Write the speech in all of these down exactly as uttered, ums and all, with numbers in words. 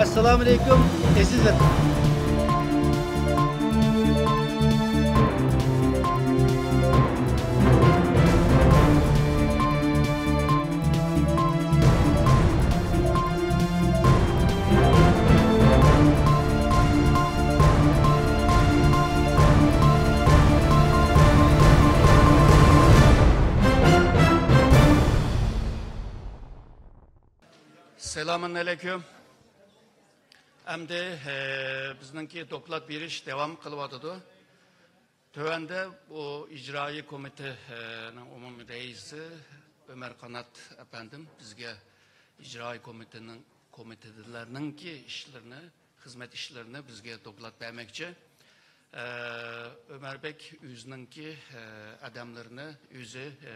ئەسسالامۇئەلەيكۇم، ئەزىز ۋەتەن. سالامۇئەلەيكۇم. ئەمدى، ئە، بىزنىڭكى دوكلات بېرىش داۋام قىلىۋاتىدۇ. تۆۋەندە بۇ ئىجرائىي كومىتېتنىڭ ئومۇمىي رەئىسى ئۆمەر قانات ئەپەندىم بىزگە ئىجرائىي كومىتېتنىڭ، كومىتېتلەرنىڭكى ئىشلىرىنى، خىزمەت ئىشلىرىنى بىزگە دوكلات بەرمەكچى. ئە، ئۆمەر بەگ ئۆزىنىڭكى، ئە، ئادەملىرىنى ئۆزى، ئە،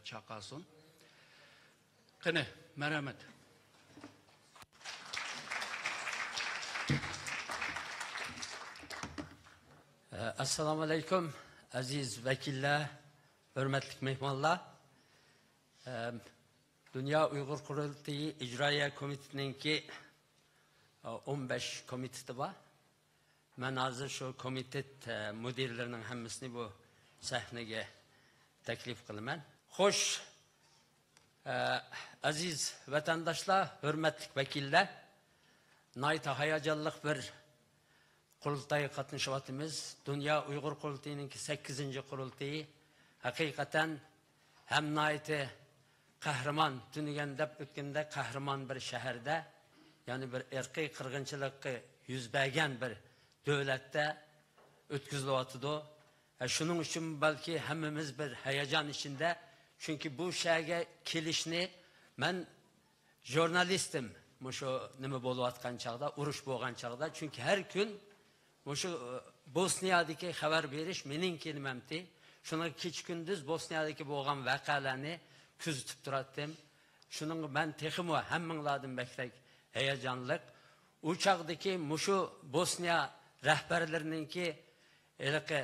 چاقىرسۇن. قېنى، مەرھەمەت. ئەسسالامۇئەلەيكۇم، ئەزىز ۋەكىللەر، ھۆرمەتلىك مېھمانلار. دۇنيا ئۇيغۇر قۇرۇلتىيى ئىجرائىيە كومىتېتىنىڭكى ئون بەش كومىتېتى بار. مەن ھازىر شۇ كومىتېت، ئە، مۇدىرلىرىنىڭ ھەممىسىنى بۇ سەھنىگە تەكلىپ قىلىمەن. خوش، ئە، ئەزىز ۋەتەنداشلار، ھۆرمەتلىك ۋەكىللەر، ناھايىتى ھاياجانلىق بىر قۇرۇلتايغا قاتنىشىۋاتىمىز. دۇنيا ئۇيغۇر قۇرۇلتىيىنىڭكى سەككىزىنچى قۇرۇلتىيى ھەقىقەتەن ھەم ناھايىتى قەھرىمان، تۈنۈگۈن دەپ ئۆتكەندە قەھرىمان بىر شەھەردە، يەنى بىر ئىرقىي قىرغىنچىلىققا يۈز بەرگەن بىر دۆلەتتە ئۆتكۈزۈلۈۋاتىدۇ. ھە، شۇنىڭ ئۈچۈن بەلكى ھەممىمىز بىر ھاياجان ئىچىندە، چۈنكى بۇ شەھەرگە كېلىشنى مەن ژۇرنالىستىم، مۇشۇ نېمە بولۇۋاتقان چاغدا، ئۇرۇش بولغان چاغدا، چۈنكى ھەر كۈن مۇشۇ، ئى، بوسنىيادىكى خەۋەر بېرىش مېنىڭكى نېمەمتى. شۇنىڭ كېچە-كۈندۈز بوسنىيادىكى بولغان ۋەقەلەرنى كۆزىتىپ تۇراتتىم. شۇنىڭغا مەن تېخىمۇ ھەممىڭلاردىن بەكرەك ھاياجانلىق. ئۇ چاغدىكى مۇشۇ بوسنىيا رەھبەرلىرىنىڭكى ھېلىقى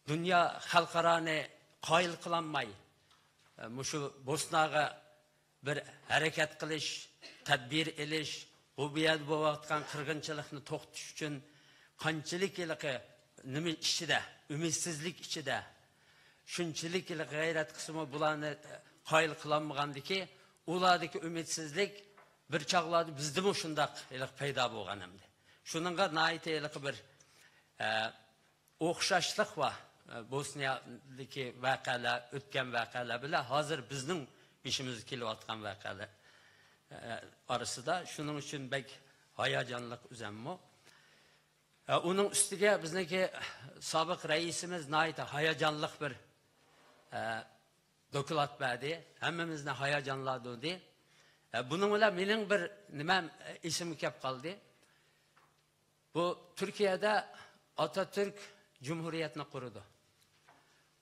دۇنيا خەلقئارانى قايىل قىلالماي، ئى، مۇشۇ بوسناغا بىر ھەرىكەت قىلىش، تەدبىر ئېلىش، بۇ، بۇ يەردە بولۇۋاتقان قىرغىنچىلىقنى توختىتىش ئۈچۈن قانچىلىك ھېلىقى نېمە ئىچىدە، ئۈمىدسىزلىك ئىچىدە، شۇنچىلىك ھېلىقى غەيرەت قىلسىمۇ بۇلارنى، ئە، قايىل قىلالمىغاندىكى، ئۇلاردىكى ئۈمىدسىزلىك بىر چاغلاردا بىزدىمۇ شۇنداق ھېلىقى پەيدا بولغان ئەمدى. شۇنىڭغا ناھايىتى ھېلىقى بىر، ئە، ئوخشاشلىق بار. بوسنىيادىكى ۋەقەلەر، ئۆتكەن ۋەقەلەر بىلەن ھازىر بىزنىڭ بېشىمىزغا كېلىۋاتقان ۋەقەلەر، ئە، ئارىسىدا. شۇنىڭ ئۈچۈن بەك ھاياجانلىق ئۆزەممۇ. ئە، ئۇنىڭ ئۈستىگە بىزنىڭكى سابىق رەئىسىمىز ناھايىتى ھاياجانلىق بىر، ئە، دوكلات بەردى. ھەممىمىزنى ھاياجانلاندۇردى. ئە، بۇنىڭ بىلەن مېنىڭ بىر نېمەم، ئە، ئېسىمگە كەپ قالدى. بۇ تۈركىيەدە ئاتاتۈرك جۇمھۇرىيەتنى قۇرىدۇ.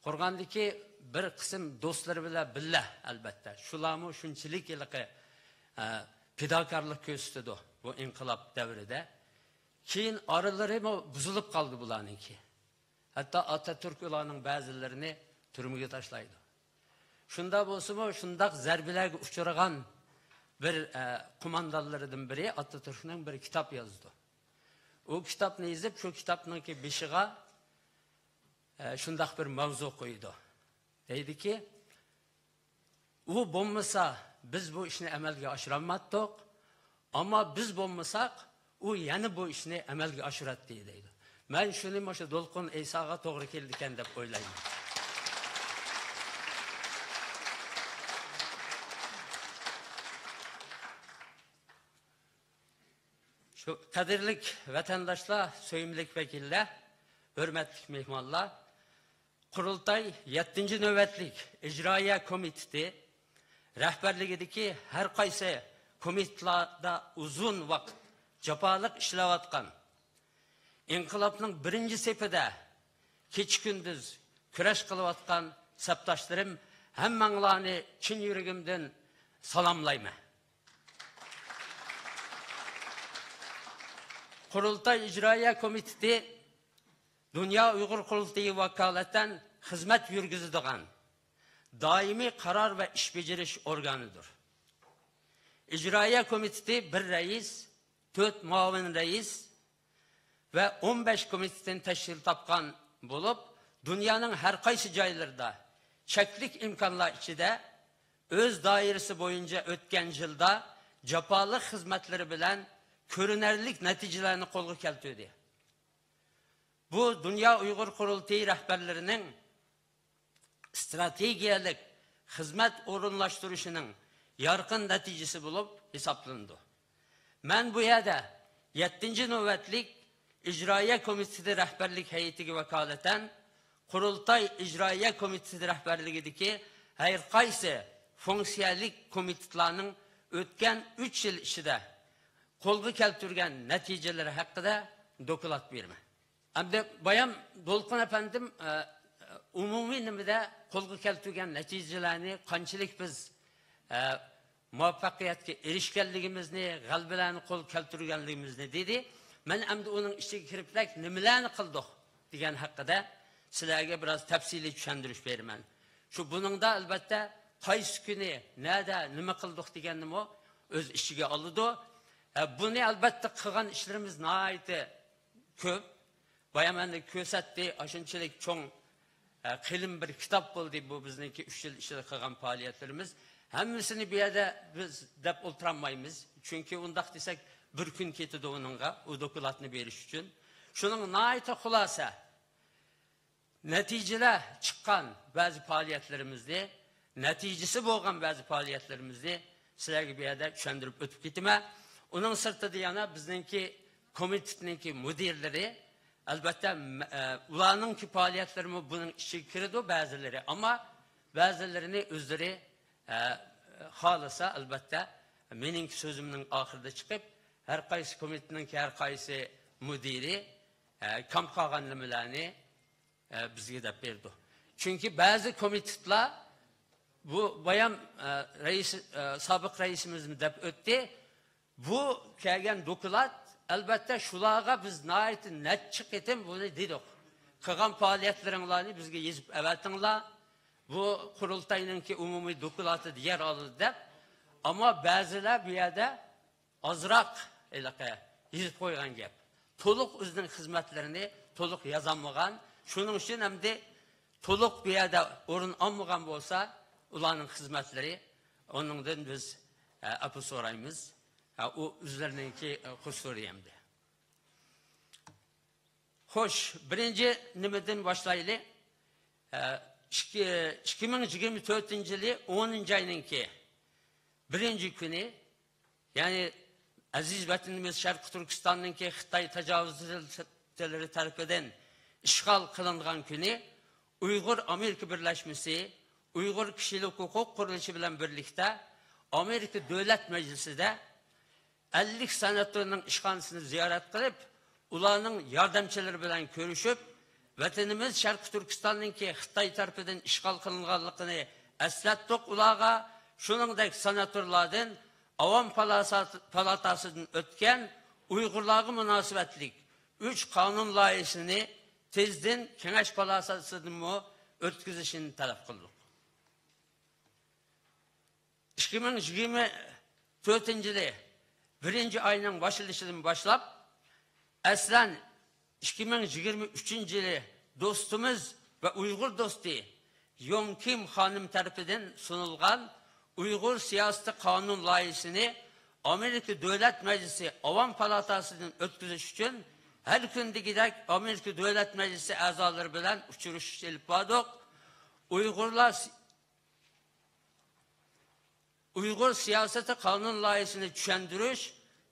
قۇرغاندىكى بىر قىسىم دوستلىرى بىلەن بىللە، ئەلبەتتە. شۇلارمۇ شۇنچىلىك ھېلىقى، ئە، پىداكارلىق كۆرسىتىدۇ بۇ ئىنقىلاب دەۋرىدە. كېيىن ئارىلىرىمۇ بۇزۇلۇپ قالدى بۇلارنىڭكى. ھەتتا ئاتاتۈرك ئۇلارنىڭ بەزىلىرىنى تۈرمىگە تاشلايدۇ. شۇنداق بولسىمۇ، شۇنداق زەربىلەرگە ئۇچرىغان بىر، ئە، قوماندانلىرىدىن بىرى ئاتاتۈركنىڭ بىر كىتاب يازىدۇ. ئۇ كىتابنى يېزىپ، شۇ كىتابنىڭكى بېشىغا، ئە، شۇنداق بىر ماۋزۇ قويىدۇ. دەيدىكى، ئۇ بولمىسا، بىز بۇ ئىشنى ئەمەلگە ئاشۇرالماتتۇق. ئەمما بىز بولمىساق، ئۇ يەنە بۇ ئىشنى ئەمەلگە ئاشۇراتتى، دەيدۇ. مەن شۇنى مۇشۇ دولقۇن ئەيساغا توغرا كېلىدىكەن دەپ ئويلايمەن. شۇ قەدىرلىك ۋەتەنداشلار، سۆيۈملۈك ۋەكىللەر، ھۆرمەتلىك مېھمانلار، قۇرۇلتاي يەتتىنچى نۆۋەتلىك ئىجرائىيە كومىتېتى رەھبەرلىكىدىكى ھەر قايسى كومىتېتلاردا ئۇزۇن ۋاقىت جاپالىق ئىشلەۋاتقان، ئىنقىلابنىڭ بىرىنچى سېپىدە كېچە-كۈندۈز كۈرەش قىلىۋاتقان سەپداشلىرىم، ھەممەڭلارنى چىن يۈرىكىمدىن سالاملايمەن. قۇرۇلتاي ئىجرائىيە كومىتېتى دۇنيا ئۇيغۇر قۇرۇلتىيى ۋاكالىتەن خىزمەت يۈرگۈزىدىغان دائىمىي قارار ۋە ئىش بېجىرىش ئورگانىدۇر. ئىجرائىيە كومىتېتى بىر رەئىس، تۆت مۇئاۋىن رەئىس ۋە ئون بەش كومىتېتتىن تەشكىل تاپقان بولۇپ، دۇنيانىڭ ھەر قايسى جايلىرىدا چەكلىك ئىمكانلار ئىچىدە ئۆز دائىرىسى بويىچە ئۆتكەن يىلدا جاپالىق خىزمەتلىرى بىلەن كۆرۈنەرلىك نەتىجىلەرنى قولغا كەلتۈردى. بۇ دۇنيا ئۇيغۇر قۇرۇلتىيى رەھبەرلىرىنىڭ ئىستراتېگىيەلىك خىزمەت ئورۇنلاشتۇرۇشىنىڭ يارقىن نەتىجىسى بولۇپ ھېسابلىنىدۇ. مەن بۇ يەردە يەتتىنچى نۆۋەتلىك ئىجرائىيە كومىتېتى رەھبەرلىك ھەيئىتىگە ۋاكالىتەن قۇرۇلتاي ئىجرائىيە كومىتېتى رەھبەرلىكىدىكى ھەر قايسى فۇنكسىيەلىك كومىتېتلارنىڭ ئۆتكەن ئۈچ يىل ئىچىدە قولغا كەلتۈرگەن نەتىجىلىرى ھەققىدە دوكلات بېرىمەن. ئەمدى بايام دولقۇن ئەپەندىم، ئە، ئومۇمىي نېمىدە قولغا كەلتۈرگەن نەتىجىلەرنى، قانچىلىك بىز، ئە، مۇۋەپپەقىيەتكە ئېرىشكەنلىكىمىزنى، غەلىبىلەرنى قولغا كەلتۈرگەنلىكىمىزنى دېدى. مەن ئەمدى ئۇنىڭ ئىچىگە كىرىپلەك نېمىلەرنى قىلدۇق دېگەن ھەققىدە سىلەرگە بىراز تەپسىلىي چۈشەندۈرۈش بېرىمەن. شۇ بۇنىڭدا ئەلۋەتتە قايسى كۈنى، نەدە، نېمە قىلدۇق دېگەننىمۇ ئۆز ئىچىگە ئالىدۇ. ئە، بۇنى ئەلۋەتتە قىلغان ئىشلىرىمىز ناھايىتى كۆپ. بايام ئەمدى كۆرسەتتى، ئاشۇنچىلىك چوڭ، ئە، قېلىن بىر كىتاب بولدى بۇ بىزنىڭكى ئۈچ يىل ئىچىدە قىلغان پائالىيەتلىرىمىز. ھەممىسىنى بۇ يەردە بىز دەپ ئولتۇرالمايمىز. چۈنكى ئۇنداق دېسەك، بىر كۈن كېتىدۇ ئۇنىڭغا، ئۇ دوكلاتنى بېرىش ئۈچۈن. شۇنىڭ ناھايىتى خۇلاسە، نەتىجىلەر چىققان بەزى پائالىيەتلىرىمىزنى، نەتىجىسى بولغان بەزى پائالىيەتلىرىمىزنى سىلەرگە بۇ يەردە چۈشەندۈرۈپ ئۆتۈپ كېتىمەن. ئۇنىڭ سىرتىدا يەنە بىزنىڭكى كومىتېتنىڭكى مۇدىرلىرى، ئەلۋەتتە، مە-، ئە، ئۇلارنىڭكى پائالىيەتلىرىمۇ بۇنىڭ ئىچىگە كىرىدۇ، بەزىلىرى. ئەمما بەزىلىرىنى ئۆزلىرى، ئە، خالىسا، ئەلۋەتتە، مېنىڭكى سۆزۈمنىڭ ئاخىرىدا چىقىپ، ھەر قايسى كومىتېتنىڭكى ھەر قايسى مۇدىرى، ئە، كام قالغان نېمىلەرنى، ئە، بىزگە دەپ بېرىدۇ. چۈنكى بەزى كومىتېتلار، بۇ بايام، ئە، رەئىس، ئە، سابىق رەئىسىمىزمۇ دەپ ئۆتتى. بۇ كەلگەن دوكلات، ئەلۋەتتە، شۇلارغا بىز ناھايىتى نەچچە قېتىم بۇنى دېدۇق. قىلغان پائالىيەتلىرىڭلارنى بىزگە يېزىپ ئەۋەتىڭلار. بۇ قۇرۇلتاينىڭكى ئومۇمىي دوكلاتىدا يەر ئالىدۇ دەپ. ئەمما بەزىلەر بۇ يەردە ئازراق ھېلىقى يېزىپ قويغان گەپ. تولۇق ئۆزىنىڭ خىزمەتلىرىنى تولۇق يازالمىغان. شۇنىڭ ئۈچۈن ئەمدى تولۇق بۇ يەردە ئورۇن ئالمىغان بولسا، ئۇلارنىڭ خىزمەتلىرى، ئۇنىڭدىن بىز، ئە، ئەپۇ سورايمىز. ئە، ئۇ ئۆزلىرىنىڭكى، ئە، قۇسۇرى ئەمدى. خوش، بىرىنچى نېمىدىن باشلايلى؟ ئە، ئىككى، ئىككى مىڭ يىگىرمە تۆتىنچى يىلى ئونىنچى ئاينىڭكى بىرىنچى كۈنى، يەنى ئەزىز ۋەتىنىمىز شەرقىي تۈركىستاننىڭكى خىتاي تاجاۋۇزچىلىرى تەرىپىدىن ئىشغال قىلىنغان كۈنى ئۇيغۇر ئامېرىكا بىرلەشمىسى ئۇيغۇر كىشىلىك ھوقۇق قۇرۇلۇشى بىلەن بىرلىكتە ئامېرىكا دۆلەت مەجلىسىدە ئەللىك سېناتورنىڭ ئىشخانىسىنى زىيارەت قىلىپ، ئۇلارنىڭ ياردەمچىلىرى بىلەن كۆرۈشۈپ، ۋەتىنىمىز شەرقىي تۈركىستاننىڭكى خىتاي تەرىپىدىن ئىشغال قىلىنغانلىقىنى ئەسلەتتۇق ئۇلارغا. شۇنىڭدەك سېناتورلاردىن ئاۋام پالاسا-، پالاتاسىدىن ئۆتكەن ئۇيغۇرلارغا مۇناسىۋەتلىك ئۈچ قانۇن لايىھىسىنى تېزدىن كېڭەش پالاتاسىدىنمۇ ئۆتكۈزۈشىنى تەلەپ قىلدۇق. ئىككى مىڭ يىگىرمە تۆتىنچى يىلى بىرىنچى ئاينىڭ باشلىنىشىدىن باشلاپ، ئەسلەن ئىككى مىڭ يىگىرمە ئۈچىنچى يىلى دوستىمىز ۋە ئۇيغۇر دوستى يوڭ كىم خانىم تەرىپىدىن سۇنۇلغان ئۇيغۇر سىياسىتى قانۇن لايىھىسىنى ئامېرىكا دۆلەت مەجلىسى ئاۋام پالاتاسىدىن ئۆتكۈزۈش ئۈچۈن ھەر كۈندىكىدەك ئامېرىكا دۆلەت مەجلىسى ئەزالىرى بىلەن ئۇچرىشىش ئېلىپ باردۇق. ئۇيغۇرلار ئۇيغۇر سىياسىتى قانۇن لايىھىسىنى چۈشەندۈرۈش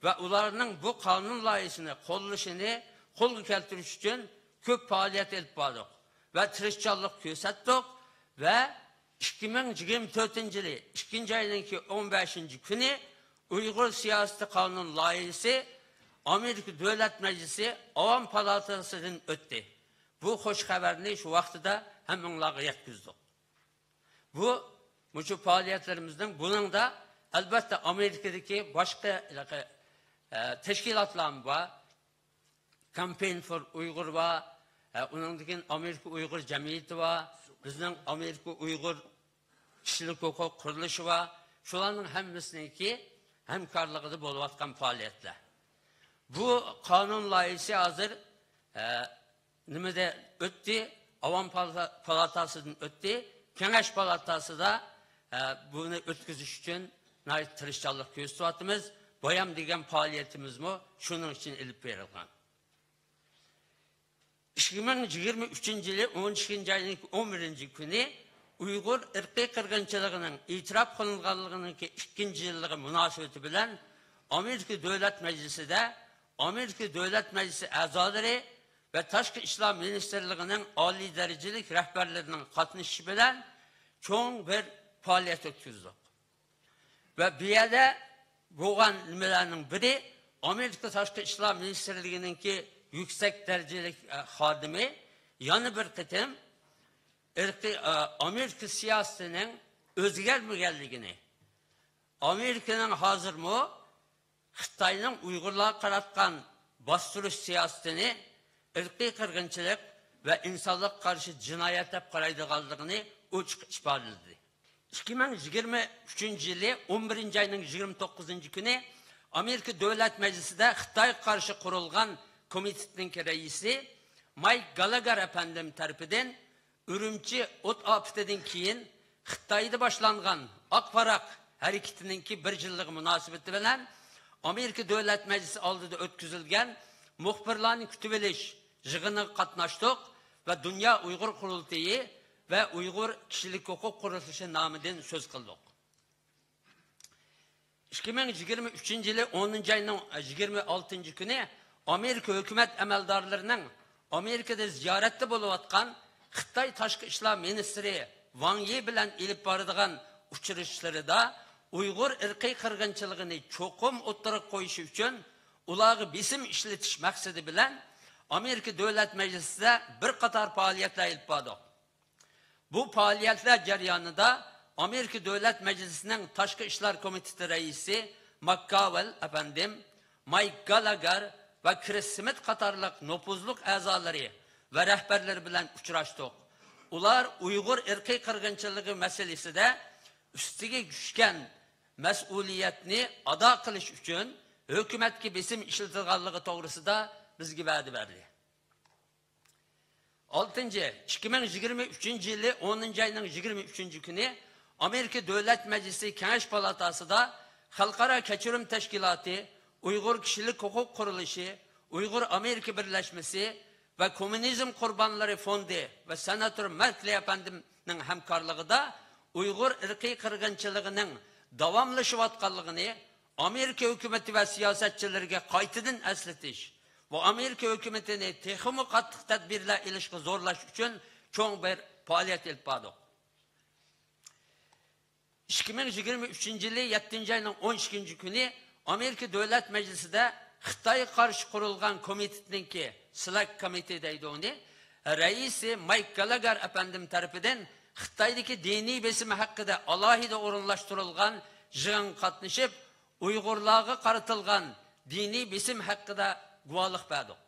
ۋە ئۇلارنىڭ بۇ قانۇن لايىھىسىنى قوللىشىنى قولغا كەلتۈرۈش ئۈچۈن كۆپ پائالىيەت ئېلىپ باردۇق ۋە تىرىشچانلىق كۆرسەتتۇق ۋە ئىككى مىڭ يىگىرمە تۆتىنچى يىلى ئىككىنچى ئاينىڭكى ئون بەشىنچى كۈنى ئۇيغۇر سىياسىتى قانۇن لايىھىسى ئامېرىكا دۆلەت مەجلىسى ئاۋام پالاتاسىدىن ئۆتتى. بۇ خۇش خەۋەرنى شۇ ۋاقتىدا ھەممىڭلارغا يەتكۈزدۇق. بۇ، مۇشۇ پائالىيەتلىرىمىزنىڭ بۇنىڭدا، ئەلۋەتتە، ئامېرىكىدىكى باشقا، ئە، تەشكىلاتلارمۇ بار. كامپېين فور ئۇيغۇر بار، ئە، ئۇنىڭدىن كېيىن ئامېرىكا ئۇيغۇر جەمئىيىتى بار، بىزنىڭ ئامېرىكا ئۇيغۇر كىشىلىك ھوقۇق قۇرۇلۇشى بار. شۇلارنىڭ ھەممىسىنىڭكى ھەمكارلىقىدا بولۇۋاتقان پائالىيەتلەر. بۇ قانۇن لايىھىسى ھازىر، ئە، نېمىدە ئۆتتى؟ ئاۋام پالا-، پالاتاسىدىن ئۆتتى. كېڭەش پالاتاسىدا، ئە، بۇنى ئۆتكۈزۈش ئۈچۈن ناھايىتى تىرىشچانلىق كۆرسىتىۋاتىمىز. بايام دېگەن پائالىيىتىمىزمۇ شۇنىڭ ئۈچۈن ئېلىپ بېرىلغان. ئىككى مىڭ يىگىرمە ئۈچىنچى يىلى ئون ئىككىنچى ئاينىڭ ئون بىرىنچى كۈنى ئۇيغۇر ئىرقىي قىرغىنچىلىقىنىڭ ئېتىراپ قىلىنغانلىقىنىڭ ئىككىنچى يىللىقى مۇناسىۋىتى بىلەن ئامېرىكا دۆلەت مەجلىسىدە ئامېرىكا دۆلەت مەجلىسى ئەزالىرى ۋە تاشقى ئىشلار مىنىستىرلىقىنىڭ ئالىي دەرىجىلىك رەھبەرلىرىنىڭ قاتنىشىشى بىلەن چوڭ بىر پائالىيەت ئۆتكۈزدۇق. ۋە بۇ يەردە بولغان نېمىلەرنىڭ بىرى، ئامېرىكا تاشقى ئىشلار مىنىستىرلىكىنىڭكى يۈكسەك دەرىجىلىك، ئە، خادىمى يەنە بىر قېتىم ئىرقىي، ئە، ئامېرىكا سىياسىتىنىڭ ئۆزگەرمىگەنلىكىنى، ئامېرىكىنىڭ ھازىرمۇ خىتاينىڭ ئۇيغۇرلارغا قاراتقان باستۇرۇش سىياسىتىنى ئىرقىي قىرغىنچىلىق ۋە ئىنسانلىققا قارشى جىنايەت دەپ قارايدىغانلىقىنى ئوچۇق ئىپادىلىدى. ئىككى مىڭ يىگىرمە ئۈچىنچى يىلى ئون بىرىنچى ئاينىڭ يىگىرمە توققۇزىنچى كۈنى ئامېرىكا دۆلەت مەجلىسىدە خىتايغا قارشى قۇرۇلغان كومىتېتنىڭكى رەئىسى مايك گالاگار ئەپەندىم تەرىپىدىن ئۈرۈمچى ئوت ئاپىتىدىن كېيىن خىتايدا باشلانغان ئاق ۋاراق ھەرىكىتىنىڭكى بىر يىللىقى مۇناسىۋىتى بىلەن ئامېرىكا دۆلەت مەجلىسى ئالدىدا ئۆتكۈزۈلگەن مۇخبىرلارنى كۈتۈۋېلىش يىغىنىغا قاتناشتۇق ۋە دۇنيا ئۇيغۇر قۇرۇلتىيى ۋە ئۇيغۇر كىشىلىك ھوقۇق قۇرۇلۇشى نامىدىن سۆز قىلدۇق. ئىككى مىڭ يىگىرمە ئۈچىنچى يىلى ئونىنچى ئاينىڭ يىگىرمە ئالتىنچى كۈنى ئامېرىكا ھۆكۈمەت ئەمەلدارلىرىنىڭ ئامېرىكىدا زىيارەتتە بولۇۋاتقان خىتاي تاشقى ئىشلار مىنىستىرى ۋاڭ يى بىلەن ئېلىپ بارىدىغان ئۇچرىشىشلىرىدا ئۇيغۇر ئىرقىي قىرغىنچىلىقىنى چوقۇم ئوتتۇرىغا قويۇشى ئۈچۈن ئۇلارغا بېسىم ئىشلىتىش مەقسىتى بىلەن ئامېرىكا دۆلەت مەجلىسىدە بىر قاتار پائالىيەتلەر ئېلىپ باردۇق. بۇ پائالىيەتلەر جەريانىدا ئامېرىكا دۆلەت مەجلىسىنىڭ تاشقى ئىشلار كومىتېتى رەئىسى ماككاۋېل ئەپەندىم، مايك گالاگار ۋە كرىس سمىت قاتارلىق نوپۇزلۇق ئەزالىرى ۋە رەھبەرلىرى بىلەن ئۇچراشتۇق. ئۇلار ئۇيغۇر ئىرقىي قىرغىنچىلىقى مەسىلىسىدە ئۈستىگە چۈشكەن مەسئۇلىيەتنى ئادا قىلىش ئۈچۈن ھۆكۈمەتكە بېسىم ئىشلىتىدىغانلىقى توغرىسىدا بىزگە ۋەدە بەردى. ئالتىنچى، ئىككى مىڭ يىگىرمە ئۈچىنچى يىلى ئونىنچى ئاينىڭ يىگىرمە ئۈچىنچى كۈنى ئامېرىكا دۆلەت مەجلىسى كېڭەش پالاتاسىدا خەلقئارا كەچۈرۈم تەشكىلاتى، ئۇيغۇر كىشىلىك ھوقۇق قۇرۇلۇشى، ئۇيغۇر ئامېرىكا بىرلەشمىسى ۋە كوممۇنىزم قۇربانلىرى فوندى ۋە سېناتور ماركلى ئەپەندىمنىڭ ھەمكارلىقىدا ئۇيغۇر ئىرقىي قىرغىنچىلىقىنىڭ داۋاملىشىۋاتقانلىقىنى ئامېرىكا ھۆكۈمىتى ۋە سىياسەتچىلىرىگە قايتىدىن ئەسلىتىش ۋە ئامېرىكا ھۆكۈمىتىنى تېخىمۇ قاتتىق تەدبىرلەر ئېلىشقا زورلاش ئۈچۈن چوڭ بىر پائالىيەت ئېلىپ باردۇق. ئىككى مىڭ يىگىرمە ئۈچىنچى يىلى يەتتىنچى ئاينىڭ ئون ئىككىنچى كۈنى ئامېرىكا دۆلەت مەجلىسىدە خىتايغا قارشى قۇرۇلغان كومىتېتنىڭكى، سىلاك كومىتېتى دەيدۇ ئۇنى، رەئىسى مايك گالاگار ئەپەندىم تەرىپىدىن خىتايدىكى دىنىي بېسىم ھەققىدە ئالاھىدە ئورۇنلاشتۇرۇلغان يىغىنغا قاتنىشىپ، ئۇيغۇرلارغا قارىتىلغان دىنىي بېسىم ھەققىدە گۇۋاھلىق بەردۇق.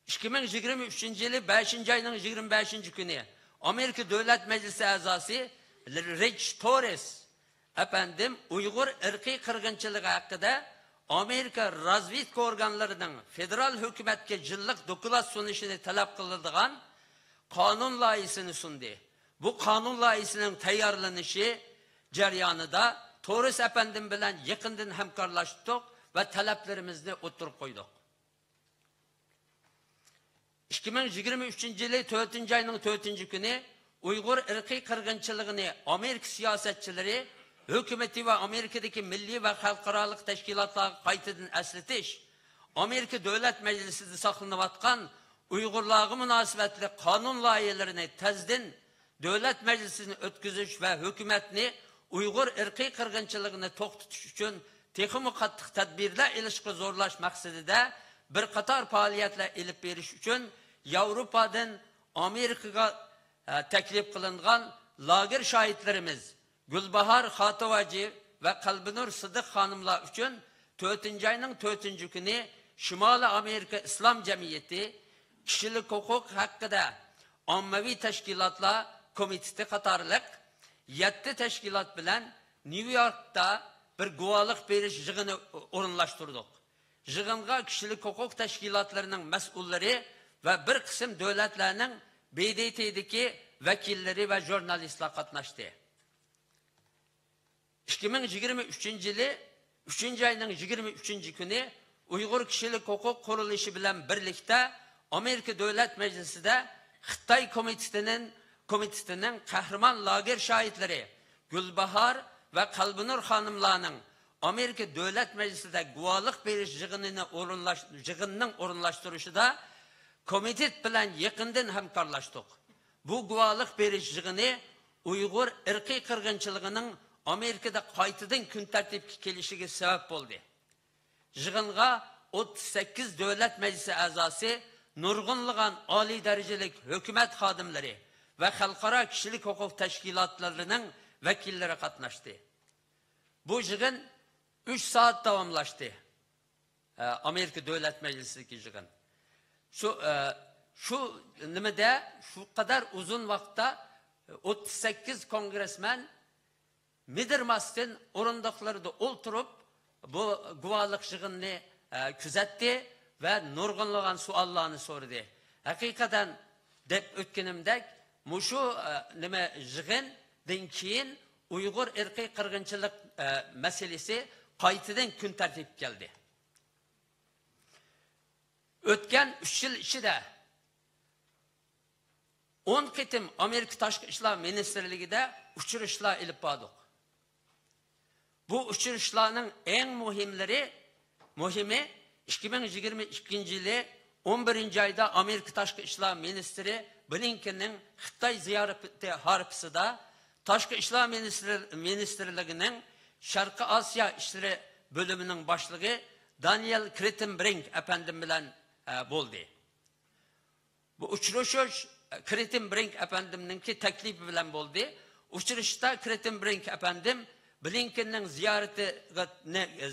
ئىككى مىڭ يىگىرمە ئۈچىنچى يىلى بەشىنچى ئاينىڭ يىگىرمە بەشىنچى كۈنى ئامېرىكا دۆلەت مەجلىسى ئەزاسى رىچ توررېس ئەپەندىم ئۇيغۇر ئىرقىي قىرغىنچىلىقى ھەققىدە ئامېرىكا رازۋېدكا ئورگانلىرىنىڭ فېدېرال ھۆكۈمەتكە يىللىق دوكلات سۇنۇشىنى تەلەپ قىلىدىغان قانۇن لايىھىسىنى سۇندى. بۇ قانۇن لايىھىسىنىڭ تەييارلىنىشى جەريانىدا توررېس ئەپەندىم بىلەن يېقىندىن ھەمكارلاشتۇق ۋە تەلەپلىرىمىزنى ئوتتۇرىغا قويدۇق. ئىككى مىڭ يىگىرمە ئۈچىنچى يىلى تۆتىنچى ئاينىڭ تۆتىنچى كۈنى ئۇيغۇر ئىرقىي قىرغىنچىلىقىنى ئامېرىكا سىياسەتچىلىرى، ھۆكۈمىتى ۋە ئامېرىكىدىكى مىللىي ۋە خەلقئارالىق تەشكىلاتلارغا قايتىدىن ئەسلىتىش، ئامېرىكا دۆلەت مەجلىسىدە ساقلىنىۋاتقان ئۇيغۇرلارغا مۇناسىۋەتلىك قانۇن لايىھىلىرىنى تېزدىن دۆلەت مەجلىسىنى ئۆتكۈزۈش ۋە ھۆكۈمەتنى ئۇيغۇر ئىرقىي قىرغىنچىلىقىنى توختىتىش ئۈچۈن تېخىمۇ قاتتىق تەدبىرلەر ئېلىشقا زورلاش مەقسىتىدە بىر قاتار پائالىيەتلەر ئېلىپ بېرىش ئۈچۈن ياۋروپادىن ئامېرىكىغا، ئە، تەكلىپ قىلىنغان لاگېر شاھىتلىرىمىز گۈلباھار خاتىۋاجى ۋە قەلبىنۇر سىدىق خانىملار ئۈچۈن تۆتىنچى ئاينىڭ تۆتىنچى كۈنى شىمالىي ئامېرىكا ئىسلام جەمئىيىتى كىشىلىك ھوقۇق ھەققىدە ئاممىۋى تەشكىلاتلار كومىتېتى قاتارلىق يەتتە تەشكىلات بىلەن نيۇ يوركتا بىر گۇۋاھلىق بېرىش يىغىنى ئورۇنلاشتۇردۇق. يىغىنغا كىشىلىك ھوقۇق تەشكىلاتلىرىنىڭ مەسئۇللىرى ۋە بىر قىسىم دۆلەتلەرنىڭ ب د ت دىكى ۋەكىللىرى ۋە ژۇرنالىستلار قاتناشتى. ئىككى مىڭ يىگىرمە ئۈچىنچى يىلى ئۈچىنچى ئاينىڭ يىگىرمە ئۈچىنچى كۈنى ئۇيغۇر كىشىلىك ھوقۇق قۇرۇلۇشى بىلەن بىرلىكتە ئامېرىكا دۆلەت مەجلىسىدە خىتاي كومىتېتىنىڭ، كومىتېتىنىڭ قەھرىمان لاگېر شاھىتلىرى گۈلباھار ۋە قەلبىنۇر خانىملارنىڭ ئامېرىكا دۆلەت مەجلىسىدە گۇۋاھلىق بېرىش يىغىنىنى ئورۇنلاش-، يىغىنىنىڭ ئورۇنلاشتۇرۇشىدا كومىتېت بىلەن يېقىندىن ھەمكارلاشتۇق. بۇ گۇۋاھلىق بېرىش يىغىنى ئۇيغۇر ئىرقىي قىرغىنچىلىقىنىڭ ئامېرىكىدا قايتىدىن كۈن تەرتىپكە كېلىشىگە سەۋەب بولدى. يىغىنغا ئوتتۇز سەككىز دۆلەت مەجلىسى ئەزاسى، نۇرغۇنلىغان ئالىي دەرىجىلىك ھۆكۈمەت خادىملىرى ۋە خەلقئارا كىشىلىك ھوقۇق تەشكىلاتلىرىنىڭ ۋەكىللىرى قاتناشتى. بۇ يىغىن ئۈچ سائەت داۋاملاشتى. ئە، ئامېرىكا دۆلەت مەجلىسىدىكى يىغىن. شۇ، ئە، شۇ نېمىدە، شۇ قەدەر ئۇزۇن ۋاقىتتا ئوتتۇز سەككىز كونگرېسمەن مىدىرماستىن ئورۇندۇقلىرىدا ئولتۇرۇپ، بۇ گۇۋاھلىق يىغىنىنى، ئە، كۆزەتتى ۋە نۇرغۇنلىغان سوئاللارنى سورىدى. ھەقىقەتەن، دەپ ئۆتكىنىمدەك، مۇشۇ، ئە، نېمە، يىغىندىن كېيىن ئۇيغۇر ئىرقىي قىرغىنچىلىق، ئە، مەسىلىسى قايتىدىن كۈن تەرتىپكە كەلدى. ئۆتكەن ئۈچ يىل ئىچىدە ئون قېتىم ئامېرىكا تاشقى ئىشلار مىنىستىرلىكىدە ئۇچرىشىشلار ئېلىپ باردۇق. بۇ ئۇچرىشىشلارنىڭ ئەڭ مۇھىملىرى، مۇھىمى، ئىككى مىڭ يىگىرمە ئىككىنچى يىلى ئون بىرىنچى ئايدا ئامېرىكا تاشقى ئىشلار مىنىستىرى بلىنكېننىڭ خىتاي زىيارىتى ھارپىسىدا تاشقى ئىشلار مىنىستىر-، مىنىستىرلىكىنىڭ شەرقىي ئاسىيا ئىشلىرى بۆلۈمىنىڭ باشلىقى دانىيېل كرىتېنبرىنك ئەپەندىم بىلەن، ئە، بولدى. بۇ ئۇچرىشىش كرىتېنبرىنك ئەپەندىمنىڭكى تەكلىپى بىلەن بولدى. ئۇچرىشىشتا كرىتېنبرىنك ئەپەندىم بلىنكېننىڭ زىيارىتىگە،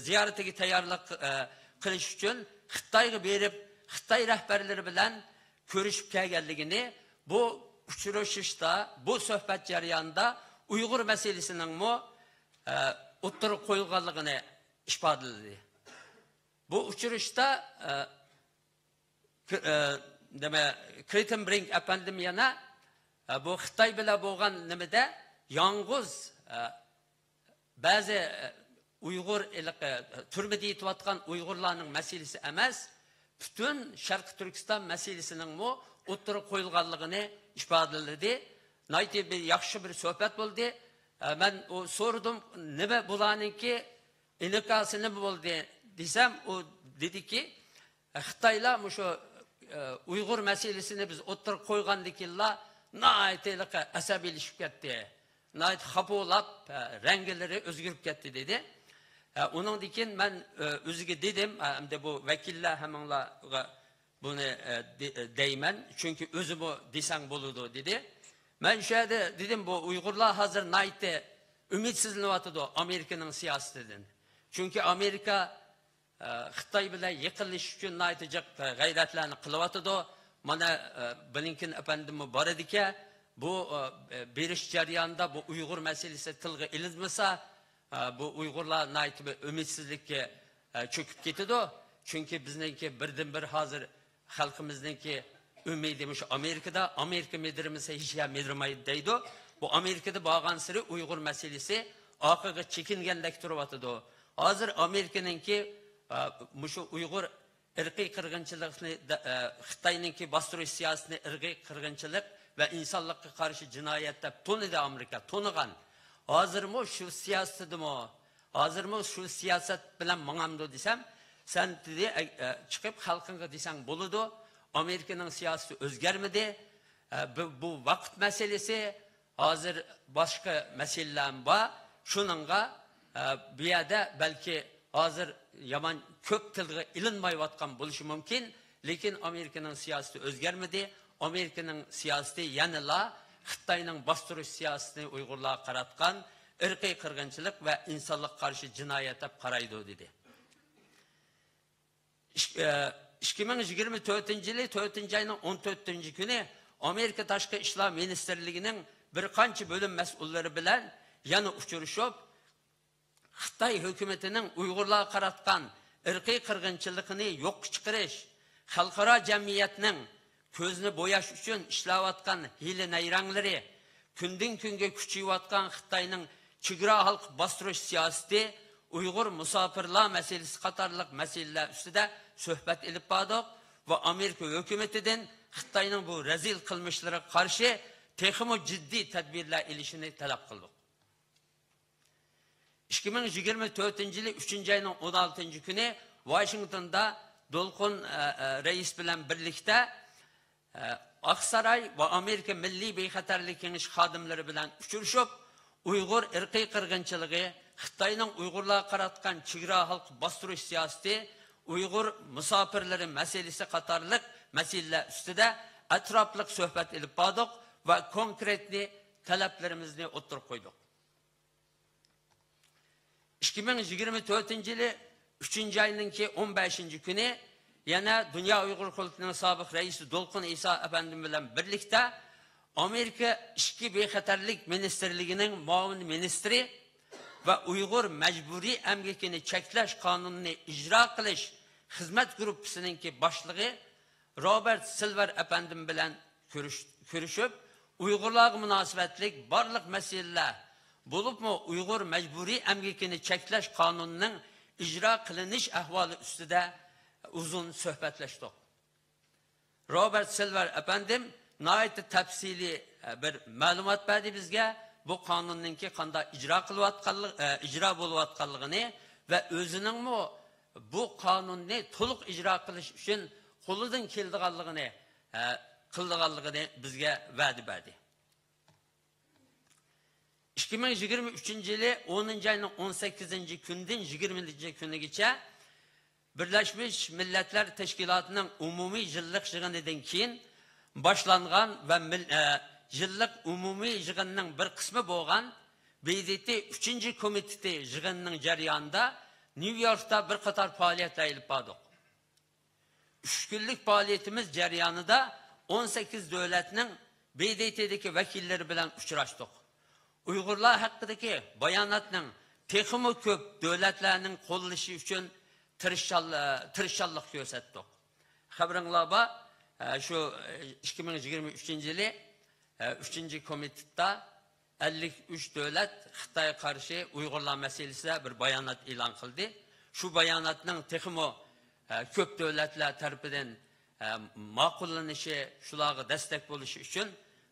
زىيارىتىگە تەييارلىق، ئە، قىلىش ئۈچۈن خىتايغا بېرىپ، خىتاي رەھبەرلىرى بىلەن كۆرۈشۈپ كەلگەنلىكىنى، بۇ ئۇچرىشىشتا، بۇ سۆھبەت جەريانىدا ئۇيغۇر مەسىلىسىنىڭمۇ، ئە، ئوتتۇرىغا قويۇلغانلىقىنى ئىپادىلىدى. بۇ ئۇچرىشىشتا، ئە، ك-، ئە، نېمە، كرىتېنبرىنك ئەپەندىم يەنە، ئە، بۇ خىتاي بىلەن بولغان نېمىدە يالغۇز، ئە، بەزى، ئە، ئۇيغۇر ھېلىقى، ئە، تۈرمىدە يېتىۋاتقان ئۇيغۇرلارنىڭ مەسىلىسى ئەمەس، پۈتۈن شەرقىي تۈركىستان مەسىلىسىنىڭمۇ ئوتتۇرىغا قويۇلغانلىقىنى ئىپادىلىدى. ناھايىتى بىر ياخشى بىر سۆھبەت بولدى. ئە، مەن ئۇ سورىدىم، نېمە بۇلارنىڭكى ئىنكاسى نېمە بولدى دېسەم، ئۇ دېدىكى، خىتايلار مۇشۇ، ئە، ئۇيغۇر مەسىلىسىنى بىز ئوتتۇرىغا قويغاندىكىنلا ناھايىتى ھېلىقى ئەسەبىيلىشىپ كەتتى. ناھايىتى خاپا بولاپ، ئە، رەڭگىلىرى ئۆزگىرىپ كەتتى، دېدى. ئە، ئۇنىڭدىن كېيىن مەن، ئە، ئۆزىگە دېدىم، ئە، ئەمدى بۇ ۋەكىللەر ھەممىڭلارغا بۇنى، ئە، دې-، ئە، دەيمەن، چۈنكى ئۆزىمۇ دېسەڭ بولىدۇ، دېدى. مەن شۇ يەردە دېدىم، بۇ ئۇيغۇرلار ھازىر ناھايىتى ئۈمىدسىزلىنىۋاتىدۇ ئامېرىكىنىڭ سىياسىتىدىن. چۈنكى ئامېرىكا ئە، خىتاي بىلەن يېقىنلىشىش ئۈچۈن ناھايىتى جىق، ئە، غەيرەتلەرنى قىلىۋاتىدۇ. مانا، ئە، بلىنكېن ئەپەندىممۇ بار ئىدىكەن. بۇ، ئە، بېرىش جەريانىدا بۇ ئۇيغۇر مەسىلىسى تىلغا ئېلىنمىسا، ئە، بۇ ئۇيغۇرلار ناھايىتى بىر ئۈمىدسىزلىككە، ئە، چۆكۈپ كېتىدۇ. چۈنكى بىزنىڭكى بىردىنبىر ھازىر خەلقىمىزنىڭكى ئۈمىدى مۇشۇ ئامېرىكىدا، ئامېرىكا مىدىرمىسا ھېچ يەر مىدىرمايدۇ دەيدۇ. بۇ ئامېرىكىدا بارغانسېرى ئۇيغۇر مەسىلىسى ئارقىغا چېكىنگەندەك تۇرۇۋاتىدۇ. ھازىر ئامېرىكىنىڭكى، ئا، مۇشۇ ئۇيغۇر ئىرقىي قىرغىنچىلىقنى، دە-، ئە، خىتاينىڭكى باستۇرۇش سىياسىتىنى ئىرقىي قىرغىنچىلىق ۋە ئىنسانلىققا قارشى جىنايەت دەپ تونۇدى ئامېرىكا، تونۇغان. ھازىرمۇ شۇ سىياسىتىدىمۇ، ھازىرمۇ شۇ سىياسەت بىلەن ماڭامدۇ دېسەم، سەن دېدى، ئە، ئە، چىقىپ خەلقىڭگە دېسەڭ بولىدۇ، ئامېرىكىنىڭ سىياسىتى ئۆزگەرمىدى. ئە، بۇ، بۇ ۋاقىت مەسىلىسى، ھازىر باشقا مەسىلىلەرمۇ بار. شۇنىڭغا، ئە، بۇ يەردە بەلكى ھازىر يامان كۆپ تىلغا ئېلىنمايۋاتقان بولۇشى مۇمكىن، لېكىن ئامېرىكىنىڭ سىياسىتى ئۆزگەرمىدى. ئامېرىكىنىڭ سىياسىتى يەنىلا خىتاينىڭ باستۇرۇش سىياسىتىنى ئۇيغۇرلارغا قاراتقان ئىرقىي قىرغىنچىلىق ۋە ئىنسانلىققا قارشى جىنايەت دەپ قارايدۇ، دېدى. ئىك-، ئە، ئىككى مىڭ يىگىرمە تۆتىنچى يىلى تۆتىنچى ئاينىڭ ئون تۆتىنچى كۈنى ئامېرىكا تاشقى ئىشلار مىنىستىرلىكىنىڭ بىر قانچە بۆلۈم مەسئۇللىرى بىلەن يەنە ئۇچرىشىپ، خىتاي ھۆكۈمىتىنىڭ ئۇيغۇرلارغا قاراتقان ئىرقىي قىرغىنچىلىقىنى يوققا چىقىرىش، خەلقئارا جەمئىيەتنىڭ كۆزىنى بوياش ئۈچۈن ئىشلەۋاتقان ھىيلە نەيرەڭلىرى، كۈندىن كۈنگە كۈچىيىۋاتقان خىتاينىڭ چېگرا ھالقىپ باستۇرۇش سىياسىتى، ئۇيغۇر مۇساپىرلار مەسىلىسى قاتارلىق مەسىلىلەر ئۈستىدە سۆھبەت ئېلىپ باردۇق ۋە ئامېرىكا ھۆكۈمىتىدىن خىتاينىڭ بۇ رەزىل قىلمىشلىرىغا قارشى تېخىمۇ جىددىي تەدبىرلەر ئېلىشىنى تەلەپ قىلدۇق. ئىككى مىڭ يىگىرمە تۆتىنچى يىلى ئۈچىنچى ئاينىڭ ئون ئالتىنچى كۈنى ۋاشىنگتوندا دولقۇن، ئە، ئە، رەئىس بىلەن بىرلىكتە، ئە، ئاقساراي ۋە ئامېرىكا مىللىي بىخەتەرلىك كېڭىشى خادىملىرى بىلەن ئۇچرىشىپ، ئۇيغۇر ئىرقىي قىرغىنچىلىقى، خىتاينىڭ ئۇيغۇرلارغا قاراتقان چېگرا ھالقىپ باستۇرۇش سىياسىتى، ئۇيغۇر مۇساپىرلىرى مەسىلىسى قاتارلىق مەسىلىلەر ئۈستىدە ئەتراپلىق سۆھبەت ئېلىپ باردۇق ۋە كونكرېتنى تەلەپلىرىمىزنى ئوتتۇرىغا قويدۇق. ئىككى مىڭ يىگىرمە تۆتىنچى يىلى ئۈچىنچى ئاينىڭكى ئون بەشىنچى كۈنى يەنە دۇنيا ئۇيغۇر قۇرۇلتىيىنىڭ سابىق رەئىسى دولقۇن ئىسا ئەپەندىم بىلەن بىرلىكتە ئامېرىكا ئىچكى بىخەتەرلىك مىنىستىرلىكىنىڭ مۇئاۋىن مىنىستىرى ۋە ئۇيغۇر مەجبۇرىي ئەمگىكىنى چەكلەش قانۇنىنى ئىجرا قىلىش خىزمەت گۇرۇپپىسىنىڭكى باشلىقى روبېرت سىلۋېر ئەپەندىم بىلەن كۆرۈش-، كۆرۈشۈپ، ئۇيغۇرلارغا مۇناسىۋەتلىك بارلىق مەسىلىلەر، بولۇپمۇ ئۇيغۇر مەجبۇرىي ئەمگىكىنى چەكلەش قانۇنىنىڭ ئىجرا قىلىنىش ئەھۋالى ئۈستىدە ئۇزۇن سۆھبەتلەشتۇق. روبېرت سىلۋېر ئەپەندىم ناھايىتى تەپسىلىي، ئە، بىر مەلۇمات بەردى بىزگە. بۇ قانۇننىڭكى قانداق ئىجرا قىلىۋاتقانلىق-، ئە، ئىجرا بولۇۋاتقانلىقىنى ۋە ئۆزىنىڭمۇ بۇ قانۇننى تولۇق ئىجرا قىلىش ئۈچۈن قولىدىن كېلىدىغانلىقىنى، ئە، قىلىدىغانلىقىنى بىزگە ۋەدە بەردى. ئىككى مىڭ يىگىرمە ئۈچىنچى يىلى ئونىنچى ئاينىڭ ئون سەككىزىنچى كۈنىدىن يىگىرمىنچى كۈنىگىچە بىرلەشمىش مىللەتلەر تەشكىلاتىنىڭ ئومۇمىي يىللىق يىغىنىدىن كېيىن باشلانغان ۋە مىل-، ئە، يىللىق ئومۇمىي يىغىننىڭ بىر قىسمى بولغان ب د ت ئۈچىنچى كومىتېتى يىغىنىنىڭ جەريانىدا نيۇ يوركتا بىر قاتار پائالىيەتلەر ئېلىپ باردۇق. ئۈچ كۈنلۈك پائالىيىتىمىز جەريانىدا ئون سەككىز دۆلەتنىڭ ب د ت دىكى ۋەكىللىرى بىلەن ئۇچراشتۇق. ئۇيغۇرلار ھەققىدىكى باياناتنىڭ تېخىمۇ كۆپ دۆلەتلەرنىڭ قوللىشى ئۈچۈن تىرىشچان-، تىرىشچانلىق كۆرسەتتۇق. خەۋىرىڭلار بار، شۇ ئىككى مىڭ يىگىرمە ئۈچىنچى يىلى ئۈچىنچى كومىتېتتا ئەللىك ئۈچ دۆلەت خىتايغا قارشى ئۇيغۇرلار مەسىلىسىدە بىر بايانات ئېلان قىلدى. شۇ باياناتنىڭ تېخىمۇ، ئە، كۆپ دۆلەتلەر تەرىپىدىن، ئە، ماقۇللىنىشى، شۇلارغا دەستەك بولۇشى ئۈچۈن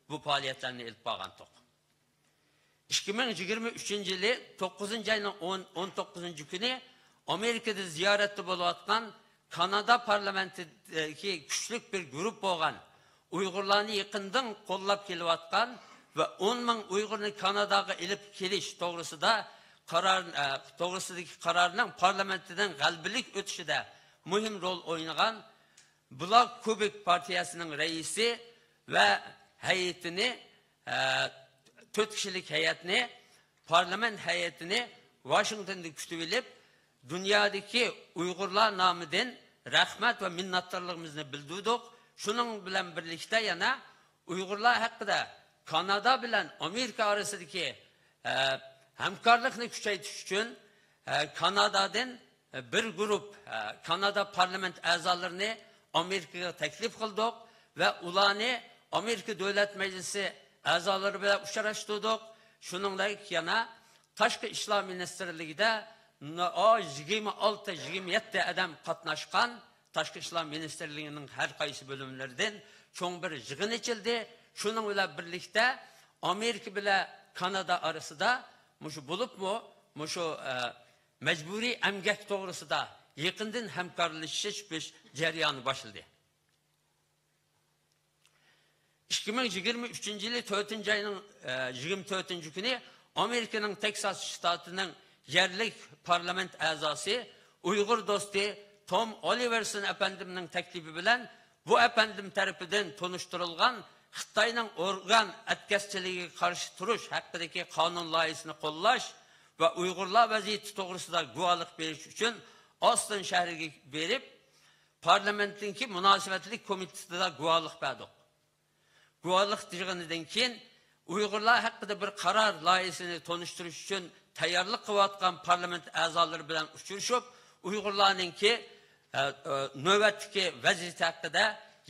بۇ پائالىيەتلەرنى ئېلىپ بارغانتۇق. ئىككى مىڭ يىگىرمە ئۈچىنچى يىلى توققۇزىنچى ئاينىڭ ئون، ئون توققۇزىنچى كۈنى ئامېرىكىدا زىيارەتتە بولۇۋاتقان كانادا پارلامېنتىدىكى كۈچلۈك بىر گۇرۇپ بولغان ئۇيغۇرلارنى يېقىندىن قوللاپ كېلىۋاتقان ۋە ئون مىڭ ئۇيغۇرنى كاناداغا ئېلىپ كېلىش توغرىسىدا قارار، ئە، توغرىسىدىكى قارارنىڭ پارلامېنتىدىن غەلىبىلىك ئۆتۈشىدە مۇھىم رول ئوينىغان بلاك كوبېك پارتىيەسىنىڭ رەئىسى ۋە ھەيئىتىنى، ئە، تۆت كىشىلىك ھەيئەتنى، پارلامېنت ھەيئىتىنى ۋاشىنگتوندا كۈتۈۋېلىپ، دۇنيادىكى ئۇيغۇرلار نامىدىن رەھمەت ۋە مىننەتدارلىقىمىزنى بىلدۈردۇق. شۇنىڭ بىلەن بىرلىكتە يەنە ئۇيغۇرلار ھەققىدە كانادا بىلەن ئامېرىكا ئارىسىدىكى، ئە، ھەمكارلىقنى كۈچەيتىش ئۈچۈن، ئە، كانادادىن، ئە، بىر گۇرۇپ، ئە، كانادا پارلامېنت ئەزالىرىنى ئامېرىكىغا تەكلىپ قىلدۇق ۋە ئۇلارنى ئامېرىكا دۆلەت مەجلىسى ئەزالىرى بىلەن ئۇچراشتۇردۇق. شۇنىڭدەك يەنە تاشقى ئىشلار مىنىستىرلىكىدە نائا يىگىرمە ئالتە، يىگىرمە يەتتە ئادەم قاتناشقان تاشقى ئىشلار مىنىستىرلىكىنىڭ ھەر قايسى بۆلۈملىرىدىن چوڭ بىر يىغىن ئېچىلدى. شۇنىڭ بىلەن بىرلىكتە ئامېرىكا بىلەن كانادا ئارىسىدا مۇشۇ بولۇپمۇ مۇشۇ، ئە، مەجبۇرىي ئەمگەك توغرىسىدا يېقىندىن ھەمكارلىشىش بىش جەريانى باشلىدى. ئىككى مىڭ يىگىرمە ئۈچىنچى يىلى تۆتىنچى ئاينىڭ، ئە، يىگىرمە تۆتىنچى كۈنى ئامېرىكىنىڭ تېكساس شتاتىنىڭ يەرلىك پارلامېنت ئەزاسى، ئۇيغۇر دوستى توم ئولىۋېرسون ئەپەندىمنىڭ تەكلىپى بىلەن بۇ ئەپەندىم تەرىپىدىن تونۇشتۇرۇلغان خىتاينىڭ ئورگان ئەتكەسچىلىكىگە قارشى تۇرۇش ھەققىدىكى قانۇن لايىھىسىنى قوللاش ۋە ئۇيغۇرلار ۋەزىيىتى توغرىسىدا گۇۋاھلىق بېرىش ئۈچۈن ئاستىن شەھىرىگە بېرىپ، پارلامېنتنىڭكى مۇناسىۋەتلىك كومىتېتىدا گۇۋاھلىق بەردۇق. گۇۋاھلىق يىغىنىدىن كېيىن ئۇيغۇرلار ھەققىدە بىر قارار لايىھىسىنى تونۇشتۇرۇش ئۈچۈن تەييارلىق قىلىۋاتقان پارلامېنت ئەزالىرى بىلەن ئۇچرىشىپ، ئۇيغۇرلارنىڭكى، ئە، ئە، نۆۋەتتىكى ۋەزىيىتى ھەققىدە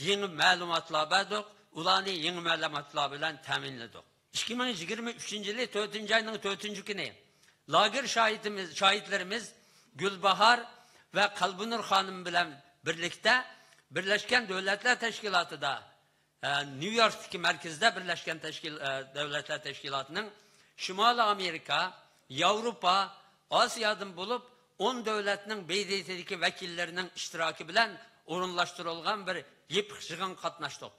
يېڭى مەلۇماتلار بەردۇق، ئۇلارنى يېڭى مەلۇماتلار بىلەن تەمىنلىدۇق. ئىككى مىڭ يىگىرمە ئۈچىنچى يىلى تۆتىنچى ئاينىڭ تۆتىنچى كۈنى لاگېر شاھىتىمىز، شاھىتلىرىمىز گۈلباھار ۋە قەلبىنۇر خانىم بىلەن بىرلىكتە بىرلەشكەن دۆلەتلەر تەشكىلاتىدا، ئە، نيۇ يوركتىكى مەركىزىدە بىرلەشكەن تەشكىل-، ئە، دۆلەتلەر تەشكىلاتىنىڭ شىمالىي ئامېرىكا، ياۋروپا، ئاسىيادىن بولۇپ ئون دۆلەتنىڭ بېيجىڭدىكى ۋەكىللىرىنىڭ ئىشتىراكى بىلەن ئورۇنلاشتۇرۇلغان بىر يېپىق يىغىنغا قاتناشتۇق.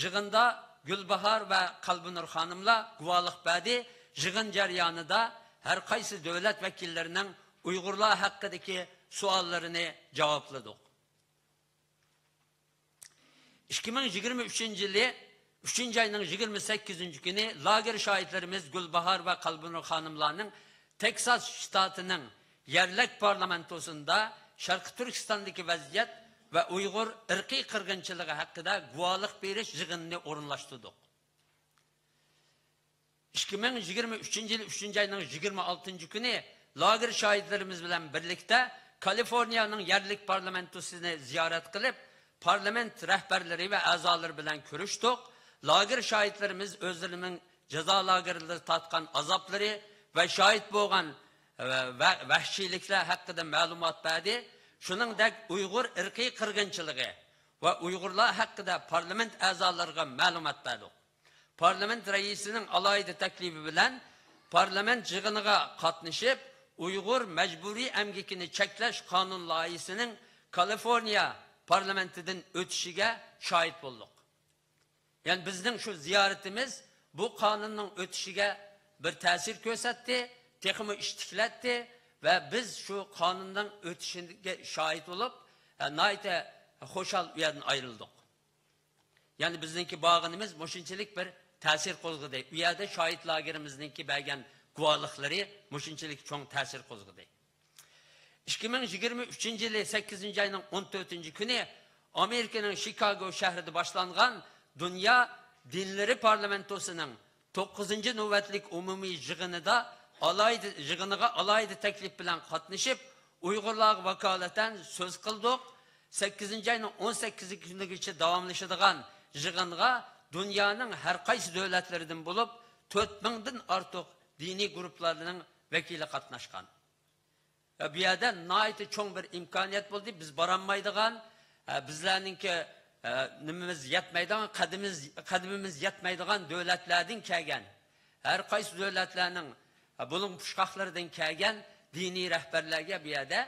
يىغىندا گۈلباھار ۋە قەلبىنۇر خانىملار گۇۋاھلىق بەردى. يىغىن جەريانىدا ھەر قايسى دۆلەت ۋەكىللىرىنىڭ ئۇيغۇرلار ھەققىدىكى سوئاللىرىنى جاۋابلىدۇق. ئىككى مىڭ يىگىرمە ئۈچىنچى يىلى ئۈچىنچى ئاينىڭ يىگىرمە سەككىزىنچى كۈنى لاگېر شاھىتلىرىمىز گۈلباھار ۋە قەلبىنۇر خانىملارنىڭ تېكساس شتاتىنىڭ يەرلىك پارلامېنتوسىندا شەرقىي تۈركىستاندىكى ۋەزىيەت ۋە ئۇيغۇر ئىرقىي قىرغىنچىلىقى ھەققىدە گۇۋاھلىق بېرىش يىغىنىنى ئورۇنلاشتۇردۇق. ئىككى مىڭ يىگىرمە ئۈچىنچى يىل ئۈچىنچى ئاينىڭ يىگىرمە ئالتىنچى كۈنى لاگېر شاھىتلىرىمىز بىلەن بىرلىكتە كالىفورنىيانىڭ يەرلىك پارلامېنتوسىنى زىيارەت قىلىپ، پارلامېنت رەھبەرلىرى ۋە ئەزالىرى بىلەن كۆرۈشتۇق. لاگېر شاھىتلىرىمىز ئۆزلىرىنىڭ جازا لاگېرلىرىدا تارتقان ئازابلىرى ۋە شاھىت بولغان، ۋە، ۋە ۋەھشىيلىكلەر ھەققىدە مەلۇمات بەردى. شۇنىڭدەك ئۇيغۇر ئىرقىي قىرغىنچىلىقى ۋە ئۇيغۇرلار ھەققىدە پارلامېنت ئەزالىرىغا مەلۇمات بەردۇق. پارلامېنت رەئىسىنىڭ ئالاھىدە تەكلىپى بىلەن پارلامېنت يىغىنىغا قاتنىشىپ، ئۇيغۇر مەجبۇرىي ئەمگىكىنى چەكلەش قانۇن لايىھىسىنىڭ كالىفورنىيە پارلامېنتىدىن ئۆتۈشىگە شاھىت بولدۇق. يەنى بىزنىڭ شۇ زىيارىتىمىز بۇ قانۇننىڭ ئۆتۈشىگە بىر تەسىر كۆرسەتتى، تېخىمۇ ئىش تىكلەتتى ۋە بىز شۇ قانۇننىڭ ئۆتۈشىگە شاھىت بولۇپ، ناھايىتى خۇشال ئۇ يەردىن ئايرىلدۇق. يەنى بىزنىڭكى بارغىنىمىز مۇشۇنچىلىك بىر تەسىر قوزغىدى. ئۇ يەردە شاھىت لاگېرىمىزنىڭكى بەرگەن گۇۋاھلىقلىرى مۇشۇنچىلىك چوڭ تەسىر قوزغىدى. ئىككى مىڭ يىگىرمە ئۈچىنچى يىلى سەككىزىنچى ئاينىڭ ئون تۆتىنچى كۈنى ئامېرىكىنىڭ شىكاگو شەھىرىدە باشلانغان دۇنيا دىنلىرى پارلامېنتوسىنىڭ توققۇزىنچى نۆۋەتلىك ئومۇمىي يىغىنىدا ئالاھىدە، يىغىنىغا ئالاھىدە تەكلىپ بىلەن قاتنىشىپ، ئۇيغۇرلارغا ۋاكالىتەن سۆز قىلدۇق. سەككىزىنچى ئاينىڭ ئون سەككىزىنچى كۈنىگىچە داۋاملىشىدىغان يىغىنغا دۇنيانىڭ ھەر قايسى دۆلەتلىرىدىن بولۇپ، تۆت مىڭدىن ئارتۇق دىنىي گۇرۇپپىلارنىڭ ۋەكىلى قاتناشقان. ۋە بۇ يەردە ناھايىتى چوڭ بىر ئىمكانىيەت بولدى. بىز بارالمايدىغان، ئە، بىزلەرنىڭكى، ئە، نېمىمىز يەتمەيدىغان، قەدىمىز، قەدىمىمىز يەتمەيدىغان دۆلەتلەردىن كەلگەن، ھەر قايسى دۆلەتلەرنىڭ، ئە، بۇلۇڭ پۇچقاقلىرىدىن كەلگەن دىنىي رەھبەرلەرگە بۇ يەردە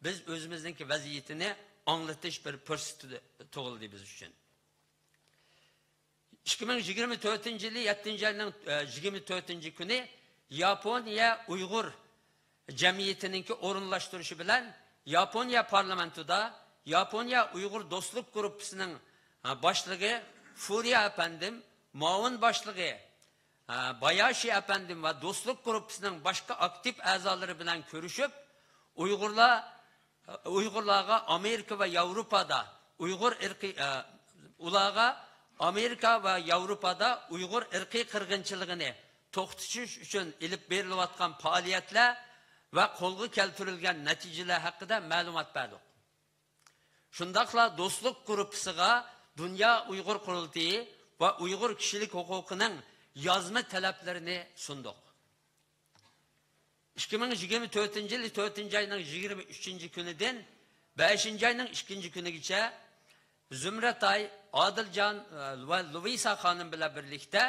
بىز ئۆزىمىزنىڭكى ۋەزىيىتىنى ئاڭلىتىش بىر پۇرسىتى تۇغۇلدى بىز ئۈچۈن. ئىككى مىڭ يىگىرمە تۆتىنچى يىلى يەتتىنچى ئاينىڭ، ئە، يىگىرمە تۆتىنچى كۈنى ياپونىيە ئۇيغۇر جەمئىيىتىنىڭكى ئورۇنلاشتۇرۇشى بىلەن ياپونىيە پارلامېنتىدا ياپونىيە ئۇيغۇر دوستلۇق گۇرۇپپىسىنىڭ، ئە، باشلىقى فۇريا ئەپەندىم، مۇئاۋىن باشلىقى، ئە، باياشى ئەپەندىم ۋە دوستلۇق گۇرۇپپىسىنىڭ باشقا ئاكتىپ ئەزالىرى بىلەن كۆرۈشۈپ، ئۇيغۇرلار ئۇيغۇرلارغا ئامېرىكا ۋە ياۋروپادا ئۇيغۇر ئىرقى، ئە، ئۇلارغا ئامېرىكا ۋە ياۋروپادا ئۇيغۇر ئىرقىي قىرغىنچىلىقىنى توختىتىش ئۈچۈن ئېلىپ بېرىلىۋاتقان پائالىيەتلەر ۋە قولغا كەلتۈرۈلگەن نەتىجىلەر ھەققىدە مەلۇمات بەردۇق. شۇنداقلا دوستلۇق گۇرۇپپىسىغا دۇنيا ئۇيغۇر قۇرۇلتىيى ۋە ئۇيغۇر كىشىلىك ھوقۇقىنىڭ يازما تەلەپلىرىنى سۇندۇق. ئىككى مىڭ يىگىرمە تۆتىنچى يىلى تۆتىنچى ئاينىڭ يىگىرمە ئۈچىنچى كۈنىدىن بەشىنچى ئاينىڭ ئىككىنچى كۈنىگىچە زۇمرەتئاي، ئادىلجان، ئە، ۋە لۇئىسا خانىم بىلەن بىرلىكتە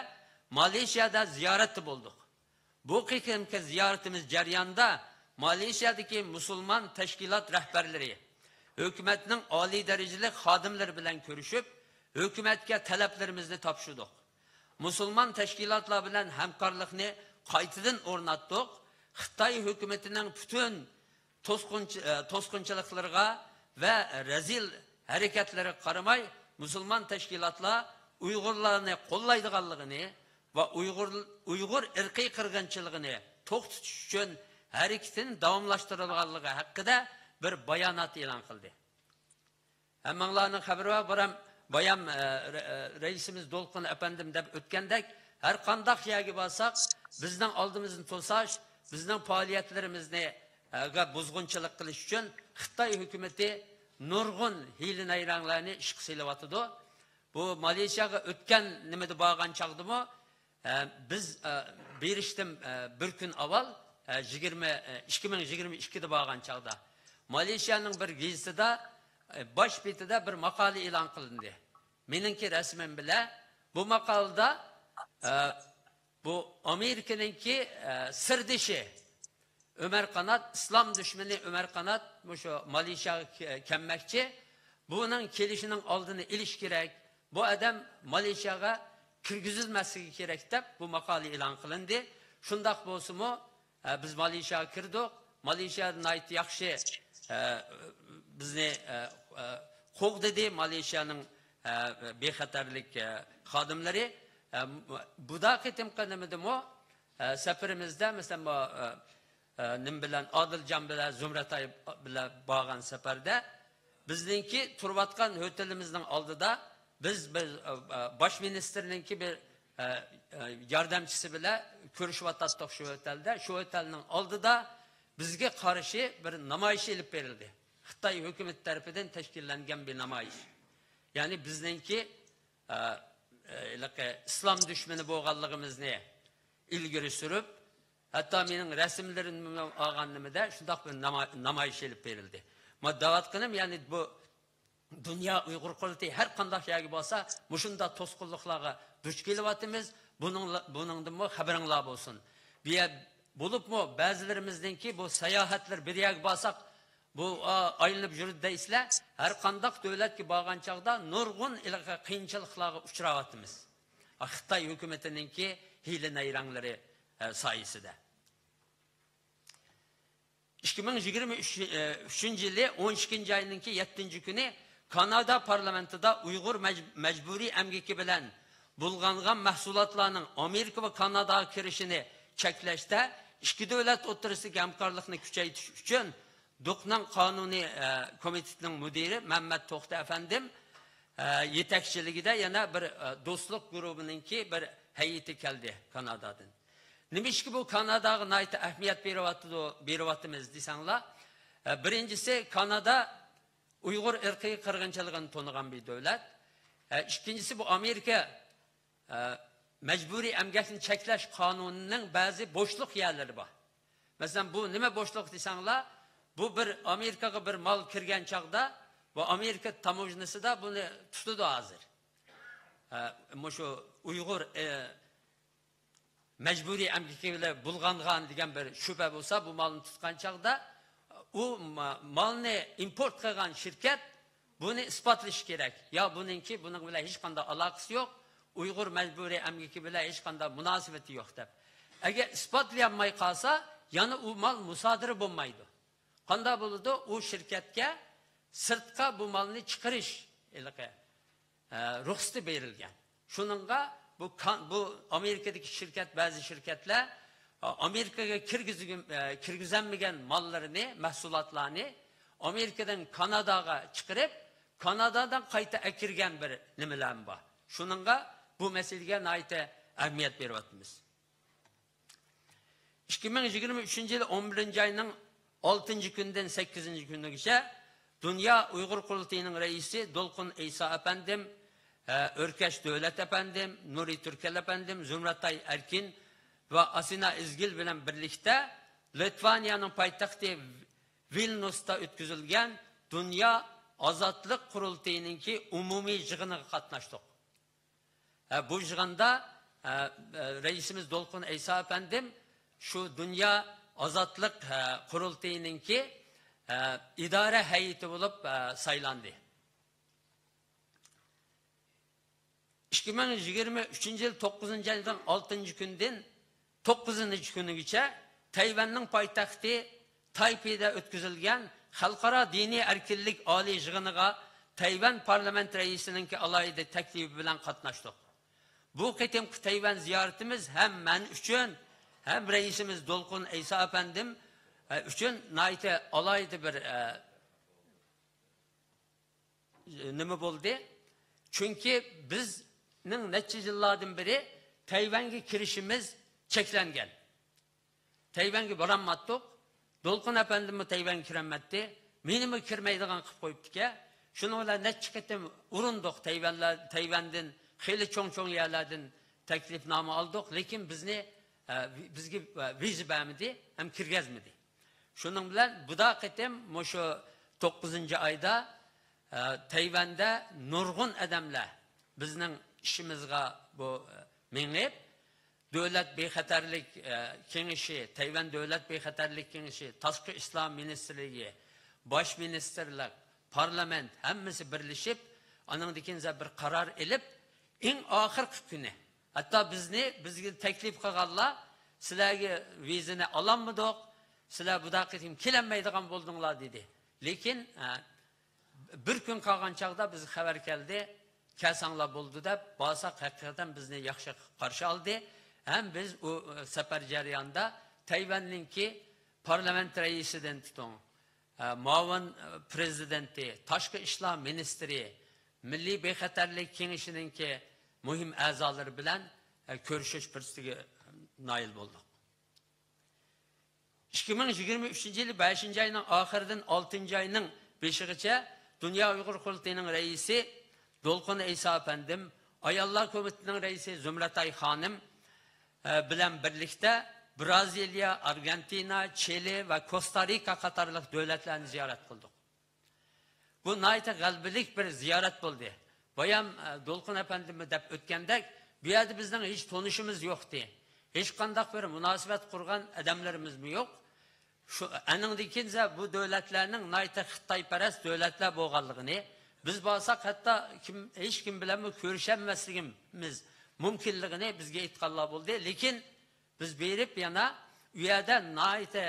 مالېزىيەدە زىيارەتتە بولدۇق. بۇ قېتىمقى زىيارىتىمىز جەريانىدا مالېزىيەدىكى مۇسۇلمان تەشكىلات رەھبەرلىرى، ھۆكۈمەتنىڭ ئالىي دەرىجىلىك خادىملىرى بىلەن كۆرۈشۈپ، ھۆكۈمەتكە تەلەپلىرىمىزنى تاپشۇردۇق. مۇسۇلمان تەشكىلاتلار بىلەن ھەمكارلىقنى قايتىدىن ئورناتتۇق. خىتاي ھۆكۈمىتىنىڭ پۈتۈن توسقۇنچى-، ئە، توسقۇنچىلىقلىرىغا ۋە رەزىل ھەرىكەتلىرىگە قارىماي، مۇسۇلمان تەشكىلاتلار ئۇيغۇرلارنى قوللايدىغانلىقىنى ۋە ئۇيغۇر، ئۇيغۇر ئىرقىي قىرغىنچىلىقىنى توختىتىش ئۈچۈن ھەرىكىتىنى داۋاملاشتۇرىدىغانلىقى ھەققىدە بىر بايانات ئېلان قىلدى. ھەممىڭلارنىڭ خەۋىرى بار، بۇرام بايام، ئە، رە-، ئە، رەئىسىمىز دولقۇن ئەپەندىم دەپ ئۆتكەندەك، ھەر قانداق يەرگە بارساق، بىزنىڭ ئالدىمىزنى توساش، بىزنىڭ پائالىيەتلىرىمىزنى، ئە، بۇزغۇنچىلىق قىلىش ئۈچۈن خىتاي ھۆكۈمىتى نۇرغۇن ھىيلە-نەيرەڭلەرنى ئىشقا سېلىۋاتىدۇ. بۇ مالېزىيەگە ئۆتكەن نېمىدە بارغان چاغدىمۇ، ئە، بىز، ئە، بېرىشتىن، ئە، بىر كۈن ئاۋۋال، ئە، يىگىرمە، ئە، ئىككى مىڭ يىگىرمە ئىككىدە بارغان چاغدا مالېزىيەنىڭ بىر گېزىتىدە، ئە، باش بېتىدە بىر ماقالە ئېلان قىلىندى. مېنىڭكى رەسىمىم بىلەن بۇ ماقالىدا، ئە، بۇ ئامېرىكىنىڭكى، ئە، سىردىشى ئۆمەر قانات، ئىسلام دۈشمىنى ئۆمەر قانات مۇشۇ مالېزىيەگە كە-، كەلمەكچى. بۇنىڭ كېلىشىنىڭ ئالدىنى ئېلىش كېرەك. بۇ ئادەم مالېزىيەگە كىرگۈزۈلمەسلىكى كېرەك دەپ بۇ ماقالە ئېلان قىلىندى. شۇنداق بولسىمۇ، ئە، بىز مالېزىيەگە كىردۇق. مالېزىيە ناھايىتى ياخشى، ئە، بىزنى، ئە، ئە، قوغدىدى مالېزىيەنىڭ، ئە، بىخەتەرلىك، ئە، خادىملىرى. ئە، بۇدا قېتىمقى نېمىدىمۇ، ئە، سەپىرىمىزدە، مەسىلەن، بۇ، ئە، ئە، نېمە بىلەن، ئادىلجان بىلەن، زۇمرەتئاي بىلەن بارغان سەپەردە بىزنىڭكى تۇرۇۋاتقان ھوتېلىمىزنىڭ ئالدىدا بىز، بىز، ئە، ئە، باش مىنىستىرنىڭكى بىر، ئە، ئە، ياردەمچىسى بىلەن كۆرۈشۈۋاتاتتۇق شۇ ھوتېلدا. شۇ ھوتېلنىڭ ئالدىدا بىزگە قارشى بىر نامايىش ئېلىپ بېرىلدى. خىتاي ھۆكۈمىتى تەرىپىدىن تەشكىللەنگەن بىر نامايىش. يەنى بىزنىڭكى، ئە، ئە، ھېلىقى ئىسلام دۈشمىنى بولغانلىقىمىزنى ئىلگىرى سۈرۈپ، ھەتتا مېنىڭ رەسىملىرىمنى ئالغان نېمىدە شۇنداق بىر ناما-، نامايىش ئېلىپ بېرىلدى. ما دەۋاتقىنىم، يەنى بۇ دۇنيا ئۇيغۇر قۇرۇلتىيى ھەر قانداق يەرگە بارسا، مۇشۇنداق توسقۇنلۇقلارغا دۇچ كېلىۋاتىمىز. بۇنىڭلا-، بۇنىڭدىنمۇ خەۋىرىڭلار بولسۇن. بۇ يەر، بولۇپمۇ بەزىلىرىمىزنىڭكى بۇ ساياھەتلەر بىر يەرگە بارساق، بۇ، ئا، ئايلىنىپ يۈرىدۇ دەيسىلەر. ھەر قانداق دۆلەتكە بارغان چاغدا نۇرغۇن ھېلىقى قىيىنچىلىقلارغا ئۇچراۋاتىمىز. ئا، خىتاي ھۆكۈمىتىنىڭكى ھىيلە-نەيرەڭلىرى، ئە، سايىسىدە. ئىككى مىڭ يىگىرمە ئۈچ، ئۈچىنچى يىلى ئون ئىككىنچى ئاينىڭكى يەتتىنچى كۈنى كانادا پارلامېنتىدا ئۇيغۇر مەج-، مەجبۇرىي ئەمگىكى بىلەن بۇلغانغان مەھسۇلاتلارنىڭ ئامېرىكا ۋە كاناداغا كىرىشىنى چەكلەشتە ئىككى دۆلەت ئوتتۇرىسىدىكى ھەمكارلىقنى كۈچەيتىش ئۈچۈن دۇكنىڭ قانۇنىي، ئە، كومىتېتىنىڭ مۇدىرى مەممەت توختى ئەپەندىم، ئە، يېتەكچىلىكىدە يەنە بىر، ئە، دوستلۇق گۇرۇپپىنىڭكى بىر ھەيئىتى كەلدى كانادادىن. نېمىشقا بۇ كاناداغا ناھايىتى ئەھمىيەت بېرىۋاتىدۇ، بېرىۋاتىمىز دېسەڭلار، ئە، بىرىنچىسى، كانادا ئۇيغۇر ئىرقىي قىرغىنچىلىقىنى تونۇغان بىر دۆلەت. ئە، ئىككىنچىسى، بۇ ئامېرىكا، ئە، مەجبۇرىي ئەمگەكنى چەكلەش قانۇنىنىڭ بەزى بوشلۇق يەرلىرى بار. مەسىلەن، بۇ نېمە بوشلۇق دېسەڭلار، بۇ بىر ئامېرىكىغا بىر مال كىرگەن چاغدا، بۇ ئامېرىكا تاموژنىسىدا بۇنى تۇتىدۇ ھازىر. ئە، مۇشۇ ئۇيغۇر، ئە، مەجبۇرىي ئەمگىكى بىلەن بۇلغانغان دېگەن بىر شۈبھە بولسا، بۇ مالنى تۇتقان چاغدا ئۇ ما-، مالنى ئىمپورت قىلغان شىركەت بۇنى ئىسپاتلىشى كېرەك. يا بۇنىڭكى، بۇنىڭ بىلەن ھېچقانداق ئالاقىسى يوق، ئۇيغۇر مەجبۇرىي ئەمگىكى بىلەن ھېچقانداق مۇناسىۋىتى يوق دەپ. ئەگەر ئىسپاتلىيالماي قالسا، يەنە ئۇ مال مۇسادىرە بولمايدۇ. قانداق بولىدۇ؟ ئۇ شىركەتكە سىرتقا بۇ مالنى چىقىرىش ھېلىقى، ئە، رۇخسىتى بېرىلگەن. شۇنىڭغا بۇ كان-، بۇ ئامېرىكىدىكى شىركەت، بەزى شىركەتلەر، ئا، ئامېرىكىغا كىرگۈزگۈم-، ئە، كىرگۈزەلمىگەن ماللىرىنى، مەھسۇلاتلارنى ئامېرىكىدىن كاناداغا چىقىرىپ، كانادادىن قايتا ئەكىرگەن بىر نېمىلەرمۇ بار. شۇنىڭغا بۇ مەسىلىگە ناھايىتى ئەھمىيەت بېرىۋاتىمىز. ئىككى مىڭ يىگىرمە ئۈچىنچى يىل ئون بىرىنچى ئاينىڭ ئالتىنچى كۈنىدىن سەككىزىنچى كۈنىگىچە دۇنيا ئۇيغۇر قۇرۇلتىيىنىڭ رەئىسى دولقۇن ئەيسا ئەپەندىم، ئە، ئۆركەش دۆلەت ئەپەندىم، نۇرى تۈركەل ئەپەندىم، زۇمرەتئاي ئەركىن ۋە ئاسىنا ئىزگىل بىلەن بىرلىكتە لىتۋانىيەنىڭ پايتەختى ۋىلنۇستا ئۆتكۈزۈلگەن دۇنيا ئازادلىق قۇرۇلتىيىنىڭكى ئومۇمىي يىغىنىغا قاتناشتۇق. ھە، بۇ يىغىندا، ھە، رەئىسىمىز دولقۇن ئەيسا ئەپەندىم شۇ دۇنيا ئازادلىق، ھە، قۇرۇلتىيىنىڭكى، ھە، ئىدارە ھەيئىتى بولۇپ، ھە، سايلاندى. ئىككى مىڭ يىگىرمە ئۈچىنچى يىل توققۇزىنچى ئاينىڭ ئالتىنچى كۈنىدىن توققۇزىنچى كۈنىگىچە تەيۋەننىڭ پايتەختى تايپېيدا ئۆتكۈزۈلگەن خەلقئارا دىنىي ئەركىنلىك ئالىي يىغىنىغا تەيۋەن پارلامېنت رەئىسىنىڭكى ئالاھىدە تەكلىپى بىلەن قاتناشتۇق. بۇ قېتىمقى تەيۋەن زىيارىتىمىز ھەم مەن ئۈچۈن، ھەم رەئىسىمىز دولقۇن ئەيسا ئەپەندىم، ئە، ئۈچۈن ناھايىتى ئالاھىدە بىر، ئە، نېمە بولدى؟ چۈنكى بىزنىڭ نەچچە يىللاردىن بېرى تەيۋەنگە كىرىشىمىز چەكلەنگەن. تەيۋەنگە بارالماتتۇق. دولقۇن ئەپەندىممۇ تەيۋەنگە كىرەلمەپتۇ. مېنىمۇ كىرمەيدىغان قىلىپ قويۇپتىكەن. شۇنىڭ بىلەن نەچچە قېتىم ئۇرۇندۇق. تەيۋەنلەر، تەيۋەندىن خېلى چوڭ-چوڭ يەرلەردىن تەكلىپنامە ئالدۇق، لېكىن بىزنى، ئە، بىزگە، ئە، ۋىزا بەرمىدى ھەم كىرگۈزمىدى. شۇنىڭ بىلەن بۇدا قېتىم مۇشۇ توققۇزىنچى ئايدا، ئە، تەيۋەندە نۇرغۇن ئادەملەر بىزنىڭ ئىشىمىزغا بۇ، ئە، مېڭىپ، دۆلەت بىخەتەرلىك، ئە، كېڭىشى، تەيۋەن دۆلەت بىخەتەرلىك كېڭىشى، تاشقى ئىشلار مىنىستىرلىكى، باش مىنىستىرلىق، پارلامېنت ھەممىسى بىرلىشىپ، ئانىڭدىن كېيىن بىر قارار ئېلىپ، ئەڭ ئاخىرقى كۈنى، ھەتتا بىزنى، بىزگە تەكلىپ قىلغانلار، سىلەرگە ۋىزىنى ئالالمىدۇق، سىلەر بۇدا قېتىم كېلەلمەيدىغان بولدۇڭلار، دېدى. لېكىن، ئە، بىر كۈن قالغان چاغدا بىزگە خەۋەر كەلدى، كەلسەڭلار بولىدۇ دەپ. بارساق، ھەقىقەتەن بىزنى ياخشى قارشى ئالدى. ھەم بىز ئۇ، ئە، سەپەر جەريانىدا تەيۋەننىڭكى پارلامېنت رەئىسىدىن تۇتۇڭ، ئە، مۇئاۋىن، ئە، پرېزىدېنتى، تاشقى ئىشلار مىنىستىرى، مىللىي بىخەتەرلىك كېڭىشىنىڭكى مۇھىم ئەزالىرى بىلەن، ئە، كۆرۈشۈش پۇرسىتىگە نايىل بولدۇق. ئىككى مىڭ يىگىرمە ئۈچىنچى يىلى بەشىنچى ئاينىڭ ئاخىرىدىن ئالتىنچى ئاينىڭ بېشىغىچە دۇنيا ئۇيغۇر قۇرۇلتىيىنىڭ رەئىسى دولقۇن ئەيسا ئەپەندىم، ئاياللار كومىتېتىنىڭ رەئىسى زۇمرەتئاي خانىم، ئە، بىلەن بىرلىكتە بىرازىلىيە، ئارگېنتىنا، چىلى ۋە كوستا رىكا قاتارلىق دۆلەتلەرنى زىيارەت قىلدۇق. بۇ ناھايىتى غەلىبىلىك بىر زىيارەت بولدى. بايام، ئە، دولقۇن ئەپەندىممۇ دەپ ئۆتكەندەك، بۇ يەردە بىزنىڭ ھېچ تونۇشىمىز يوقتى. ھېچقانداق بىر مۇناسىۋەت قۇرغان ئادەملىرىمىزمۇ يوق. شۇ، ئەنىڭدىن كېيىن بۇ دۆلەتلەرنىڭ ناھايىتى خىتايپەرەس دۆلەتلەر بولغانلىقىنى، بىز بارساق ھەتتا كىم، ھېچكىم بىلەنمۇ كۆرۈشەلمەسلىكىمىز مۇمكىنلىقىنى بىزگە ئېيتقانلار بولدى. لېكىن بىز بېرىپ يەنە ئۇ يەردە ناھايىتى،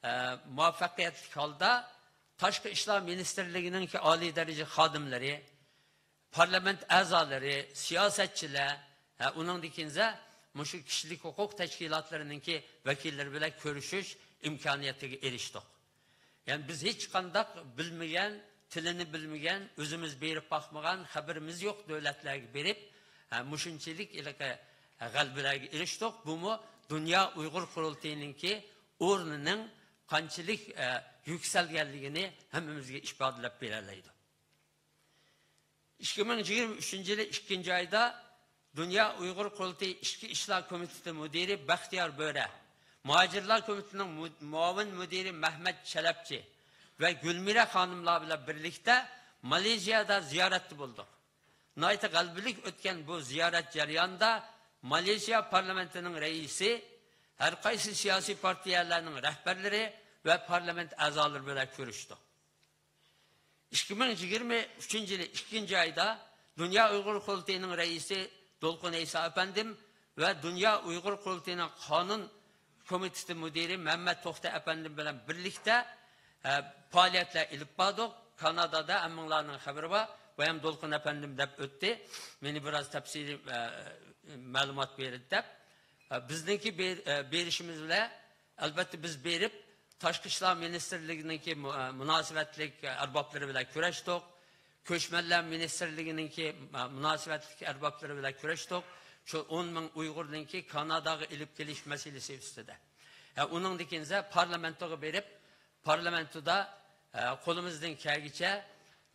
ئە، مۇۋەپپەقىيەتلىك ھالدا تاشقى ئىشلار مىنىستىرلىكىنىڭكى ئالىي دەرىجە خادىملىرى، پارلامېنت ئەزالىرى، سىياسەتچىلەر، ھە، ئۇنىڭدىن كېيىن مۇشۇ كىشىلىك ھوقۇق تەشكىلاتلىرىنىڭكى ۋەكىللىرى بىلەن كۆرۈشۈش ئىمكانىيىتىگە ئېرىشتۇق. يەنى بىز ھېچقانداق بىلمىگەن، تىلىنى بىلمىگەن، ئۆزىمىز بېرىپ باقمىغان، خەۋىرىمىز يوق دۆلەتلەرگە بېرىپ، ھە، مۇشۇنچىلىك ھېلىقى غەلىبىلەرگە ئېرىشتۇق. بۇمۇ دۇنيا ئۇيغۇر قۇرۇلتىيىنىڭكى ئورنىنىڭ قانچىلىك، ئە، يۈكسەلگەنلىكىنى ھەممىمىزگە ئىپادىلەپ بېرەلەيدۇ. ئىككى مىڭ يىگىرمە ئۈچىنچى يىلى ئىككىنچى ئايدا دۇنيا ئۇيغۇر قۇرۇلتىيى ئىچكى ئىشلار كومىتېتى مۇدىرى بەختىيار بۆرە، مۇھاجىرلار كومىتېتىنىڭ مۇ-، مۇئاۋىن مۇدىرى مەھمەت چەلەپچى ۋە گۈلمىرە خانىملار بىلەن بىرلىكتە مالېزىيادا زىيارەتتە بولدۇق. ناھايىتى غەلىبىلىك ئۆتكەن بۇ زىيارەت جەريانىدا مالېزىيا پارلامېنتىنىڭ رەئىسى، ھەر قايسى سىياسىي پارتىيەلەرنىڭ رەھبەرلىرى ۋە پارلامېنت ئەزالىرى بىلەن كۆرۈشتۇق. ئىككى مىڭ يىگىرمە ئۈچىنچى يىلى ئىككىنچى ئايدا دۇنيا ئۇيغۇر قۇرۇلتىيىنىڭ رەئىسى دولقۇن ئەيسا ئەپەندىم ۋە دۇنيا ئۇيغۇر قۇرۇلتىيىنىڭ قانۇن كومىتېتى مۇدىرى مەمەت توختى ئەپەندىم بىلەن بىرلىكتە، ئە، پائالىيەتلەر ئېلىپ باردۇق. كانادادا ھەممىڭلارنىڭ خەۋىرى بار. بايام دولقۇن ئەپەندىم دەپ ئۆتتى. مېنى بىراز تەپسىلىي، ئە، مەلۇمات بېرىدۇ دەپ. ئە، بىزنىڭكى بېر-، ئە، بېرىشىمىز بىلەن ئەلۋەتتە، بىز بېرىپ، تاشقى ئىشلار مىنىستىرلىكىنىڭكى مۇ-، مۇناسىۋەتلىك ئەربابلىرى بىلەن كۆرۈشتۇق. كۆچمەنلەر مىنىستىرلىكىنىڭكى مۇناسىۋەتلىك ئەربابلىرى بىلەن كۆرۈشتۇق. شۇ ئون مىڭ ئۇيغۇرنىڭكى كاناداغا ئېلىپ كېلىش مەسىلىسى ئۈستىدە. ھە، ئۇنىڭدىن كېيىن پارلامېنتوغا بېرىپ، پارلامېنتودا، ھە، قولىمىزدىن كەلگىچە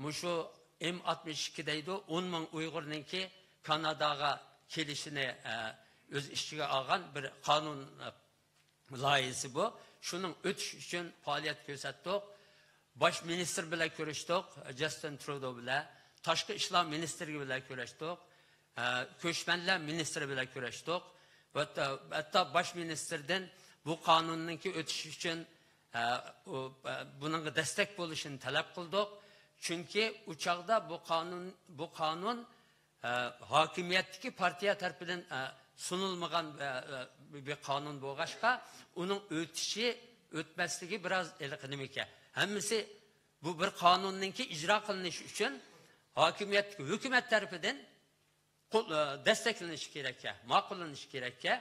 مۇشۇ ئېم ئاتمىش ئىككى دەيدۇ، ئون مىڭ ئۇيغۇرنىڭكى كاناداغا كېلىشىنى، ھە، ئۆز ئىچىگە ئالغان بىر قانۇن، ھە، لايىھىسى بۇ. شۇنىڭ ئۆتۈش ئۈچۈن پائالىيەت كۆرسەتتۇق. باش مىنىستىر بىلەن كۆرۈشتۇق، جاستىن ترۇدو بىلەن. تاشقى ئىشلار مىنىستىرى بىلەن كۆرۈشتۇق. ئە، كۆچمەنلەر مىنىستىرى بىلەن كۆرۈشتۇق. ھەتتا، ھەتتا باش مىنىستىردىن بۇ قانۇننىڭكى ئۆتۈشى ئۈچۈن، ئە، ئۇ، ئە، بۇنىڭغا دەستەك بولۇشىنى تەلەپ قىلدۇق. چۈنكى ئۇ چاغدا بۇ قانۇن، بۇ قانۇن ئە، ھاكىمىيەتتىكى پارتىيە تەرىپىدىن، ئە، سۇنۇلمىغان، ئە، ئە، بىر قانۇن بولغاچقا، ئۇنىڭ ئۆتۈشى، ئۆتمەسلىكى بىراز ھېلىقى نېمىكەن. ھەممىسى بۇ بىر قانۇننىڭكى ئىجرا قىلىنىشى ئۈچۈن ھاكىمىيەت، ھۆكۈمەت تەرىپىدىن قول-، ئە، دەستەكلىنىشى كېرەككەن، ماقۇللىنىشى كېرەككەن.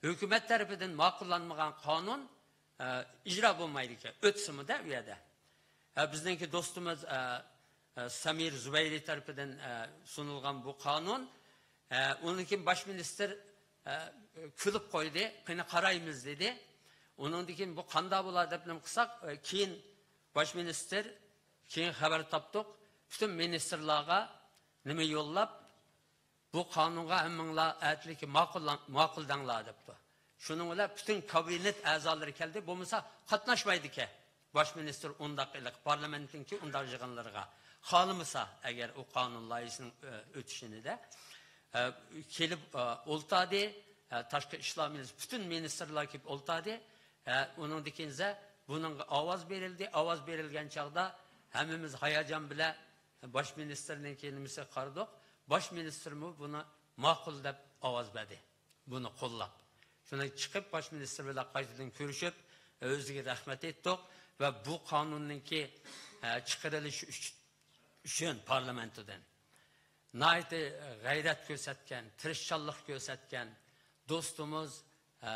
ھۆكۈمەت تەرىپىدىن ماقۇللانمىغان قانۇن ئە، ئىجرا بولمايدىكەن، ئۆتسىمۇ-دە ئۇ يەردە. ئە، بىزنىڭكى دوستىمىز، ئە، ئە، سەمىر زۇبەيرى تەرىپىدىن، ئە، سۇنۇلغان بۇ قانۇن. ئە، ئۇنىڭدىن كېيىن باش مىنىستىر، ئە، كۈلۈپ قويدى، قېنى قارايمىز دېدى. ئۇنىڭدىن كېيىن بۇ قانداق بولار دەپ نېمە قىلساق، ئە، كېيىن باش مىنىستىر، كېيىن خەۋەر تاپتۇق، پۈتۈن مىنىستىرلارغا نېمە يوللاپ، بۇ قانۇنغا ھەممىڭلار ئەتىلىكى ماقۇللاڭ-، ماقۇل دەڭلار دەپتۇ. شۇنىڭ بىلەن پۈتۈن كابىنېت ئەزالىرى كەلدى، بولمىسا قاتناشمايدىكەن. باش مىنىستىر ئۇنداق ئىلىق پارلامېنتنىڭكى ئۇنداق يىغىنلىرىغا، خالىمىسا ئەگەر ئۇ قانۇن لايىھىسىنىڭ، ئۆ، ئۆتۈشىنى دە، ئە، كېلىپ، ئە، ئولتاردى. ئە، تاشقى ئىشلار مىنىستىرى، پۈتۈن مىنىستىرلار كېلىپ ئولتاردى. ئە، ئۇنىڭدىن كېيىن بۇنىڭغا ئاۋاز بېرىلدى. ئاۋاز بېرىلگەن چاغدا ھەممىمىز ھاياجان بىلەن باش مىنىستىرنىڭكى نېمىسىگە قارىدۇق. باش مىنىستىرمۇ بۇنى ماقۇل دەپ ئاۋاز بەردى. بۇنى قوللاپ. شۇنى چىقىپ، باش مىنىستىر بىلەن قايتىدىن كۆرۈشۈپ، ئۆزىگە رەھمەت ئېيتتۇق ۋە بۇ قانۇننىڭكى، ئە، چىقىرىلىشى ئۈچ-، ئۈچۈن پارلامېنتىدىن ناھايىتى غەيرەت كۆرسەتكەن، تىرىشچانلىق كۆرسەتكەن دوستىمىز، ئە،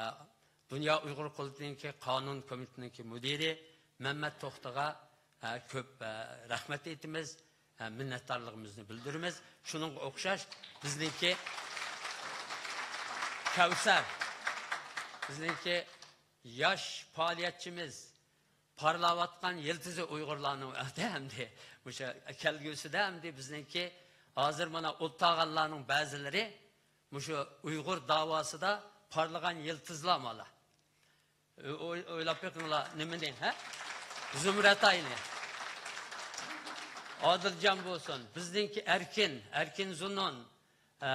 دۇنيا ئۇيغۇر قۇرۇلتىيىنىڭكى قانۇن كومىتېتىنىڭكى مۇدىرى مەمەت توختىغا، ئە، كۆپ، ئە، رەھمەت ئېيتىمىز، ئە، مىننەتدارلىقىمىزنى بىلدۈرىمىز. شۇنىڭغا ئوخشاش بىزنىڭكى كەۋسەر، بىزنىڭكى ياش پائالىيەتچىمىز، پارلاۋاتقان يىلتىزى ئۇيغۇرلارنىڭ ئەمدى مۇشۇ كەلگۈسىدە ئەمدى بىزنىڭكى ھازىر مانا ئولتۇرغانلارنىڭ بەزىلىرى مۇشۇ ئۇيغۇر داۋاسىدا پارلىغان يىلتىزلار مانا. ئوي-، ئويلاپ بېقىڭلار، نېمىنى، ھە؟ زۇمرەتاينى. ئادىلجان بولسۇن، بىزنىڭكى ئەركىن، ئەركىن زۇنۇن، ئە،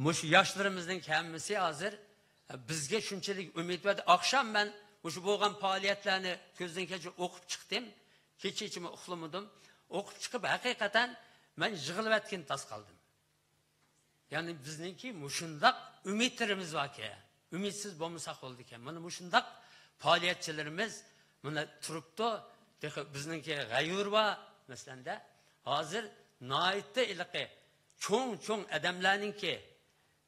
مۇشۇ ياشلىرىمىزنىڭ ھەممىسى ھازىر، ئە، بىزگە شۇنچىلىك ئۈمىد بەردى. ئاخشام مەن مۇشۇ بولغان پائالىيەتلەرنى كۆزدىن كەچۈرۈپ ئوقۇپ چىقتىم. كېچىچىمۇ ئۇخلىمىدىم. ئوقۇپ چىقىپ، ھەقىقەتەن مەن يىغلىۋەتكىنى تاس قالدىم. يەنى بىزنىڭكى مۇشۇنداق ئۈمىدلىرىمىز باركەن، ئۈمىدسىز بولمىساق بولىدىكەن. مانا مۇشۇنداق پائالىيەتچىلىرىمىز مانا تۇرۇپتۇ. تېخى بىزنىڭكى غەيۇر بار، مەسىلەندە، ھازىر ناھايىتى ھېلىقى چوڭ-چوڭ ئادەملەرنىڭكى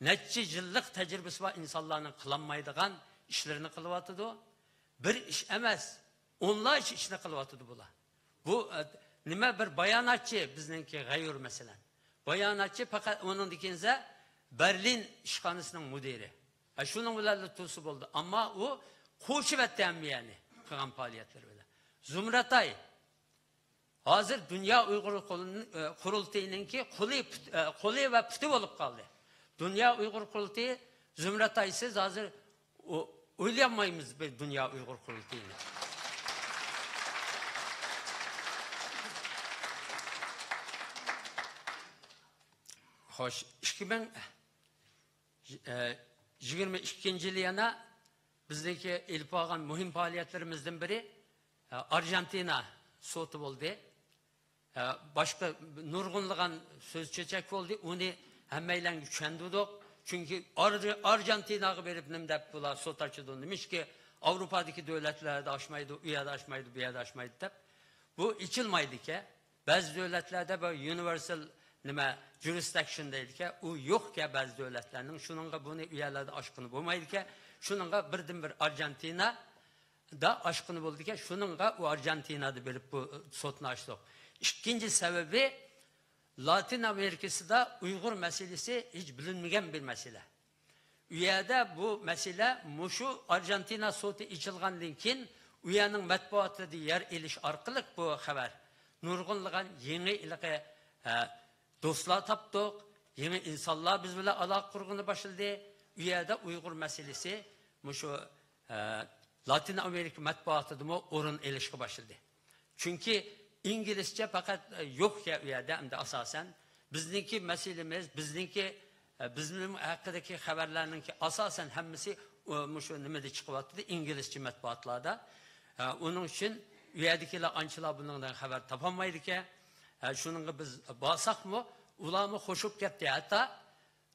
نەچچە يىللىق تەجرىبىسى بار ئىنسانلارنىڭ قىلالمايدىغان ئىشلىرىنى قىلىۋاتىدۇ. بىر ئىش ئەمەس، ئونلارچە ئىشنى قىلىۋاتىدۇ بۇلار. بۇ، ئە، نېمە بىر باياناتچى بىزنىڭكى غەيۇر مەسىلەن. باياناتچى پەقەت ئۇنىڭدىن كېيىن بەرلىن ئىشخانىسىنىڭ مۇدىرى. ئە، شۇنىڭ بىلەنلا تۇرسا بولدى. ئەمما ئۇ قوشۇۋەتتى ھەممە يەرنى قىلغان پائالىيەتلىرى بىلەن. زۇمرەتاي ھازىر دۇنيا ئۇيغۇر قۇرۇلتىيىنىڭكى قولى، پۇت-، ئە، قولى ۋە پۇتى بولۇپ قالدى. دۇنيا ئۇيغۇر قۇرۇلتىيى زۇمرەتايسىز ھازىر ئو-، ئويلىيالمايمىز بىر دۇنيا ئۇيغۇر قۇرۇلتىيىنى. خوش، ئىككى مىڭ، ئە، يىگىرمە ئىككىنچى يىلى يەنە بىزنىڭكى ئېلىپ بارغان مۇھىم پائالىيەتلىرىمىزدىن بىرى، ئە، ئارژانتىنا سوتى بولدى. ئە، باشقا نۇرغۇنلىغان سۆز چۆچەك بولدى. ئۇنى ھەممەيلەنگە چۈشەندۈردۇق. چۈنكى ئار-، ئارژانتىناغا بېرىپ نېمە دەپ بۇلار سوت ئاچىدۇ؟ نېمىشقا ئاۋروپادىكى دۆلەتلەردە ئاچمايدۇ، ئۇ يەردە ئاچمايدۇ، بۇ يەردە ئاچمايدۇ دەپ. بۇ ئېچىلمايدىكەن. بەزى دۆلەتلەردە بۇ يۇنىۋېرسال نېمە، جۇرىسدىكشن دەيدىكەن. ئۇ يوقكەن بەزى دۆلەتلەرنىڭ. شۇنىڭغا بۇنى ئۇ يەرلەردە ئاچقىلى بولمايدىكەن. شۇنىڭغا بىردىنبىر ئارژانتىنا دا ئاشقىنى بولىدىكەن، شۇنىڭغا ئۇ ئارژانتىنادا بېرىپ بۇ سوتنى ئاچتۇق. ئىككىنچى سەۋەبى، لاتىن ئامېرىكىسىدا ئۇيغۇر مەسىلىسى ھېچ بىلىنمىگەن بىر مەسىلە. ئۇ يەردە بۇ مەسىلە مۇشۇ ئارژانتىنا سوتى ئېچىلغاندىن كېيىن، ئۇ يەرنىڭ مەتبۇئاتىدا يەر ئېلىش ئارقىلىق بۇ خەۋەر نۇرغۇنلىغان يېڭى ھېلىقى، ئە، دوستلار تاپتۇق، يېڭى ئىنسانلار بىز بىلەن ئالاقە قۇرغىلى باشلىدى. ئۇ يەردە ئۇيغۇر مەسىلىسى مۇشۇ، ئە، لاتىن ئامېرىكا مەتبۇئاتىدىمۇ ئورۇن ئېلىشقا باشلىدى. چۈنكى ئىنگلىزچە پەقەت، ئە، يوقكەن ئۇ يەردە ئەمدى ئاساسەن. بىزنىڭكى مەسىلىمىز، بىزنىڭكى، ئە، بىزنىڭ ھەققىدىكى خەۋەرلەرنىڭكى ئاساسەن ھەممىسى، ئۇ، مۇشۇ نېمىدە چىقىۋاتىدۇ، ئىنگلىزچە مەتبۇئاتلاردا. ئە، ئۇنىڭ ئۈچۈن ئۇ يەردىكىلەر ئانچىلا بۇنىڭدىن خەۋەر تاپالمايدىكەن. ئە، شۇنىڭغا بىز بارساقمۇ، ئۇلارمۇ خوش بولۇپ كەتتى. ھەتتا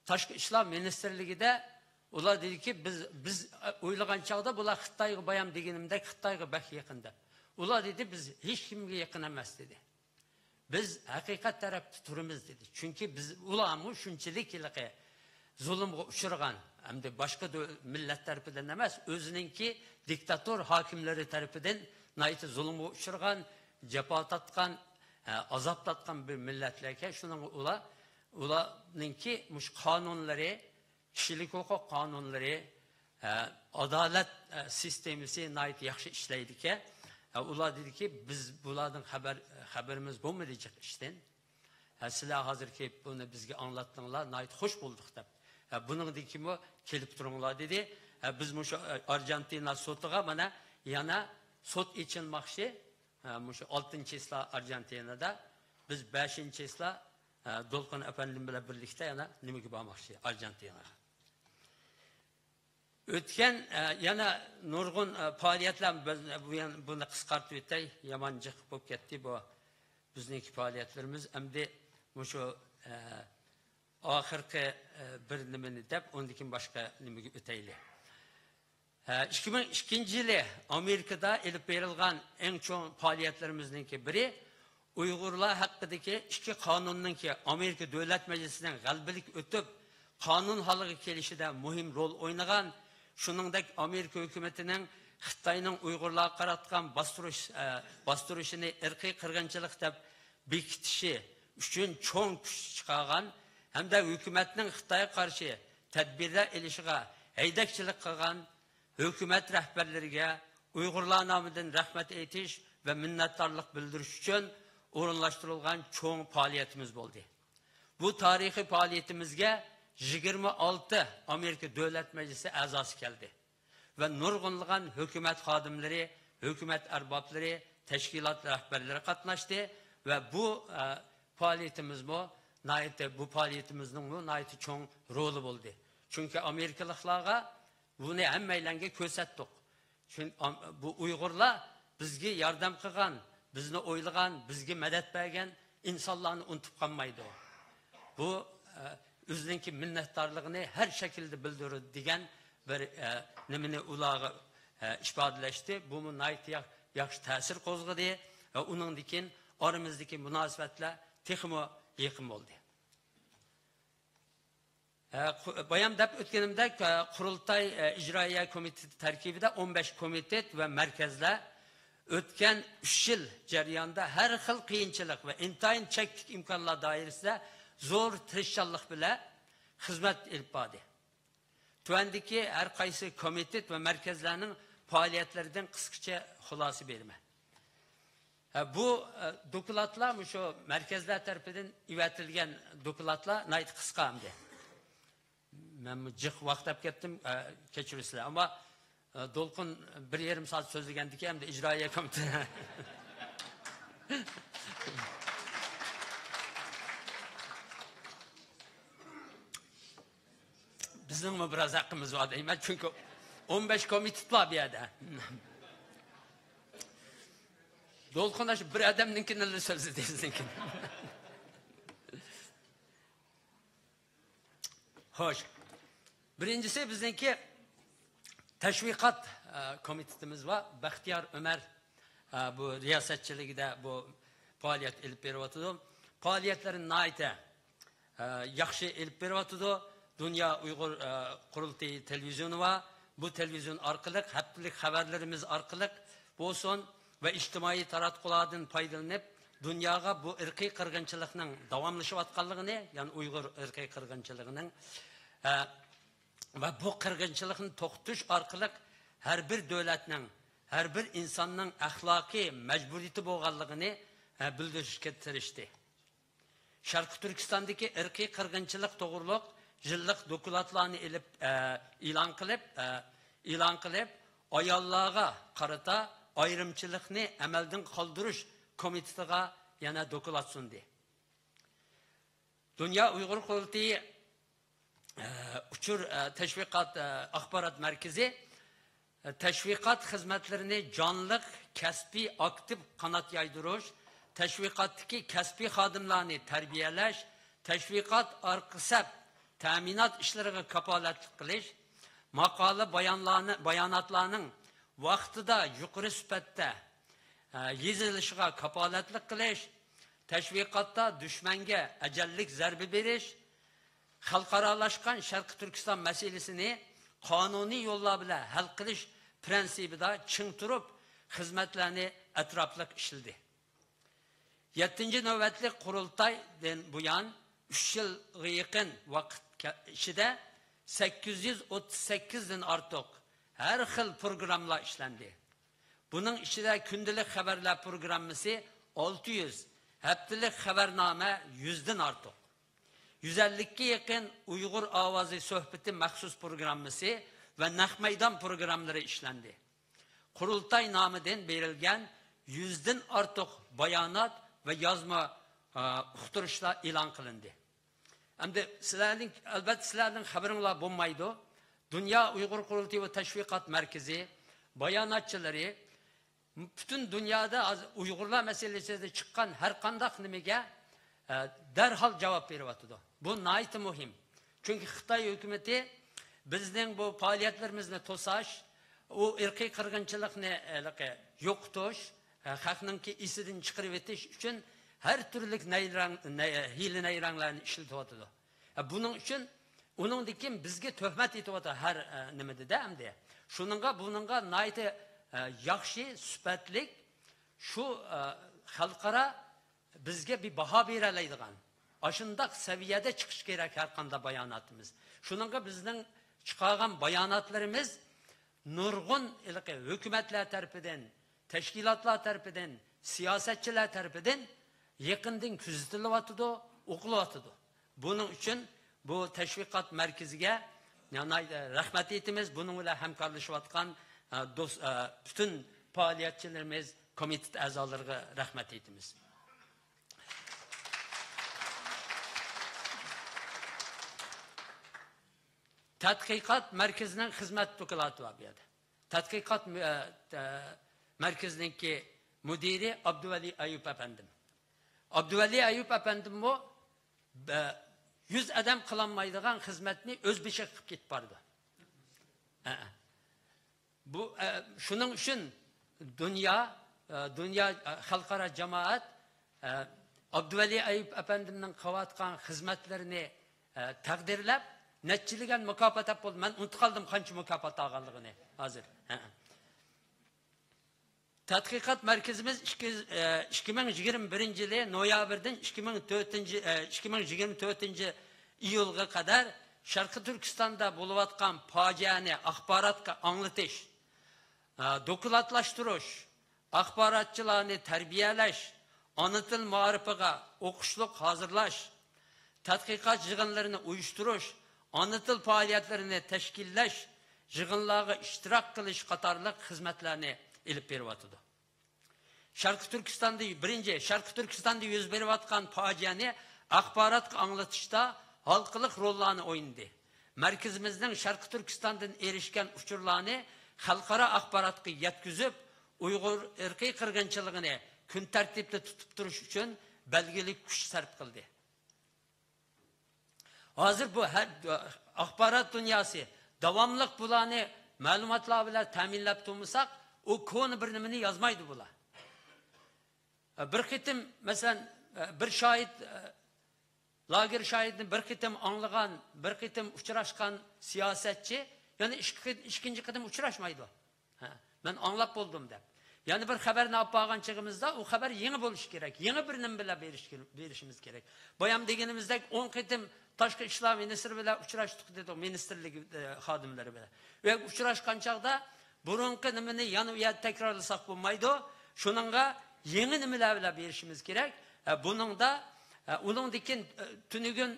تاشقى ئىشلار مىنىستىرلىكىدە ئۇلار دېدىكى، بىز، بىز ئويلىغان چاغدا بۇلار خىتايغا بايام دېگىنىمدەك خىتايغا بەك يېقىن دەپ. ئۇلار دېدى، بىز ھېچ كىمگە يېقىن ئەمەس دېدى. بىز ھەقىقەت تەرەپتە تۇرىمىز دېدى. چۈنكى بىز، ئۇلارمۇ شۇنچىلىك ھېلىقى زۇلۇمغا ئۇچرىغان، ئەمدى باشقا دۆ-، مىللەت تەرىپىدىن ئەمەس، ئۆزىنىڭكى دىكتاتور ھاكىملىرى تەرىپىدىن ناھايىتى زۇلۇمغا ئۇچرىغان، جاپا تارتقان، ئە، ئازاب تارتقان بىر مىللەتلەركەن. شۇنىڭغا ئۇلار، ئۇلارنىڭكى مۇشۇ قانۇنلىرى، كىشىلىك ھوقۇق قانۇنلىرى، ئە، ئادالەت، ئە، سىستېمىسى ناھايىتى ياخشى ئىشلەيدىكەن. ئە، ئۇلار دېدىكى، بىز بۇلاردىن خەۋەر، خەۋىرىمىز بولمىدى جىق ئىشتىن. ھە، سىلەر ھازىرقى بۇنى بىزگە ئاڭلاتتىڭلار، ناھايىتى خوش بولدۇق دەپ. ھە، بۇنىڭدىن كېيىنمۇ كېلىپ تۇرۇڭلار دېدى. ھە، بىز مۇشۇ، ئە، ئارژانتىنا سوتىغا مانا يەنە سوت ئېچىلماقچى. ھە، مۇشۇ ئالتىنچى چىسلا ئارژانتىنادا، بىز بەشىنچى چىسلا، ھە، دولقۇن ئەپەندىم بىلەن بىرلىكتە يەنە نېمىگە بارماقچى؟ ئارژانتىناغا. ئۆتكەن، ئە، يەنە نۇرغۇن، ئە، پائالىيەتلەر، بىز، بۇ يەن-، بۇنى قىسقارتىپ ئۆتەي، يامان جىق بولۇپ كەتتى بۇ بىزنىڭكى پائالىيەتلىرىمىز. ئەمدى مۇشۇ، ئە، ئاخىرقى، ئە، بىر نېمىنى دەپ، ئۇندىن كېيىن باشقا نېمىگە ئۆتەيلى. ئە، ئىككى مىڭ ئىككىنچى يىلى ئامېرىكىدا ئېلىپ بېرىلغان ئەڭ چوڭ پائالىيەتلىرىمىزنىڭكى بىرى، ئۇيغۇرلار ھەققىدىكى ئىككى قانۇننىڭكى ئامېرىكا دۆلەت مەجلىسىنىڭ غەلىبىلىك ئۆتۈپ، قانۇن ھالىغا كېلىشىدە مۇھىم رول ئوينىغان، شۇنىڭدەك ئامېرىكا ھۆكۈمىتىنىڭ خىتاينىڭ ئۇيغۇرلارغا قاراتقان باستۇرۇش، ئە، باستۇرۇشىنى ئىرقىي قىرغىنچىلىق دەپ بېكىتىشى ئۈچۈن چوڭ كۈچ چىقارغان ھەمدە ھۆكۈمەتنىڭ خىتايغا قارشى تەدبىرلەر ئېلىشىغا ھەيدەكچىلىك قىلغان ھۆكۈمەت رەھبەرلىرىگە ئۇيغۇرلار نامىدىن رەھمەت ئېيتىش ۋە مىننەتدارلىق بىلدۈرۈش ئۈچۈن ئورۇنلاشتۇرۇلغان چوڭ پائالىيىتىمىز بولدى. بۇ تارىخىي پائالىيىتىمىزگە يىگىرمە ئالتە ئامېرىكا دۆلەت مەجلىسى ئەزاسى كەلدى ۋە نۇرغۇنلىغان ھۆكۈمەت خادىملىرى، ھۆكۈمەت ئەربابلىرى، تەشكىلات رەھبەرلىرى قاتناشتى ۋە بۇ، ئە، پائالىيىتىمىزمۇ ناھايىتى، بۇ پائالىيىتىمىزنىڭمۇ ناھايىتى چوڭ رولى بولدى. چۈنكى ئامېرىكىلىقلارغا بۇنى ھەممەيلەنگە كۆرسەتتۇق. چۈن-، ئام-، بۇ ئۇيغۇرلار بىزگە ياردەم قىلغان، بىزنى ئويلىغان، بىزگە مەدەت بەرگەن ئىنسانلارنى ئۇنتۇپ قالمايدۇ. بۇ، ئە، ئۆزىنىڭكى مىننەتدارلىقىنى ھەر شەكىلدە بىلدۈرىدۇ دېگەن بىر، ئە، نېمىنى ئۇلارغا، ئە، ئىپادىلەشتى. بۇمۇ ناھايىتى يا-، ياخشى تەسىر قوزغىدى ۋە ئۇنىڭدىن كېيىن ئارىمىزدىكى مۇناسىۋەتلەر تېخىمۇ يېقىن بولدى. ئە، قۇ-، بايام دەپ ئۆتكىنىمدەك، ئە، قۇرۇلتاي، ئە، ئىجرائىيە كومىتېتى تەركىبىدە ئون بەش كومىتېت ۋە مەركەزلەر ئۆتكەن ئۈچ يىل جەريانىدا ھەر خىل قىيىنچىلىق ۋە ئىنتايىن چەكلىك ئىمكانلار دائىرىسىدە زور تىرىشچانلىق بىلەن خىزمەت ئېلىپ باردى. تۆۋەندىكى ھەر قايسى كومىتېت ۋە مەركەزلەرنىڭ پائالىيەتلىرىدىن قىسقىچە خۇلاسە بېرىمەن. ھە، بۇ، ئە، دوكلاتلار مۇشۇ مەركەزلەر تەرىپىدىن ئېۋەتىلگەن دوكلاتلار ناھايىتى قىسقا ئەمدى. مەنمۇ جىق ۋاقىت ئەپ كەتتىم، ئە، كەچۈرۈسىلەر. ئەمما، ئە، دولقۇن بىر يېرىم سائەت سۆزلىگەندىكىن ئەمدى ئىجرائىيە كومىتېتى. بىزنىڭمۇ بىراز ھەققىمىز بار دەيمەن، چۈنكى ئون بەش كومىتېت بار بۇ يەردە. دولقۇن ئاشۇ بىر ئادەمنىڭكىنىلا سۆزلىدى بىزنىڭكىنى. خوش. بىرىنچىسى بىزنىڭكى تەشۋىقات، ئە، كومىتېتىمىز بار. بەختىيار ئۆمەر، ئە، بۇ رىياسەتچىلىكىدە بۇ پائالىيەت ئېلىپ بېرىۋاتىدۇ. پائالىيەتلىرىنى ناھايىتى ئە، ياخشى ئېلىپ بېرىۋاتىدۇ. دۇنيا ئۇيغۇر، ئە، قۇرۇلتىيى تېلېۋىزىيونى بار. بۇ تېلېۋىزىيون ئارقىلىق، ھەپتىلىك خەۋەرلىرىمىز ئارقىلىق بولسۇن ۋە ئىجتىمائىي تاراتقۇلاردىن پايدىلىنىپ، دۇنياغا بۇ ئىرقىي قىرغىنچىلىقنىڭ داۋاملىشىۋاتقانلىقىنى، يەنى ئۇيغۇر ئىرقىي قىرغىنچىلىقىنىڭ، ئە، ۋە بۇ قىرغىنچىلىقنى توختىتىش ئارقىلىق ھەر بىر دۆلەتنىڭ، ھەر بىر ئىنساننىڭ ئەخلاقىي مەجبۇرىيىتى بولغانلىقىنى، ئە، بىلدۈرۈشكە تىرىشتى. شەرقىي تۈركىستاندىكى ئىرقىي قىرغىنچىلىق توغرۇلۇق يىللىق دوكلاتلارنى ئېلىپ، ئە، ئېلان قىلىپ، ئە، ئېلان قىلىپ، ئاياللارغا قارىتا ئايرىمچىلىقنى ئەمەلدىن قالدۇرۇش كومىتېتىغا يەنە دوكلات سۇندى. دۇنيا ئۇيغۇر قۇرۇلتىيى ئۇچۇر، تەشۋىقات، ئاخبارات مەركىزى تەشۋىقات خىزمەتلىرىنى جانلىق، كەسپىي، ئاكتىپ قانات يايدۇرۇش، تەشۋىقاتتىكى كەسپىي خادىملارنى تەربىيەلەش، تەشۋىقات ئارقا سەپ تەمىنات ئىشلىرىغا كاپالەتلىك قىلىش، ماقالە بايانلارنى، باياناتلارنىڭ ۋاقتىدا يۇقىرى سۈپەتتە، ئە، يېزىلىشىغا كاپالەتلىك قىلىش، تەشۋىقاتتا دۈشمەنگە ئەجەللىك زەربە بېرىش، خەلقئارالاشقان شەرقىي تۈركىستان مەسىلىسىنى قانۇنىي يوللار بىلەن ھەل قىلىش پىرىنسىپىدا چىڭ تۇرۇپ، خىزمەتلەرنى ئەتراپلىق ئىشلىدى. يەتتىنچى نۆۋەتلىك قۇرۇلتايدىن بۇيان، ئۈچ يىلغا يېقىن ۋاقىت كە-، ئىچىدە سەككىز يۈز ئوتتۇز سەككىزدىن ئارتۇق ھەر خىل پروگراممىلار ئىشلەندى. بۇنىڭ ئىچىدە كۈندىلىك خەۋەرلەر پروگراممىسى ئالتە يۈز، ھەپتىلىك خەۋەرنامە يۈزدىن ئارتۇق، يۈز ئەللىككە يېقىن ئۇيغۇر ئاۋازى سۆھبىتى مەخسۇس پروگراممىسى ۋە نەق مەيدان پروگراممىلىرى ئىشلەندى. قۇرۇلتاي نامىدىن بېرىلگەن يۈزدىن ئارتۇق بايانات ۋە يازما، ئا، ئۇقتۇرۇشلار ئېلان قىلىندى. ئەمدى سىلەرنىڭ، ئەلۋەتتە، سىلەرنىڭ خەۋىرىڭلار بولمايدۇ. دۇنيا ئۇيغۇر قۇرۇلتىيى ۋە تەشۋىقات مەركىزى باياناتچىلىرى پۈتۈن دۇنيادا ھازىر ئۇيغۇرلار مەسىلىسىدە چىققان ھەر قانداق نېمىگە، ئە، دەرھال جاۋاب بېرىۋاتىدۇ. بۇ ناھايىتى مۇھىم. چۈنكى خىتاي ھۆكۈمىتى بىزنىڭ بۇ پائالىيەتلىرىمىزنى توساش، ئۇ ئىرقىي قىرغىنچىلىقنى، ھېلىقى، يوقىتىش، ئە، خەقنىڭكى ئېسىدىن چىقىرىۋېتىش ئۈچۈن ھەر تۈرلۈك نەيرەڭ-، نەي-، ھىيلە-نەيرەڭلەرنى ئىشلىتىۋاتىدۇ. ئە، بۇنىڭ ئۈچۈن ئۇنىڭدىن كېيىن بىزگە تۆھمەت ئېتىۋاتىدۇ ھەر، ئە، نېمىدە-دە ئەمدى. شۇنىڭغا، بۇنىڭغا ناھايىتى، ئە، ياخشى، سۈپەتلىك، شۇ، ئە، خەلقئارا بىزگە بىر باھا بېرەلەيدىغان، ئاشۇنداق سەۋىيەدە چىقىشى كېرەك ھەر قانداق باياناتىمىز. شۇنىڭغا بىزنىڭ چىقارغان باياناتلىرىمىز نۇرغۇن ھېلىقى ھۆكۈمەتلەر تەرىپىدىن، تەشكىلاتلار تەرىپىدىن، سىياسەتچىلەر تەرىپىدىن يېقىندىن كۆزىتىلىۋاتىدۇ، ئوقۇلۇۋاتىدۇ. بۇنىڭ ئۈچۈن بۇ تەشۋىقات مەركىزىگە ناھايىتى رەھمەت ئېيتىمىز. بۇنىڭ بىلەن ھەمكارلىشىۋاتقان، ئە، دوست، ئە، پۈتۈن پائالىيەتچىلىرىمىز، كومىتېت ئەزالىرىغا رەھمەت ئېيتىمىز. تەتقىقات مەركىزىنىڭ خىزمەت دوكلاتى بار بۇ يەردە. تەتقىقات مە-، ئە، تە-، مەركىزىنىڭكى مۇدىرى ئابدۇۋەلى ئەيۇپ ئەپەندىم. ئابدۇۋەلى ئەيۇپ ئەپەندىممۇ، ئە، يۈز ئادەم قىلالمايدىغان خىزمەتنى ئۆز بېشىغا قىلىپ كېتىپ بارىدۇ. ئە، ئە. بۇ، ئە، شۇنىڭ ئۈچۈن دۇنيا، ئە، دۇنيا، ئە، خەلقئارا جامائەت، ئە، ئابدۇۋەلى ئەيۇپ ئەپەندىمنىڭ قىلىۋاتقان خىزمەتلىرىنى، ئە، تەقدىرلەپ، نەچچىلىگەن مۇكاپات ئاپ بولدى. مەن ئۇنتۇپ قالدىم قانچە مۇكاپات ئالغانلىقىنى ھازىر. ھە. تەتقىقات مەركىزىمىز ئىككى، ئە، ئىككى مىڭ يىگىرمە بىرىنچى يىلى نويابىردىن ئىككى مىڭ تۆتىنچى، ئە، ئىككى مىڭ يىگىرمە تۆتىنچى ئىيۇلغا قەدەر شەرقىي تۈركىستاندا بولۇۋاتقان پاجىئەنى ئاخباراتقا ئاڭلىتىش، ئە، دوكلاتلاشتۇرۇش، ئاخباراتچىلارنى تەربىيەلەش، ئانا تىل مائارىپىغا ئوقۇشلۇق ھازىرلاش، تەتقىقات يىغىنلىرىنى ئۇيۇشتۇرۇش، ئانا تىل پائالىيەتلىرىنى تەشكىللەش، يىغىنلارغا ئىشتىراك قىلىش قاتارلىق خىزمەتلەرنى ئېلىپ بېرىۋاتىدۇ. شەرقىي تۈركىستاندا، بىرىنچى، شەرقىي تۈركىستاندا يۈز بېرىۋاتقان پاجىئەنى ئاخباراتقا ئاڭلىتىشتا ھالقىلىق روللارنى ئوينىدى. مەركىزىمىزنىڭ شەرقىي تۈركىستاندىن ئېرىشكەن ئۇچۇرلارنى خەلقئارا ئاخباراتقا يەتكۈزۈپ، ئۇيغۇر ئىرقىي قىرغىنچىلىقىنى كۈن تەرتىپتە تۇتۇپ تۇرۇش ئۈچۈن بەلگىلىك كۈچ سەرپ قىلدى. ھازىر بۇ ھە-، ئاخبارات دۇنياسى داۋاملىق بۇلارنى مەلۇماتلار بىلەن تەمىنلەپ تۇرمىساق، ئۇ كونا بىر نېمىنى يازمايدۇ بۇلار. بىر قېتىم، مەسىلەن، بىر شاھىت، لاگېر شاھىتىنى بىر قېتىم ئاڭلىغان، بىر قېتىم ئۇچراشقان سىياسەتچى يەنە ئىككى قېت-، ئىككىنچى قېتىم ئۇچراشمايدۇ. ھە، مەن ئاڭلاپ بولدۇم دەپ. يەنە بىر خەۋەرنى ئاپ بارغان چېغىمىزدا ئۇ خەۋەر يېڭى بولۇشى كېرەك. يېڭى بىر نېمە بىلەن بېرىش كېرە-، بېرىشىمىز كېرەك. بايام دېگىنىمىزدەك ئون قېتىم تاشقى ئىشلار مىنىستىرى بىلەن ئۇچراشتۇق دېدۇق، مىنىستىرلىك، ئە، خادىملىرى بىلەن. ئۇ يەرگە ئۇچراشقان چاغدا بۇرۇنقى نېمىنى يەنە ئۇ يەردە تەكرارلىساق بولمايدۇ. شۇنىڭغا يېڭى نېمىلەر بىلەن بېرىشىمىز كېرەك. ئە، بۇنىڭدا، ئە، ئۇنىڭدىن كېيىن، ئە، تۈنۈگۈن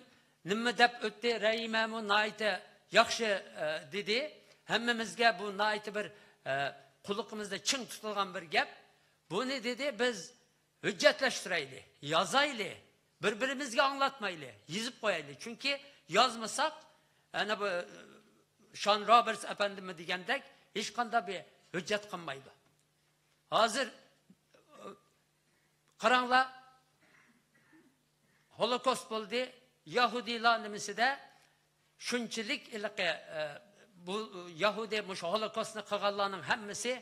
نېمە دەپ ئۆتتى؟ رەھىمەمۇ ناھايىتى ياخشى، ئە، دېدى. ھەممىمىزگە بۇ ناھايىتى بىر، ئە، قۇلىقىمىزدا چىڭ تۇتۇلغان بىر گەپ. بۇنى دېدى، بىز ھۆججەتلەشتۈرەيلى، يازايلى، بىر-بىرىمىزگە ئاڭلاتمايلى، يېزىپ قويايلى. چۈنكى يازمىساق، ئەنە بۇ شان روبېرتس ئەپەندىمۇ دېگەندەك، ھېچقانداق بىر ھۆججەت قالمايدۇ. ھازىر قاراڭلار، ھولوكوست بولدى. يەھۇدىيلار نېمىسىدە شۇنچىلىك ھېلىقى، ئە، بۇ يەھۇدىي مۇشۇ ھولوكوستنى قىلغانلارنىڭ ھەممىسى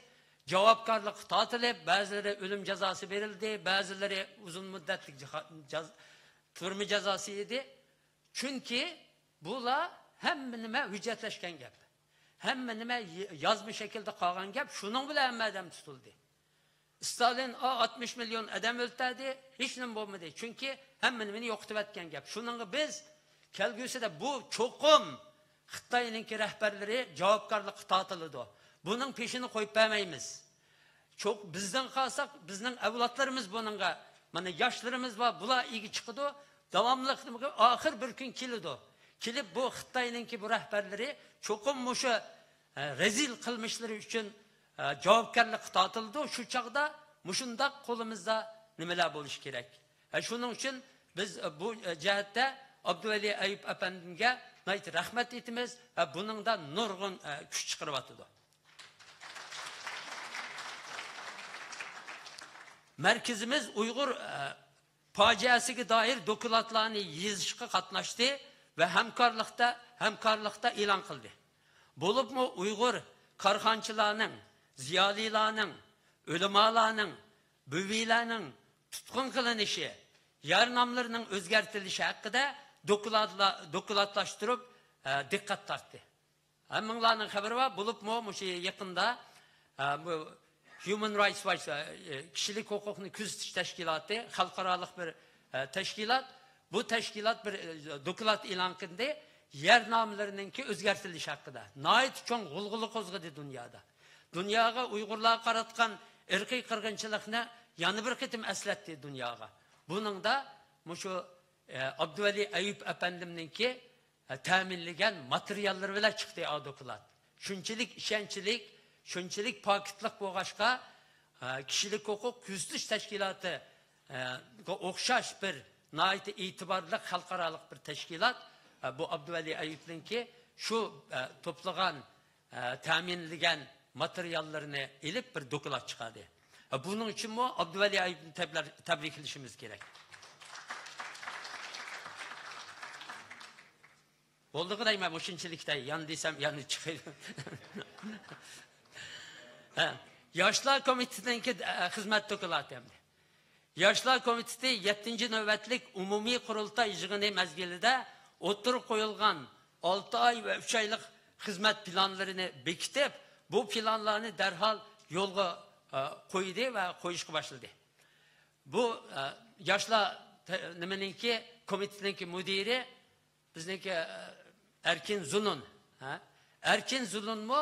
جاۋابكارلىققا تارتىلىپ، بەزىلىرى ئۆلۈم جازاسى بېرىلدى، بەزىلىرى ئۇزۇن مۇددەتلىك جاھا-، جاز-، تۈرمە جازاسى يېدى. چۈنكى بۇلار ھەممە نېمە ھۆججەتلەشكەن گەپ. ھەممە نېمە ي-، يازما شەكىلدە قالغان گەپ. شۇنىڭ بىلەن ھەممە ئادەم تۇتۇلدى. ستالىن، ئا، ئاتمىش مىليون ئادەم ئۆلتۈردى، ھېچنېمە بولمىدى. چۈنكى ھەممە نېمىنى يوقىتىۋەتكەن گەپ. شۇنىڭغا بىز كەلگۈسىدە بۇ چوقۇم خىتاينىڭكى رەھبەرلىرى جاۋابكارلىققا تارتىلىدۇ. بۇنىڭ پېشىنى قويۇپ بەرمەيمىز. چوق-، بىزدىن قالساق، بىزنىڭ ئەۋلادلىرىمىز بۇنىڭغا، مانا، ياشلىرىمىز بار، بۇلار ئىگە چىقىدۇ. داۋاملىق، ئاخىر بىر كۈن كېلىدۇ. كېلىپ، بۇ خىتاينىڭكى بۇ رەھبەرلىرى چوقۇم مۇشۇ، ئە، رەزىل قىلمىشلىرى ئۈچۈن، ئە، جاۋابكارلىققا تارتىلىدۇ. شۇ چاغدا مۇشۇنداق قولىمىزدا نېمىلەر بولۇشى كېرەك؟ ئە، شۇنىڭ ئۈچۈن بىز، ئە، بۇ، ئە، جەھەتتە ئابدۇۋەلى ئەيۇپ ئەپەندىمگە ناھايىتى رەھمەت ئېيتىمىز ۋە بۇنىڭدا نۇرغۇن، ئە، كۈچ چىقىرىۋاتىدۇ. مەركىزىمىز ئۇيغۇر، ئە، پاجىئەسىگە دائىر دوكلاتلارنى يېزىشقا قاتناشتى ۋە ھەمكارلىقتا، ھەمكارلىقتا ئېلان قىلدى. بولۇپمۇ ئۇيغۇر كارخانىچىلارنىڭ، زىيالىيلارنىڭ، ئۆلىمالارنىڭ، بۆبىيلەرنىڭ تۇتقۇن قىلىنىشى، يەر ناملىرىنىڭ ئۆزگەرتىلىشى ھەققىدە دوكلاتلا-، دوكلاتلاشتۇرۇپ، ئە، دىققەت تارتتى. ھەممىڭلارنىڭ خەۋىرى بار، بولۇپمۇ مۇشۇ يېقىندا، ئە، بۇ Human Rights Watch، ئە، كىشىلىك ھوقۇقنى كۆزىتىش تەشكىلاتى، خەلقئارالىق بىر، ئە، تەشكىلات، بۇ تەشكىلات بىر، ئە، دوكلات ئېلان قىلدى، يەر ناملىرىنىڭكى ئۆزگەرتىلىشى ھەققىدە. ناھايىتى چوڭ غۇلغۇلا قوزغىدى دۇنيادا. دۇنياغا ئۇيغۇرلارغا قاراتقان ئىرقىي قىرغىنچىلىقنى يەنە بىر قېتىم ئەسلەتتى دۇنياغا. بۇنىڭدا مۇشۇ، ئە، ئابدۇۋەلى ئەيۇپ ئەپەندىمنىڭكى، ئە، تەمىنلىگەن ماتېرىياللىرى بىلەن چىقتى ئا دوكلات. شۇنچىلىك ئىشەنچلىك، شۇنچىلىك پاكىتلىق بولغاچقا، ئە، كىشىلىك ھوقۇق كۆزىتىش تەشكىلاتى، ئە، ئوخشاش بىر ناھايىتى ئېتىبارلىق خەلقئارالىق بىر تەشكىلات، ئە، بۇ ئابدۇۋەلى ئەيۇپنىڭكى شۇ، ئە، توپلىغان، ئە، تەمىنلىگەن ماتېرىياللىرىنى ئېلىپ بىر دوكلات چىقاردى. ئە، بۇنىڭ ئۈچۈنمۇ ئابدۇۋەلى ئەيۇپنى تەبلەر-، تەبرىكلىشىمىز كېرەك. بولدىغۇ دەيمەن، مۇشۇنچىلىكتە يان دېسەم، يان چىقىدۇ. ھە، ياشلار كومىتېتىنىڭكى، ئە، خىزمەت دوكلاتى ئەمدى. ياشلار كومىتېتى يەتتىنچى نۆۋەتلىك ئومۇمىي قۇرۇلتاي يىغىنى مەزگىلىدە ئوتتۇرىغا قويۇلغان ئالتە ئاي ۋە ئۈچ ئايلىق خىزمەت پىلانلىرىنى بېكىتىپ، بۇ پىلانلارنى دەرھال يولغا، ئە، قويدى ۋە قويۇشقا باشلىدى. بۇ، ئە، ياشلار تە-، نېمىنىڭكى، كومىتېتنىڭكى مۇدىرى بىزنىڭكى، ئە، ئەركىن زۇنۇن. ھە؟ ئەركىن زۇنۇنمۇ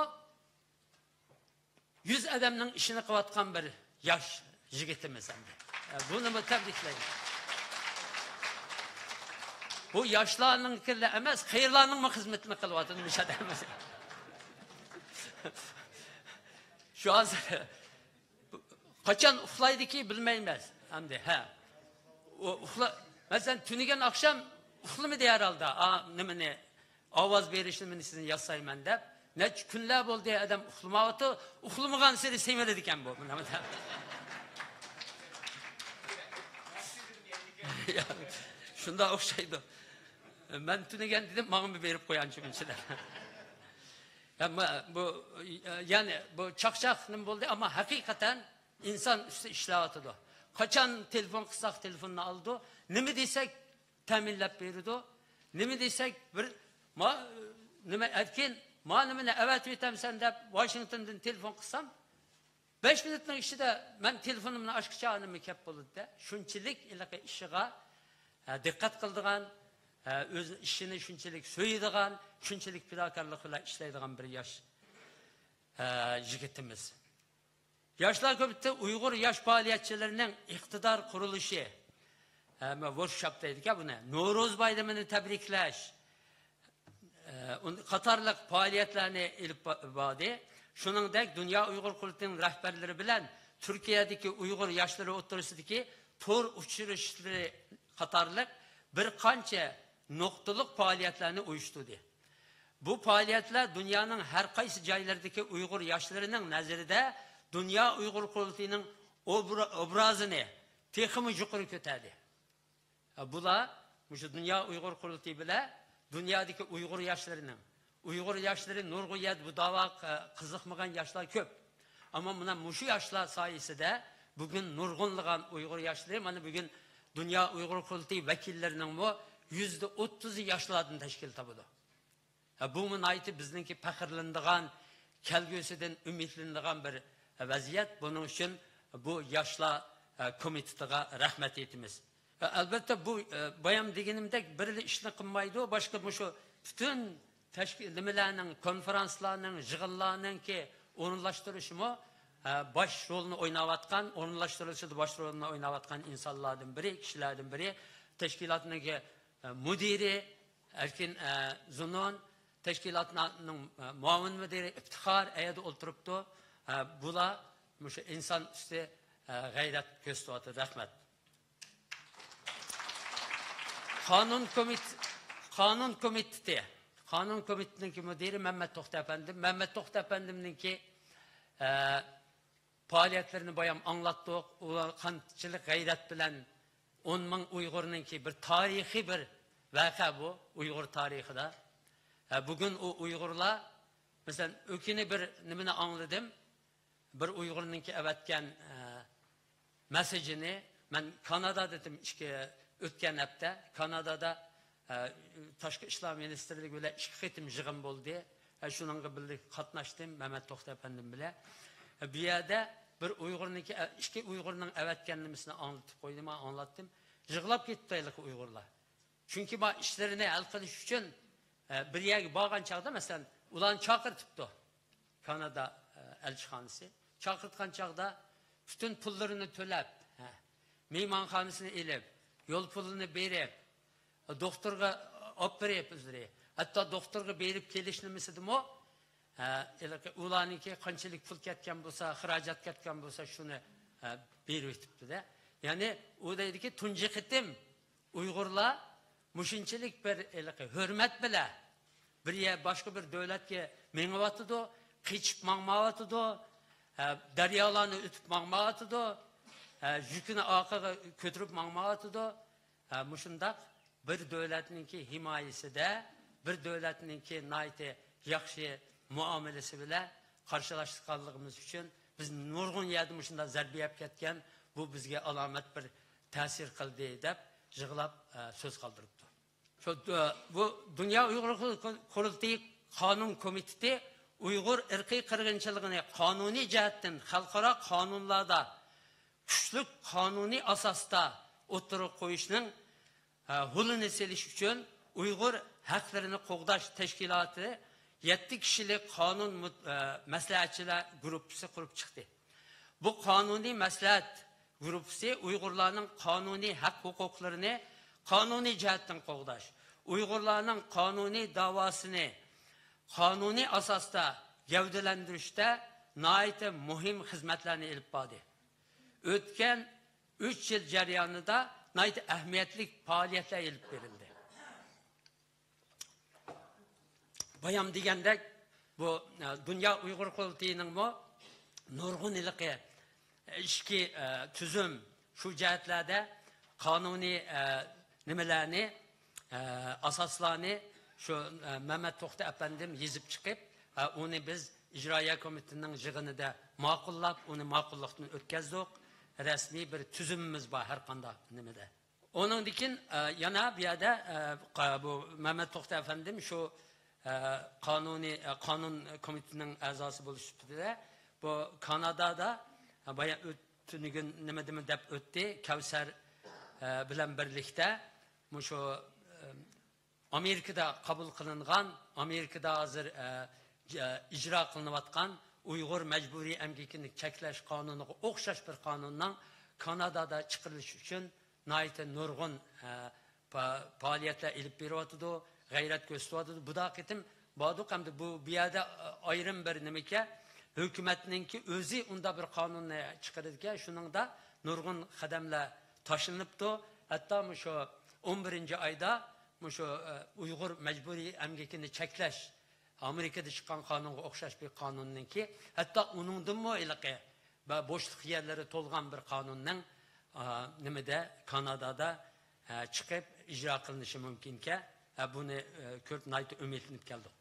يۈز ئادەمنىڭ ئىشىنى قىلىۋاتقان بىر ياش يىگىتىمىز ئەمدى. ئە، بۇنىمۇ تەبرىكلەيمەن. بۇ ياشلارنىڭكىلا ئەمەس، قېرىلارنىڭمۇ خىزمىتىنى قىلىۋاتىدۇ مۇشۇ ئادەم. شۇ ھازىر قاچان ئۇخلايدىكى بىلمەيمىز ئەمدى، ھە. ئۇ ئۇخلا-، مەسىلەن، تۈنۈگۈن ئاخشام ئۇخلىمىدى ھەرھالدا، ئا، نېمىنى، ئاۋاز بېرىش نېمىنى سىزنى ياسايمەن دەپ. نەچچە كۈنلەر بولدى، ئادەم ئۇخلىمايۋاتىدۇ، ئۇخلىمىغانسېرى سېمىرىدىكەن بۇ، مانا. شۇنداق ئوخشايدۇ. مەن تۈنۈگۈن دېدىم، ماڭىمۇ بېرىپ قويانچۇ مۇنچىلەر. يا، ما-، بۇ، يەنى بۇ چاقچاق نېمە بولدى، ئەمما ھەقىقەتەن ئىنسان ئۈستىدە ئىشلەۋاتىدۇ. قاچان تېلېفون قىلساق، تېلېفوننى ئالىدۇ. نېمە دېسەك، تەمىنلەپ بېرىدۇ. نېمە دېسەك، بىر، ما-، نېمە، ئەركىن، ما نېمىنى ئەۋەتىۋېتەمسەن دەپ، ۋاشىنگتوندىن تېلېفون قىلسام، بەش مىنۇتنىڭ ئىچىدە مەن تېلېفونۇمنى ئاچقىچە نېمە كەپ بولىدۇ-دە. شۇنچىلىك ھېلىقى ئىشىغا، ھە، دىققەت قىلىدىغان، ھە، ئۆز ئىشىنى شۇنچىلىك سۆيىدىغان، شۇنچىلىك پىداكارلىق بىلەن ئىشلەيدىغان بىر ياش، ھە، يىگىتىمىز. ياشلار كومىتېتى ئۇيغۇر ياش پائالىيەتچىلىرىنىڭ ئىقتىدار قۇرۇلۇشى، ھە، ۋوركشوپ دەيدىكەن بۇنى، نورۇز بايرىمىنى تەبرىكلەش، ئە، ئۇن-، قاتارلىق پائالىيەتلەرنى ئېلىپ با-، باردى. شۇنىڭدەك دۇنيا ئۇيغۇر قۇرۇلتىيىنىڭ رەھبەرلىرى بىلەن تۈركىيەدىكى ئۇيغۇر ياشلىرى ئوتتۇرىسىدىكى تور ئۇچرىشىشلىرى قاتارلىق بىر قانچە نۇقتىلىق پائالىيەتلەرنى ئۇيۇشتۇردى. بۇ پائالىيەتلەر دۇنيانىڭ ھەر قايسى جايلىرىدىكى ئۇيغۇر ياشلىرىنىڭ نەزىرىدە دۇنيا ئۇيغۇر قۇرۇلتىيىنىڭ ئوبرا-، ئوبرازىنى تېخىمۇ يۇقىرى كۆتەردى. بۇلار مۇشۇ دۇنيا ئۇيغۇر قۇرۇلتىيى بىلەن دۇنيادىكى ئۇيغۇر ياشلىرىنىڭ، ئۇيغۇر ياشلىرى نۇرغۇن يەردە بۇ داۋاغا قىزىقمىغان ياشلار كۆپ. ئەمما مانا مۇشۇ ياشلار سايىسىدە بۈگۈن نۇرغۇنلىغان ئۇيغۇر ياشلىرى، مانا بۈگۈن دۇنيا ئۇيغۇر قۇرۇلتىيى ۋەكىللىرىنىڭمۇ يۈزدە ئوتتۇزى ياشلاردىن تەشكىل تاپىدۇ. ھە، بۇمۇ ناھايىتى بىزنىڭكى پەخىرلىنىدىغان، كەلگۈسىدىن ئۈمىدلىنىدىغان بىر ۋەزىيەت. بۇنىڭ ئۈچۈن بۇ ياشلار، ھە، كومىتېتىغا رەھمەت ئېيتىمىز. ھە، ئەلۋەتتە، بۇ، ھە، بايام دېگىنىمدەك بىرلا ئىشنى قىلمايدۇ، باشقا مۇشۇ پۈتۈن تەشكىل، نېمىلەرنىڭ، كونفېرانسلارنىڭ، يىغىنلارنىڭكى ئورۇنلاشتۇرۇشىمۇ، ئە، باش رولنى ئويناۋاتقان، ئورۇنلاشتۇرۇشىدا باش رولنى ئويناۋاتقان ئىنسانلاردىن بىرى، كىشىلەردىن بىرى، تەشكىلاتنىڭكى، ئە، مۇدىرى ئەركىن، ئە، زۇنۇن، تەشكىلاتنىڭ، ئە، مۇئاۋىن مۇدىرى ئىپتىخار ئەيەردە ئولتۇرۇپتۇ. ئە، بۇلار مۇشۇ ئىنسان ئۈستى، ئە، غەيرەت كۆرسىتىۋاتىدۇ. رەھمەت. قانۇن كومىت-، قانۇن كومىتېتى، قانۇن كومىتېتىنىڭكى مۇدىرى مەمەت توختى ئەپەندىم. مەمەت توختى ئەپەندىمنىڭكى، ئە، پائالىيەتلىرىنى بايام ئاڭلاتتۇق. ئۇلار قانچىلىك غەيرەت بىلەن ئون مىڭ ئۇيغۇرنىڭكى بىر تارىخىي بىر ۋەقە بۇ، ئۇيغۇر تارىخىدا. ئە، بۈگۈن ئۇ ئۇيغۇرلار، مەسىلەن، ئۆكۈنى بىر نېمىنى ئاڭلىدىم. بىر ئۇيغۇرنىڭكى ئەۋەتكەن، ئە، مەسسىجىنى مەن كانادادا دېدىم، ئىككى، ئۆتكەن ھەپتە كانادادا، ئە، تاشقى ئىشلار مىنىستىرلىكى بىلەن ئىككى قېتىم يىغىن بولدى. ئە، شۇنىڭغا بىللە قاتناشتىم مەمەت توختى ئەپەندىم بىلەن. ئە، بۇ يەردە بىر ئۇيغۇرنىڭكى، ئە، ئىككى ئۇيغۇرنىڭ ئەۋەتكەن نېمىسىنى ئاڭلىتىپ قويدۇم، ئاڭلاتتىم. يىغلاپ كېتىپتۇ ھېلىقى ئۇيغۇرلار. چۈنكى ما ئىشلىرىنى ھەل قىلىش ئۈچۈن، ئە، بىر يەرگە بارغان چاغدا، مەسىلەن، ئۇلارنى چاقىرتىپتۇ. كانادا، ئە، ئەلچىخانىسى. چاقىرتقان چاغدا پۈتۈن پۇللىرىنى تۆلەپ، ھە، مېھمانخانىسىنى ئېلىپ، يول پۇلىنى بېرىپ، دوختۇرغا ئاپىرىپ ئۆزلىرى، ھەتتا دوختۇرغا بېرىپ كېلىش نېمىسىدىمۇ، ھە، ھېلىقى ئۇلارنىڭكى قانچىلىك پۇل كەتكەن بولسا، خىراجەت كەتكەن بولسا، شۇنى، ھە، بېرىۋېتىپتۇ-دە. يەنى ئۇ دەيدىكى، تۇنجى قېتىم ئۇيغۇرلار مۇشۇنچىلىك بىر ھېلىقى ھۆرمەت بىلەن بىر يەر، باشقا بىر دۆلەتكە مېڭىۋاتىدۇ، قېچىپ ماڭمايۋاتىدۇ، ھە، دەريالارنى ئۆتۈپ ماڭمايۋاتىدۇ، ھە، يۈكىنى ئارقىغا كۆتۈرۈپ ماڭمايۋاتىدۇ. ھە، مۇشۇنداق بىر دۆلەتنىڭكى ھىمايىسىدە، بىر دۆلەتنىڭكى ناھايىتى ياخشى مۇئامىلىسى بىلەن قارشىلاشقانلىقىمىز ئۈچۈن بىز نۇرغۇن يەردە مۇشۇنداق زەربە يەپ كەتكەن، بۇ بىزگە ئالامەت بىر تەسىر قىلدى، دەپ يىغلاپ، ئە، سۆز قالدۇرۇپتۇ. شۇ، ئە، بۇ دۇنيا ئۇيغۇر قۇرۇلتىيى قانۇن كومىتېتى ئۇيغۇر ئىرقىي قىرغىنچىلىقىنى قانۇنىي جەھەتتىن خەلقئارا قانۇنلاردا كۈچلۈك قانۇنىي ئاساستا ئوتتۇرىغا قويۇشنىڭ، ئە، ھولىنى سېلىش ئۈچۈن ئۇيغۇر ھەقلىرىنى قوغداش تەشكىلاتى يەتتە كىشىلىك قانۇن مۇت-، ئە، مەسلىھەتچىلەر گۇرۇپپىسى قۇرۇپ چىقتى. بۇ قانۇنىي مەسلىھەت گۇرۇپپىسى ئۇيغۇرلارنىڭ قانۇنىي ھەق-ھوقۇقلىرىنى قانۇنىي جەھەتتىن قوغداش، ئۇيغۇرلارنىڭ قانۇنىي داۋاسىنى قانۇنىي ئاساستا گەۋدىلەندۈرۈشتە ناھايىتى مۇھىم خىزمەتلەرنى ئېلىپ باردى. ئۆتكەن ئۈچ يىل جەريانىدا ناھايىتى ئەھمىيەتلىك پائالىيەتلەر ئېلىپ بېرىلدى. بايام دېگەندەك، بۇ، ئە، دۇنيا ئۇيغۇر قۇرۇلتىيىنىڭمۇ نۇرغۇن ھېلىقى ئىچكى، ئە، تۈزۈم، شۇ جەھەتلەردە قانۇنىي، ئە، نېمىلەرنى، ئە، ئاساسلارنى شۇ، ئە، مەمەت توختى ئەپەندىم يېزىپ چىقىپ، ئە، ئۇنى بىز ئىجرائىيە كومىتېتىنىڭ يىغىنىدا ماقۇللاپ، ئۇنى ماقۇللۇقتىن ئۆتكۈزدۇق. رەسمىي بىر تۈزۈمىمىز بار ھەر قانداق نېمىدە. ئۇنىڭدىن كېيىن، ئە، يەنە بۇ يەردە، ئە، قا-، بۇ مەمەت توختى ئەپەندىم شۇ، ئە، قانۇنىي، ئە، قانۇن كومىتېتىنىڭ ئەزاسى بولۇش سۈپىتىدە بۇ كانادادا، ئە، بايا ئۆت-، تۈنۈگۈن نېمىدىمۇ دەپ ئۆتتى، كەۋسەر، ئە، بىلەن بىرلىكتە مۇشۇ، ئە، ئامېرىكىدا قوبۇل قىلىنغان، ئامېرىكىدا ھازىر، ئە، ج-، ئىجرا قىلىنىۋاتقان ئۇيغۇر مەجبۇرىي ئەمگىكىنى چەكلەش قانۇنىغا ئوخشاش بىر قانۇننىڭ كانادادا چىقىرىلىشى ئۈچۈن ناھايىتى نۇرغۇن، ئە، پا-، پائالىيەتلەر ئېلىپ بېرىۋاتىدۇ، غەيرەت كۆرسىتىۋاتىدۇ. بۇ قېتىم باردۇق ھەمدە بۇ، بۇ يەردە، ئە، ئايرىم بىر نېمىكەن، ھۆكۈمەتنىڭكى ئۆزى ئۇنداق بىر قانۇننى چىقىرىدىكەن، شۇنىڭدا نۇرغۇن قەدەملەر تاشلىنىپتۇ. ھەتتا مۇشۇ ئون بىرىنچى ئايدا مۇشۇ، ئە، ئۇيغۇر مەجبۇرىي ئەمگىكىنى چەكلەش ئامېرىكىدا چىققان قانۇنغا ئوخشاش بىر قانۇننىڭكى، ھەتتا ئۇنىڭدىنمۇ ھېلىقى بە-، بوشلۇق يەرلىرى تولغان بىر قانۇننىڭ، ئا، نېمىدە، كانادادا، ئە، چىقىپ ئىجرا قىلىنىشى مۇمكىنكەن. ئە، بۇنى، ئە، كۆرۈپ ناھايىتى ئۈمىدلىنىپ كەلدۇق.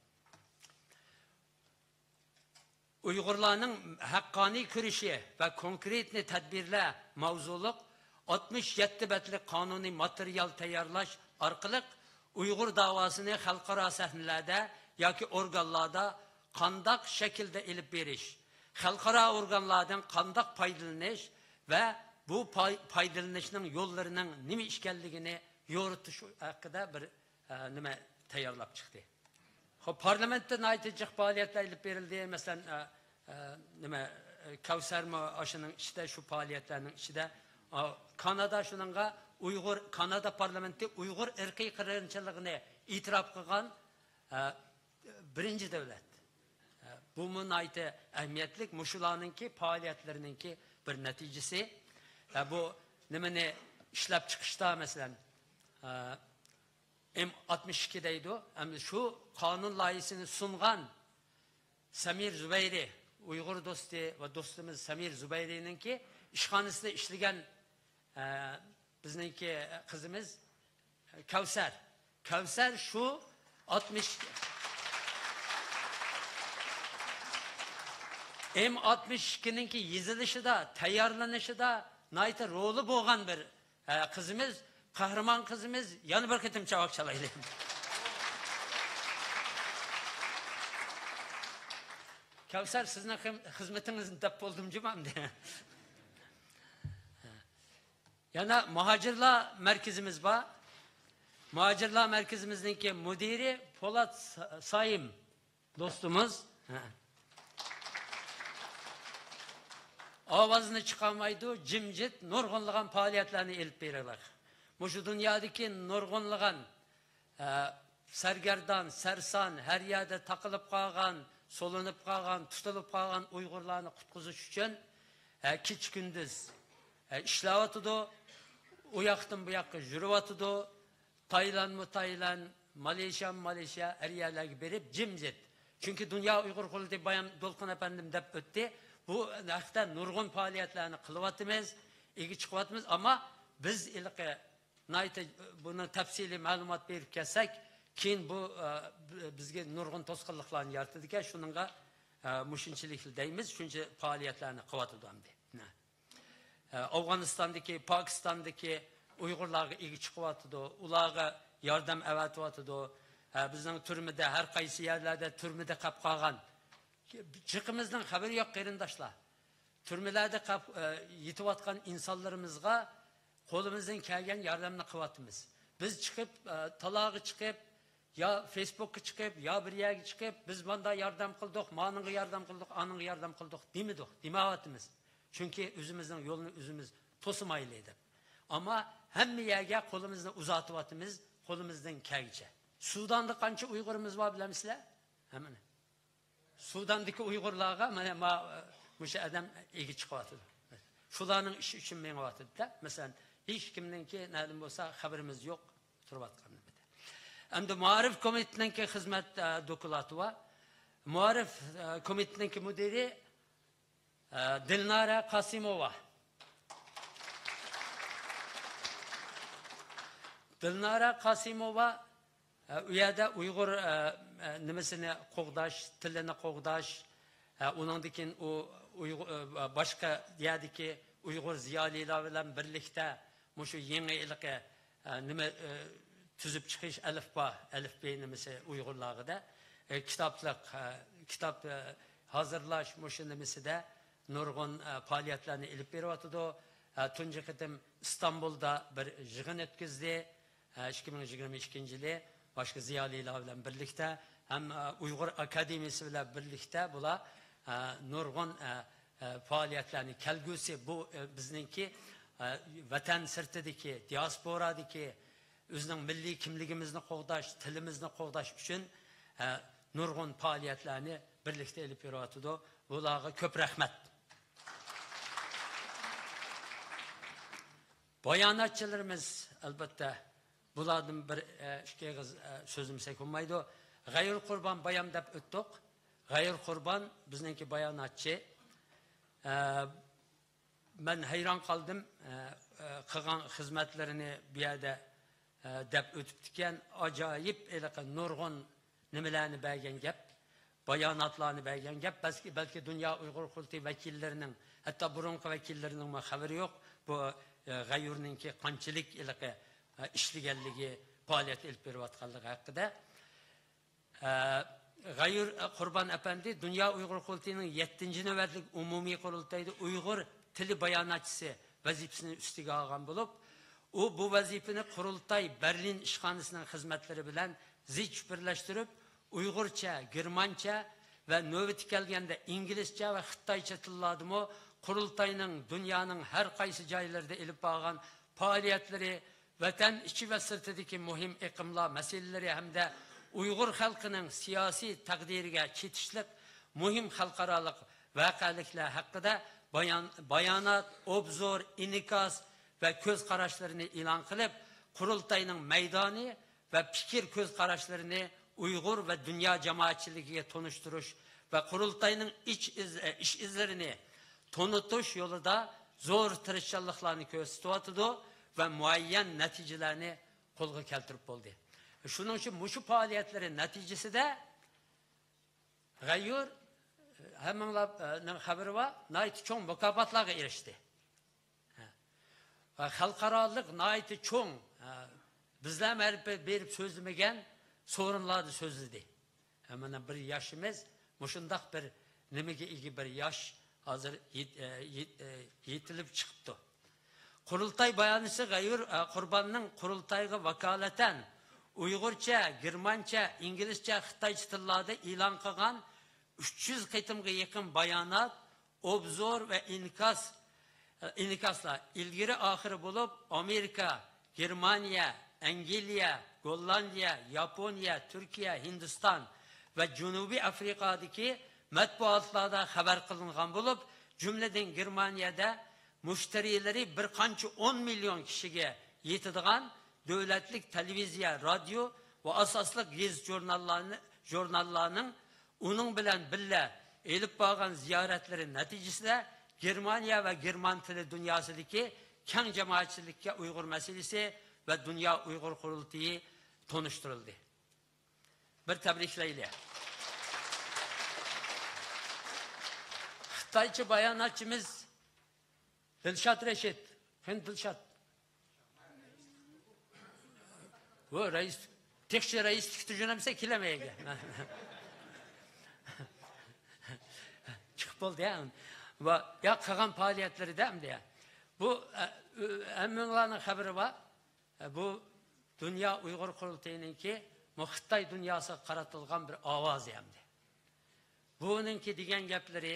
ئۇيغۇرلارنىڭ ھەققانىي كۈرىشى ۋە كونكرېتنى تەدبىرلەر ماۋزۇلۇق ئاتمىش يەتتە بەتلىك قانۇنىي ماتېرىيال تەييارلاش ئارقىلىق ئۇيغۇر داۋاسىنى خەلقئارا سەھنىلەردە ياكى ئورگانلاردا قانداق شەكىلدە ئېلىپ بېرىش، خەلقئارا ئورگانلاردىن قانداق پايدىلىنىش ۋە بۇ پاي-، پايدىلىنىشنىڭ يوللىرىنىڭ نېمە ئىكەنلىكىنى يورۇتۇش ھەققىدە بىر، ئە، نېمە تەييارلاپ چىقتى. پارلامېنتتا ناھايىتى جىق پائالىيەتلەر ئېلىپ بېرىلدى. مەسىلەن، ئە، ئە، نېمە، ئە، كەۋسەرمۇ ئاشۇنىڭ ئىچىدە، شۇ پائالىيەتلەرنىڭ ئىچىدە. ئا، كانادا شۇنىڭغا ئۇيغۇر، كانادا پارلامېنتى ئۇيغۇر ئىرقىي قىرغىنچىلىقىنى ئېتىراپ قىلغان، ئە، بىرىنچى دۆلەت. ئە، بۇمۇ ناھايىتى ئەھمىيەتلىك، مۇشۇلارنىڭكى پائالىيەتلىرىنىڭكى بىر نەتىجىسى. ئە، بۇ نېمىنى ئىشلەپ چىقىشتا، مەسىلەن، ئە، ئېم ئاتمىش ئىككى دەيدۇ. ئەمدى شۇ قانۇن لايىھىسىنى سۇنغان سەمىر زۇبەيرى، ئۇيغۇر دوستى ۋە دوستىمىز سەمىر زۇبەيرىنىڭكى ئىشخانىسىدا ئىشلىگەن، ئە، بىزنىڭكى قىزىمىز كەۋسەر. كەۋسەر شۇ ئاتمىش، ئېم ئاتمىش ئىككىنىڭكى يېزىلىشىدا، تەييارلىنىشىدا ناھايىتى رولى بولغان بىر، ئە، قىزىمىز، قەھرىمان قىزىمىز. يەنە بىر قېتىم چاۋاك چالايلى. كەۋسەر، سىزنىڭ خىم-، خىزمىتىڭىزنى دەپ بولدۇم جۇمۇ ئەمدى. يەنە مۇھاجىرلار مەركىزىمىز بار. مۇھاجىرلار مەركىزىمىزنىڭكى مۇدىرى پولات سا-، سايىم دوستىمىز. ھە. ئاۋازىنى چىقارمايدۇ، جىمجىت نۇرغۇنلىغان پائالىيەتلەرنى ئېلىپ بېرىدۇ. مۇشۇ دۇنيادىكى نۇرغۇنلىغان ئە، سەرگەردان، سەرسان، ھەر يەردە تاقىلىپ قالغان، سولىنىپ قالغان، تۇتۇلۇپ قالغان ئۇيغۇرلارنى قۇتقۇزۇش ئۈچۈن، ئە، كېچە-كۈندۈز، ئە، ئىشلەۋاتىدۇ. ئۇ ياقتىن بۇ ياققا يۈرۈۋاتىدۇ. تايلاندمۇ تايلاند، مالېزىيامۇ مالېزىيا، ھەر يەرلەرگە بېرىپ جىمجىت. چۈنكى دۇنيا ئۇيغۇر قۇرۇلتىيى بايام دولقۇن ئەپەندىم دەپ ئۆتتى. بۇ ھەقتە نۇرغۇن پائالىيەتلەرنى قىلىۋاتىمىز، ئىگە چىقىۋاتىمىز. ئەمما بىز ھېلىقى ناھايىتى بۇنى تەپسىلىي مەلۇمات بېرىپ كەلسەك، كېيىن بۇ، ئە، بىزگە نۇرغۇن توسقۇنلۇقلارنى يارىتىدىكەن. شۇنىڭغا، ئە، مۇشۇنچىلىك دەيمىز، شۇنچە پائالىيەتلەرنى قىلىۋاتىدۇ ئەمدى. ئە، ئافغانىستاندىكى، پاكىستاندىكى ئۇيغۇرلارغا ئىگە چىقىۋاتىدۇ، ئۇلارغا ياردەم ئەۋەتىۋاتىدۇ. ئە، بىزنىڭ تۈرمىدە، ھەر قايسى يەرلەردە تۈرمىدە قېلىپ قالغان، جىقىمىزنىڭ خەۋىرى يوق، قېرىنداشلار. تۈرمىلەردە قاپ-، ئە، يېتىۋاتقان ئىنسانلىرىمىزغا قولىمىزدىن كەلگەن ياردەمنى قىلىۋاتىمىز. بىز چىقىپ، ئە، تالاغا چىقىپ، يا فېيسبۇكقا چىقىپ، يا بىر يەرگە چىقىپ، بىز ماندا ياردەم قىلدۇق، مانىڭغا ياردەم قىلدۇق، ئانىڭغا ياردەم قىلدۇق دېمىدۇق، دېمەۋاتىمىز. چۈنكى ئۆزىمىزنىڭ يولىنى ئۆزىمىز توسىمايلى دەپ. ئەمما ھەممە يەرگە قولىمىزنى ئۇزاتىۋاتىمىز، قولىمىزدىن كەلگىچە. سۇداندا قانچە ئۇيغۇرىمىز بار بىلەمسىلەر؟ ھەممىنى. سۇداندىكى ئۇيغۇرلارغا مانا ما-، مۇشۇ ئادەم ئىگە چىقىۋاتىدۇ. شۇلارنىڭ ئىشى ئۈچۈن مېڭىۋاتىدۇ-دە. مەسىلەن، ھېچكىمنىڭكى نەدىن بولسا خەۋىرىمىز يوق تۇرۇۋاتقان نېمىدە. ئەمدى مائارىپ كومىتېتىنىڭكى خىزمەت، ئە، دوكلاتى بار. مائارىپ، ئە، كومىتېتىنىڭكى مۇدىرى، ئە، دىلنارە قاسىموۋا. دىلنارە قاسىموۋا ئە، ئۇ يەردە ئۇيغۇر، ئە، ئە، نېمىسىنى قوغداش، تىلىنى قوغداش، ئە، ئۇنىڭدىن كېيىن ئۇ ئۇيغۇ-، ئە، باشقا يەردىكى ئۇيغۇر زىيالىيلار بىلەن بىرلىكتە مۇشۇ يېڭى ھېلىقى، ئە، نېمە، ئە، تۈزۈپ چىقىش ئەلىفبا، ئەلىفبې نېمىسى ئۇيغۇرلارغىدە، ئە، كىتابلىق، ئە، كىتاب، ئە، ھازىرلاش مۇشۇ نېمىسىدە نۇرغۇن، ئە، پائالىيەتلەرنى ئېلىپ بېرىۋاتىدۇ. ئە، تۇنجى قېتىم ئىستانبۇلدا بىر يىغىن ئۆتكۈزدى. ئىككى مىڭ يىگىرمە ئىككىنچى يىلى باشقا زىيالىيلار بىلەن بىرلىكتە ھەم، ئە، ئۇيغۇر ئاكادېمىيىسى بىلەن بىرلىكتە بۇلار، ئە، نۇرغۇن، ئە، ئە، پائالىيەتلەرنى كەلگۈسى بۇ، ئە، بىزنىڭكى، ئە، ۋەتەن سىرتىدىكى، دىياسپورادىكى ئۆزىنىڭ مىللىي كىملىكىمىزنى قوغداش، تىلىمىزنى قوغداش ئۈچۈن، ئە، نۇرغۇن پائالىيەتلەرنى بىرلىكتە ئېلىپ بېرىۋاتىدۇ. بۇلارغا كۆپ رەھمەت. باياناتچىلىرىمىز، ئەلۋەتتە، بۇلاردىن بىر، ئە، ئىككى ئېغىز، ئە، سۆزلىمىسەك بولمايدۇ. غەيۇر قۇربان بايام دەپ ئۆتتۇق. غەيۇر قۇربان بىزنىڭكى باياناتچى. ئە، مەن ھەيران قالدىم، ئە، ئە، قىلغان خىزمەتلىرىنى بۇ يەردە، ئە، دەپ ئۆتۈپتىكەن. ئاجايىپ ھېلىقى نۇرغۇن نېمىلەرنى بەرگەن گەپ، باياناتلارنى بەرگەن گەپ. بەلكى، بەلكى دۇنيا ئۇيغۇر قۇرۇلتىيى ۋەكىللىرىنىڭ، ھەتتا بۇرۇنقى ۋەكىللىرىنىڭمۇ خەۋىرى يوق. بۇ، ئە، غەيۇرنىڭكى قانچىلىك ھېلىقى، ئە، ئىشلىگەنلىكى، پائالىيەت ئېلىپ بېرىۋاتقانلىقى ھەققىدە. ئە، غەيۇر قۇربان ئەپەندى دۇنيا ئۇيغۇر قۇرۇلتىيىنىڭ يەتتىنچى نۆۋەتلىك ئومۇمىي قۇرۇلتايدا ئۇيغۇر تىلى باياناتچىسى ۋەزىپىسىنى ئۈستىگە ئالغان بولۇپ، ئۇ بۇ ۋەزىپىنى قۇرۇلتاي بەرلىن ئىشخانىسىنىڭ خىزمەتلىرى بىلەن زىچ بىرلەشتۈرۈپ، ئۇيغۇرچە، گېرمانچە ۋە نۆۋىتى كەلگەندە ئىنگلىزچە ۋە خىتايچە تىللاردىمۇ قۇرۇلتاينىڭ دۇنيانىڭ ھەر قايسى جايلىرىدا ئېلىپ بارغان پائالىيەتلىرى، ۋەتەن ئىچى ۋە سىرتىدىكى مۇھىم ئېقىملار مەسىلىلىرى ھەمدە ئۇيغۇر خەلقىنىڭ سىياسىي تەقدىرىگە چېتىشلىق مۇھىم خەلقئارالىق ۋەقەلىكلەر ھەققىدە بايان، بايانات، ئوبزور، ئىنكاس ۋە كۆز قاراشلىرىنى ئېلان قىلىپ، قۇرۇلتاينىڭ مەيدانى ۋە پىكىر كۆز قاراشلىرىنى ئۇيغۇر ۋە دۇنيا جامائەتچىلىكىگە تونۇشتۇرۇش ۋە قۇرۇلتاينىڭ ئىچ ئىز-، ئىش ئىزلىرىنى تونۇتۇش يولىدا زور تىرىشچانلىقلارنى كۆرسىتىۋاتىدۇ ۋە مۇئەييەن نەتىجىلەرنى قولغا كەلتۈرۈپ بولدى. شۇنىڭ ئۈچۈن مۇشۇ پائالىيەتلىرى نەتىجىسىدە غەييۇر، ھەممىڭلارنىڭ خەۋىرى بار، ناھايىتى چوڭ مۇكاپاتلارغا ئېرىشتى. ھە. ۋە خەلقئارالىق ناھايىتى چوڭ، ھە، بىزلەرمۇ ھەربىر بېرىپ سۆزلىمىگەن سورۇنلاردا سۆزلىدى. ھە، مانا بىر ياشىمىز، مۇشۇنداق بىر نېمىگە ئىگە بىر ياش ھازىر يېت-، ئە، يېت-، ئە، يېتىلىپ چىقىپتۇ. قۇرۇلتاي باياناتچىسى غەيۇر، ئە، قۇرباننىڭ قۇرۇلتايغا ۋاكالىتەن ئۇيغۇرچە، گېرمانچە، ئىنگلىزچە، خىتايچە تىللاردا ئېلان قىلغان ئۈچ يۈز قېتىمغا يېقىن بايانات، ئوبزور ۋە ئىنكاس، ئىنكاسلار ئىلگىرى ئاخىرى بولۇپ، ئامېرىكا، گېرمانىيە، ئەنگلىيە، گوللاندىيە، ياپونىيە، تۈركىيە، ھىندىستان ۋە جەنۇبىي ئافرىقادىكى مەتبۇئاتلاردا خەۋەر قىلىنغان بولۇپ، جۈملىدىن گېرمانىيەدە مۇشتەرىلىرى بىر قانچە ئون مىليون كىشىگە يېتىدىغان دۆلەتلىك تېلېۋىزىيە، رادىيو ۋە ئاساسلىق گېزىت ژۇرناللارنى، ژۇرناللارنىڭ ئۇنىڭ بىلەن بىللە ئېلىپ بارغان زىيارەتلىرى نەتىجىسىدە گېرمانىيە ۋە گېرمان تىلى دۇنياسىدىكى كەڭ جامائەتچىلىككە ئۇيغۇر مەسىلىسى ۋە دۇنيا ئۇيغۇر قۇرۇلتىيى تونۇشتۇرۇلدى. بىر تەبرىكلەيلى. خىتايچە باياناتچىمىز دىلشات رەشىت. قېنى دىلشات؟ بۇ رەئىس، تېخىچە رەئىسلىكتە يۈرەمسە كېلەمەيگە. چىقىپ بولدى يا. ۋە يا قىلغان پائالىيەتلىرىدە ئەمدى يا. بۇ، ئە، ئۆ-، ھەممىڭلارنىڭ خەۋىرى بار. ئە، بۇ دۇنيا ئۇيغۇر قۇرۇلتىيىنىڭكى بۇ خىتاي دۇنياسىغا قارىتىلغان بىر ئاۋازى ئەمدى. بۇنىڭكى دېگەن گەپلىرى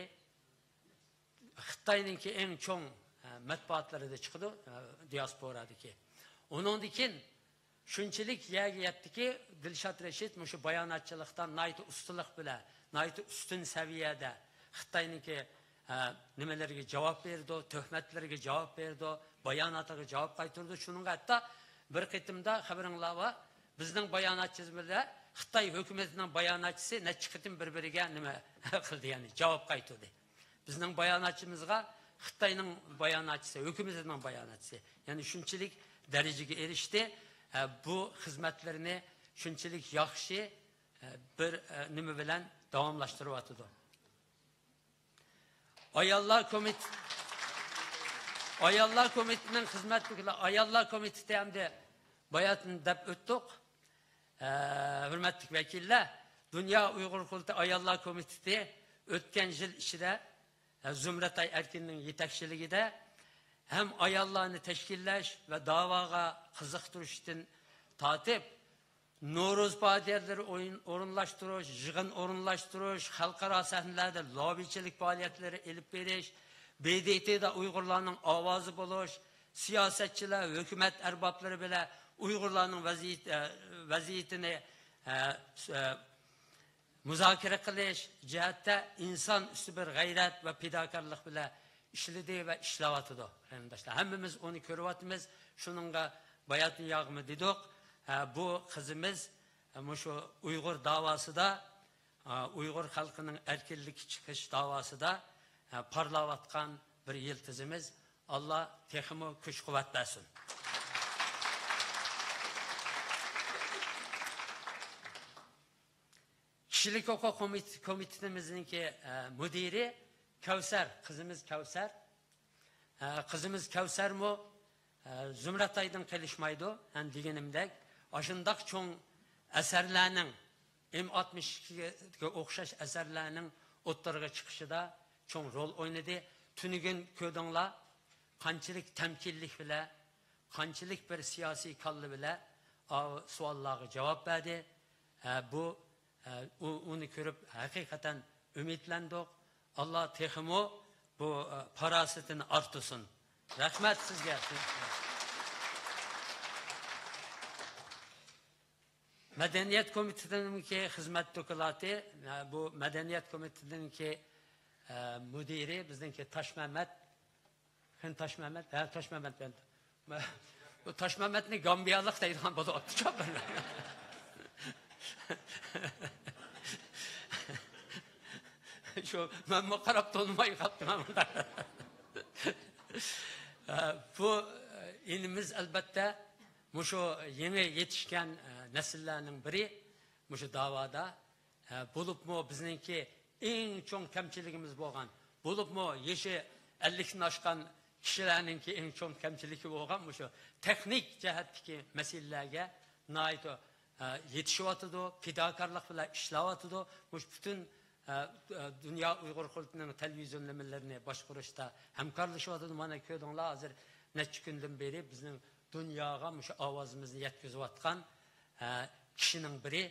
خىتاينىڭكى ئەڭ چوڭ، ئە، مەتبۇئاتلىرىدا چىقىدۇ، ئە، دىياسپورادىكى. ئۇنىڭدىن كېيىن شۇنچىلىك يەرگە يەتتىكى، دىلشات رەشىت مۇشۇ باياناتچىلىقتا ناھايىتى ئۇستىلىق بىلەن، ناھايىتى ئۈستۈن سەۋىيەدە خىتاينىڭكى، ئە، نېمىلىرىگە جاۋاب بېرىدۇ، تۆھمەتلىرىگە جاۋاب بېرىدۇ، باياناتىغا جاۋاب قايتۇرىدۇ. شۇنىڭغا ھەتتا بىر قېتىمدا خەۋىرىڭلار بار، بىزنىڭ باياناتچىمىز بىلەن خىتاي ھۆكۈمىتىنىڭ باياناتچىسى نەچچە قېتىم بىر-بىرىگە نېمە قىلدى، يەنى جاۋاب قايتۇردى. بىزنىڭ باياناتچىمىزغا خىتاينىڭ باياناتچىسى، ھۆكۈمىتىنىڭ باياناتچىسى، يەنى شۇنچىلىك دەرىجىگە ئېرىشتى. ئە، بۇ خىزمەتلىرىنى شۇنچىلىك ياخشى، ئە، بىر، ئە، نېمە بىلەن داۋاملاشتۇرۇۋاتىدۇ. ئاياللار كومىتېتى، ئاياللار كومىتېتىنىڭ خىزمەتلىكلىرى، ئاياللار كومىتېتى ئەمدى باياتىن دەپ ئۆتتۇق. ئە، ھۆرمەتلىك ۋەكىللەر، دۇنيا ئۇيغۇر قۇرۇلتىيى ئاياللار كومىتېتى ئۆتكەن يىل ئىچىدە، ئە، زۇمرەت ئەركىننىڭ يېتەكچىلىكىدە ھەم ئاياللارنى تەشكىللەش ۋە داۋاغا قىزىقتۇرۇشتىن تارتىپ، نورۇز پائالىيەتلىرى ئويۇن-، ئورۇنلاشتۇرۇش، يىغىن ئورۇنلاشتۇرۇش، خەلقئارا سەھنىلەردە لوببىچىلىك پائالىيەتلىرى ئېلىپ بېرىش، ب د ت دا ئۇيغۇرلارنىڭ ئاۋازى بولۇش، سىياسەتچىلەر، ھۆكۈمەت ئەربابلىرى بىلەن ئۇيغۇرلارنىڭ ۋەزىيىتى، ئە، ۋەزىيىتىنى، ئە، س-، ئە، مۇزاكىرە قىلىش جەھەتتە ئىنسان ئۈستى بىر غەيرەت ۋە پىداكارلىق بىلەن ئىشلىدى ۋە ئىشلەۋاتىدۇ، قېرىنداشلار. ھەممىمىز ئۇنى كۆرۈۋاتىمىز. شۇنىڭغا باياتىن ياغمۇ دېدۇق. ھە، بۇ قىزىمىز، ھە، مۇشۇ ئۇيغۇر داۋاسىدا، ھە، ئۇيغۇر خەلقىنىڭ ئەركىنلىككە چىقىش داۋاسىدا، ھە، پارلاۋاتقان بىر يىلتىزىمىز. ئاللا تېخىمۇ كۈچ-قۇۋۋەت بەرسۇن. كىشىلىك ھوقۇق كومىت-، كومىتېتىمىزنىڭكى، ئە، مۇدىرى كەۋسەر، قىزىمىز كەۋسەر. ئە، قىزىمىز كەۋسەرمۇ، ئە، زۇمرەتئايدىن قېلىشمايدۇ. ھەم دېگىنىمدەك، ئاشۇنداق چوڭ ئەسەرلەرنىڭ، ئېم ئاتمىش ئىككىگە ئوخشاش ئەسەرلەرنىڭ ئوتتۇرىغا چىقىشىدا چوڭ رول ئوينىدى. تۈنۈگۈن كۆردۈڭلار، قانچىلىك تەمكىنلىك بىلەن، قانچىلىك بىر سىياسىي كاللا بىلەن ئاۋۇ سوئاللارغا جاۋاب بەردى. ھە، بۇ، ئە، ئۇ، ئۇنى كۆرۈپ ھەقىقەتەن ئۈمىدلەندۇق. ئاللا تېخىمۇ بۇ، ئە، پاراسىتىنى ئارتتۇرسۇن. رەھمەت سىزگە. مەدەنىيەت كومىتېتىنىڭكى خىزمەت دوكلاتى، ئە، بۇ مەدەنىيەت كومىتېتىنىڭكى، ئە، مۇدىرى، بىزنىڭكى تاشمەمەت. كىم تاشمەمەت؟ ھە، تاشمەمەت. بۇ تاشمەمەتنى گامبىيالىق دەيدىغان بولۇۋاپتۇ. شۇ، مەنمۇ قاراپ تونۇماي قاپتىمەن. ئە، بۇ، ئە، ئىنىمىز ئەلبەتتە مۇشۇ يېڭى يېتىشكەن، ئە، نەسىللەرنىڭ بىرى مۇشۇ داۋادا. ئە، بولۇپمۇ بىزنىڭكى ئەڭ چوڭ كەمچىلىكىمىز بولغان، بولۇپمۇ يېشى ئەللىكتىن ئاشقان كىشىلەرنىڭكى ئەڭ چوڭ كەمچىلىكى بولغان مۇشۇ تېخنىك جەھەتتىكى مەسىلىلەرگە ناھايىتى، ئە، يېتىشىۋاتىدۇ، پىداكارلىق بىلەن ئىشلەۋاتىدۇ. مۇشۇ پۈتۈن، ئە، ئە، دۇنيا ئۇيغۇر قۇرۇلتىيىنىڭ تېلېۋىزىيون نېمىلىرىنى باشقۇرۇشتا ھەمكارلىشىۋاتىدۇ. مانا كۆردۈڭلار، ھازىر نەچچە كۈندىن بېرى بىزنىڭ دۇنياغا مۇشۇ ئاۋازىمىزنى يەتكۈزۈۋاتقان، ئە، كىشىنىڭ بىرى،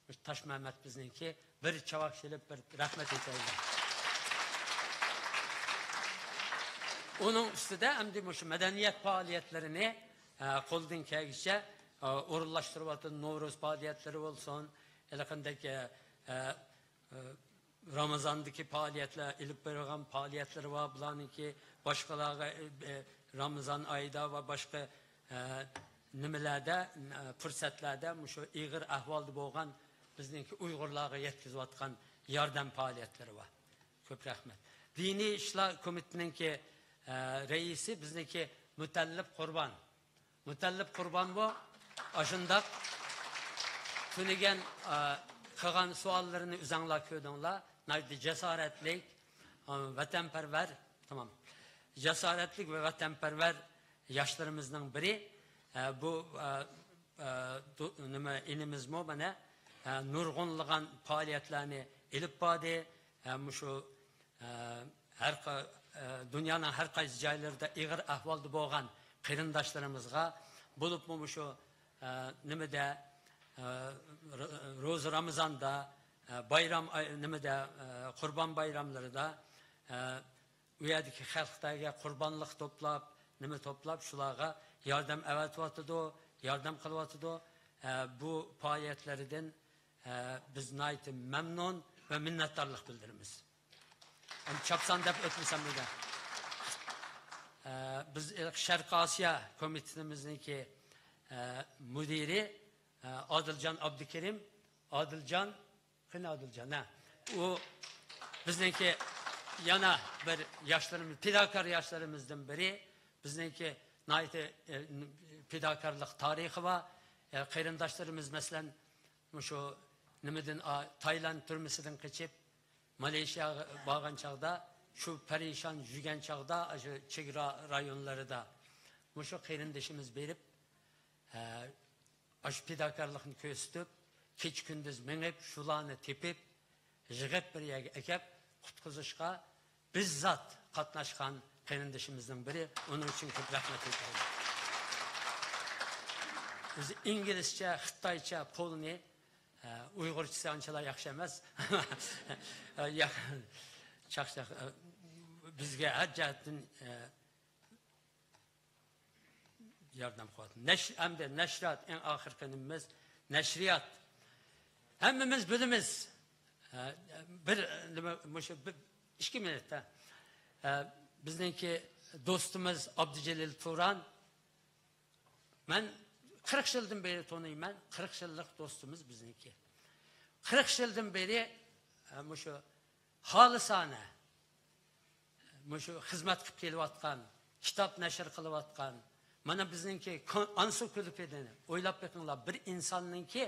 مۇشۇ تاشمەمەت بىزنىڭكى. بىر چاۋاك چېلىپ، بىر رەھمەت ئېيتايلى. ئۇنىڭ ئۈستىدە ئەمدى مۇشۇ مەدەنىيەت پائالىيەتلىرىنى، ئە، قولىدىن كەلگىچە، ئە، ئورۇنلاشتۇرۇۋاتىدۇ. نورۇز پائالىيەتلىرى بولسۇن، ھېلىقىندەك، ئە، ئە، ئە، رامىزاندىكى پائالىيەتلەر، ئېلىپ بېرىلغان پائالىيەتلىرى بار. بۇلارنىڭكى باشقىلارغا، ئە، ئە، رامىزان ئايىدا ۋە باشقا، ئە، نېمىلەردە، ئە، پۇرسەتلەردە مۇشۇ ئېغىر ئەھۋالدا بولغان بىزنىڭكى ئۇيغۇرلارغا يەتكۈزۈۋاتقان ياردەم پائالىيەتلىرى بار. كۆپ رەھمەت. دىنىي ئىشلار كومىتېتىنىڭكى، ئە، رەئىسى بىزنىڭكى مۇتەللىپ قۇربان. مۇتەللىپ قۇربانمۇ ئاشۇنداق تۈنۈگۈن، ئا، قىلغان سوئاللىرىنى ئۆزۈڭلار كۆردۈڭلار. ناھايىتى جاسارەتلىك، ئا، ۋەتەنپەرۋەر، تامام. جاسارەتلىك ۋە ۋەتەنپەرۋەر ياشلىرىمىزنىڭ بىرى. ئا، بۇ، ئا، ئا، دو-، نېمە، ئىنىمىزمۇ مانا، ئا، نۇرغۇنلىغان پائالىيەتلەرنى ئېلىپ باردى. ئا، مۇشۇ ئە، ھەر قا-، ئە، دۇنيانىڭ ھەر قايسى جايلىرىدا ئېغىر ئەھۋالدا بولغان قېرىنداشلىرىمىزغا، بولۇپمۇ مۇشۇ، ئە، نېمىدە، ئە، ر-، روزا رامىزاندا، ئە، بايرام ئاي-، نېمىدە، ئە، قۇربان بايراملىرىدا، ئە، ئۇ يەردىكى خەلقلەرگە قۇربانلىق توپلاپ، نېمە توپلاپ، شۇلارغا ياردەم ئەۋەتىۋاتىدۇ، ياردەم قىلىۋاتىدۇ. ئە، بۇ پائالىيەتلىرىدىن، ئە، بىز ناھايىتى مەمنۇن ۋە مىننەتدارلىق بىلدۈرىمىز. ئەمدى چاپسان دەپ ئۆتمىسەم بۇ گەپ. ئە، بىز شەرقىي ئاسىيا كومىتېتىمىزنىڭكى، ئە، مۇدىرى، ئە، ئادىلجان ئابدۇكېرىم. ئادىلجان، قېنى ئادىلجان، ھە؟ ئۇ بىزنىڭكى يەنە بىر ياشلىرىمىز، پىداكار ياشلىرىمىزدىن بىرى. بىزنىڭكى ناھايىتى، ئە، پىداكارلىق تارىخى بار. ئە، قېرىنداشلىرىمىز، مەسىلەن، مۇشۇ نېمىدىن، ئا، تايلاند تۈرمىسىدىن قېچىپ، مالايشىياغا بارغان چاغدا، شۇ پەرىشان يۈرگەن چاغدا، ئاشۇ چېگرا رايونلىرىدا مۇشۇ قېرىندىشىمىز بېرىپ، ئە، ئاشۇ پىداكارلىقنى كۆرسىتىپ، كېچە-كۈندۈز مېڭىپ، شۇلارنى تېپىپ، يىغىپ بىر يەرگە ئەكەپ، قۇتقۇزۇشقا بىززات قاتناشقان قېرىندىشىمىزنىڭ بىرى. ئۇنىڭ ئۈچۈن كۆپ رەھمەت ئېيتايلى. ئۆزى ئىنگلىزچە، خىتايچە پولنى، ئە، ئۇيغۇرچىسى ئانچىلا ياخشى ئەمەس. ياق، چاقچاق، ئە، بىزگە ھەر جەھەتتىن، ئە، ياردەم قىلىۋاتىدۇ. نەش-، ئەمدى نەشرىيات، ئەڭ ئاخىرقى نېمىمىز، نەشرىيات. ھەممىمىز بىلىمىز. ئە، بىر نېمە، مۇشۇ بىر، ئىككى مىنۇت، ھە. ئە، بىزنىڭكى دوستىمىز ئابدۇجېلىل تۇران. مەن قىرىق يىلدىن بېرى تونۇيمەن. قىرىق يىللىق دوستىمىز بىزنىڭكى. قىرىق يىلدىن بېرى، ئە، مۇشۇ خالىسانە مۇشۇ خىزمەت قىلىپ كېلىۋاتقان، كىتاب نەشر قىلىۋاتقان، مانا بىزنىڭكى كون-، ئانسىكلوپېدىيەنى ئويلاپ بېقىڭلار، بىر ئىنساننىڭكى،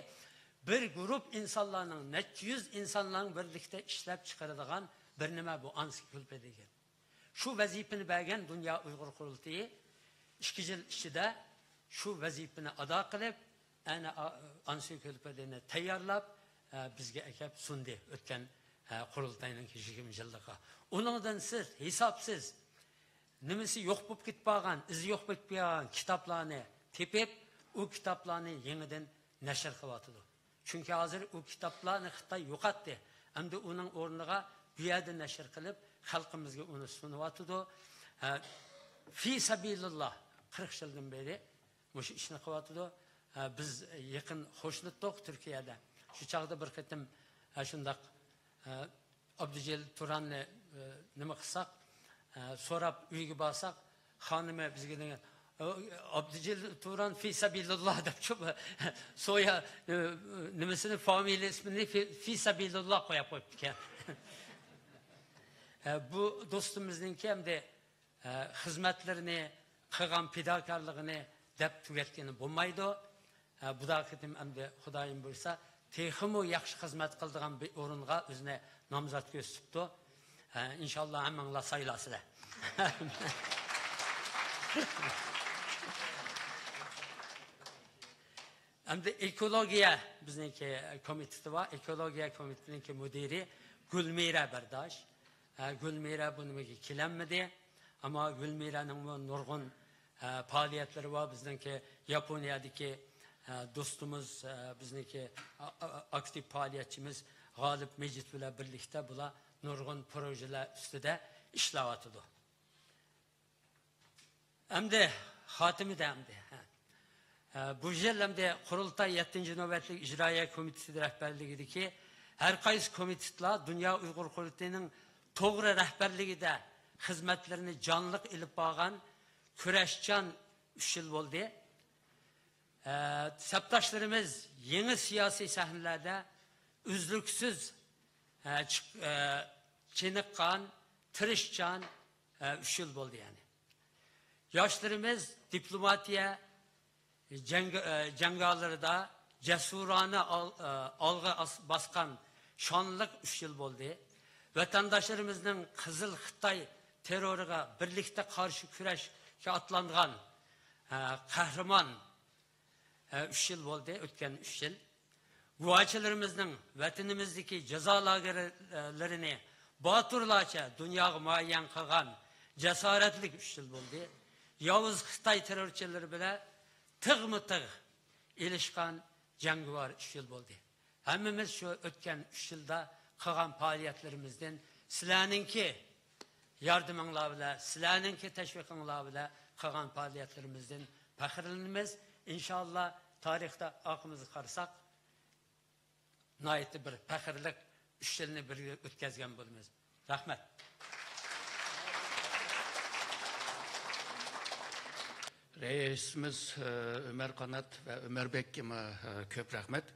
بىر گۇرۇپ ئىنسانلارنىڭ، نەچچە يۈز ئىنسانلارنىڭ بىرلىكتە ئىشلەپ چىقىرىدىغان بىر نېمە بۇ ئانسىكلوپېدىيە دېگەن. شۇ ۋەزىپىنى بەرگەن دۇنيا ئۇيغۇر قۇرۇلتىيى ئىككى يىل ئىچىدە شۇ ۋەزىپىنى ئادا قىلىپ، ئەنە، ئا-، ئانسىكلوپېدىيەنى تەييارلاپ، ئە، بىزگە ئەكەپ سۇندى ئۆتكەن، ئە، قۇرۇلتاينىڭ يىگىرمە يىللىقىغا. ئۇنىڭدىن سىز ھېسابسىز، نېمىسى يوق بولۇپ كېتىپ قالغان، ئىزى يوق بولۇپ كېتىپ قالغان كىتابلارنى تېپىپ، ئۇ كىتابلارنى يېڭىدىن نەشر قىلىۋاتىدۇ. چۈنكى ھازىر ئۇ كىتابلارنى خىتاي يوقاتتى. ئەمدى ئۇنىڭ ئورنىغا بۇ يەردە نەشر قىلىپ، خەلقىمىزگە ئۇنى سۇنۇۋاتىدۇ. ئە، في سبيل الله، قىرىق يىلدىن بېرى مۇشۇ ئىشنى قىلىۋاتىدۇ. ئە، بىز يېقىن قوشنىتتۇق تۈركىيەدە. شۇ چاغدا بىر قېتىم، ئە، شۇنداق، ئە، ئابدۇجېلىل تۇراننى، ئە، نېمە قىلساق، ئە، سوراپ ئۆيگە بارساق، خانىمى بىزگە دېگەن، «ئابدۇجېلىل تۇران في سەبىلىللا» دەپ، شۇ سويا، ئە، نېمىسىنى، فامىلە ئىسمىنى في، في سەبىلىللا قويۇپ قويۇپتىكەن. ئە، بۇ دوستىمىزنىڭكى ئەمدى، ئە، خىزمەتلىرىنى، قىلغان پىداكارلىقىنى دەپ تۈگەتكىلى بولمايدۇ. ئە، بۇ قېتىم ئەمدى خۇدايىم بۇيرۇسا، تېخىمۇ ياخشى خىزمەت قىلىدىغان بىر ئورۇنغا ئۆزىنى نامزات كۆرسىتىپتۇ. ئە، ئىنشاللا ھەممىڭلار سايلارسىلەر. ئەمدى ئېكولوگىيە بىزنىڭكى كومىتېتى بار. ئېكولوگىيە كومىتېتىنىڭكى مۇدىرى گۈلمىرە بەرداش. ئە، گۈلمىرە بۇ نېمىگە كېلەلمىدى. ئەمما گۈلمىرەنىڭمۇ نۇرغۇن، ئە، پائالىيەتلىرى بار. بىزنىڭكى ياپونىيەدىكى، ئە، دوستىمىز، ئە، بىزنىڭكى ئا-، ئا-، ئاكتىپ پائالىيەتچىمىز غالىپ مىجىت بىلەن بىرلىكتە بۇلار نۇرغۇن پروژىلەر ئۈستىدە ئىشلەۋاتىدۇ. ئەمدى خاتىمىدە ئەمدى، ھە. ئە، بۇ يىل ئەمدى قۇرۇلتاي يەتتىنچى نۆۋەتلىك ئىجرائىيە كومىتېتى رەھبەرلىكىدىكى ھەر قايسى كومىتېتلار دۇنيا ئۇيغۇر قۇرۇلتىيىنىڭ توغرا رەھبەرلىكىدە خىزمەتلىرىنى جانلىق ئېلىپ بارغان كۈرەشچان ئۈچ يىل بولدى. ئە، سەپداشلىرىمىز يېڭى سىياسىي سەھنىلەردە ئۈزلۈكسىز، ئە، چىق-، ئە، چېنىققان، تىرىشچان، ئە، ئۈچ يىل بولدى يەنى. ياشلىرىمىز دىپلوماتىيە جەڭ-، ئە، جەڭگالىرىدا جەسۇرانە ئال-، ئە، ئالغا ئاس-، باسقان شانلىق ئۈچ يىل بولدى. ۋەتەنداشلىرىمىزنىڭ قىزىل خىتاي تېررورىغا بىرلىكتە قارشى كۈرەشكە ئاتلانغان، ئە، قەھرىمان ئە، ئۈچ يىل بولدى، ئۆتكەن ئۈچ يىل. گۇۋاچىلىرىمىزنىڭ ۋەتىنىمىزدىكى جازا لاگېرلىرىنى باتۇرلارچە دۇنياغا مۇئەييەن قىلغان جاسارەتلىك ئۈچ يىل بولدى. ياۋۇز خىتاي تېررورچىلىرى بىلەن تىغمۇ تىغ ئېلىشقان جەڭگىۋار ئۈچ يىل بولدى. ھەممىمىز شۇ ئۆتكەن ئۈچ يىلدا قىلغان پائالىيەتلىرىمىزدىن، سىلەرنىڭكى ياردىمىڭلار بىلەن، سىلەرنىڭكى تەشۋىقىڭلار بىلەن قىلغان پائالىيەتلىرىمىزدىن پەخىرلىنىمىز. ئىنشاللا، تارىختا ئارقىمىزغا قارىساق، ناھايىتى بىر پەخىرلىك ئۈچ يىلنى بىرگە ئۆتكەزگەن بولىمىز. رەھمەت. رەئىسىمىز، ئۆمەر قانات ۋە ئۆمەر بەككىمۇ، كۆپ رەھمەت.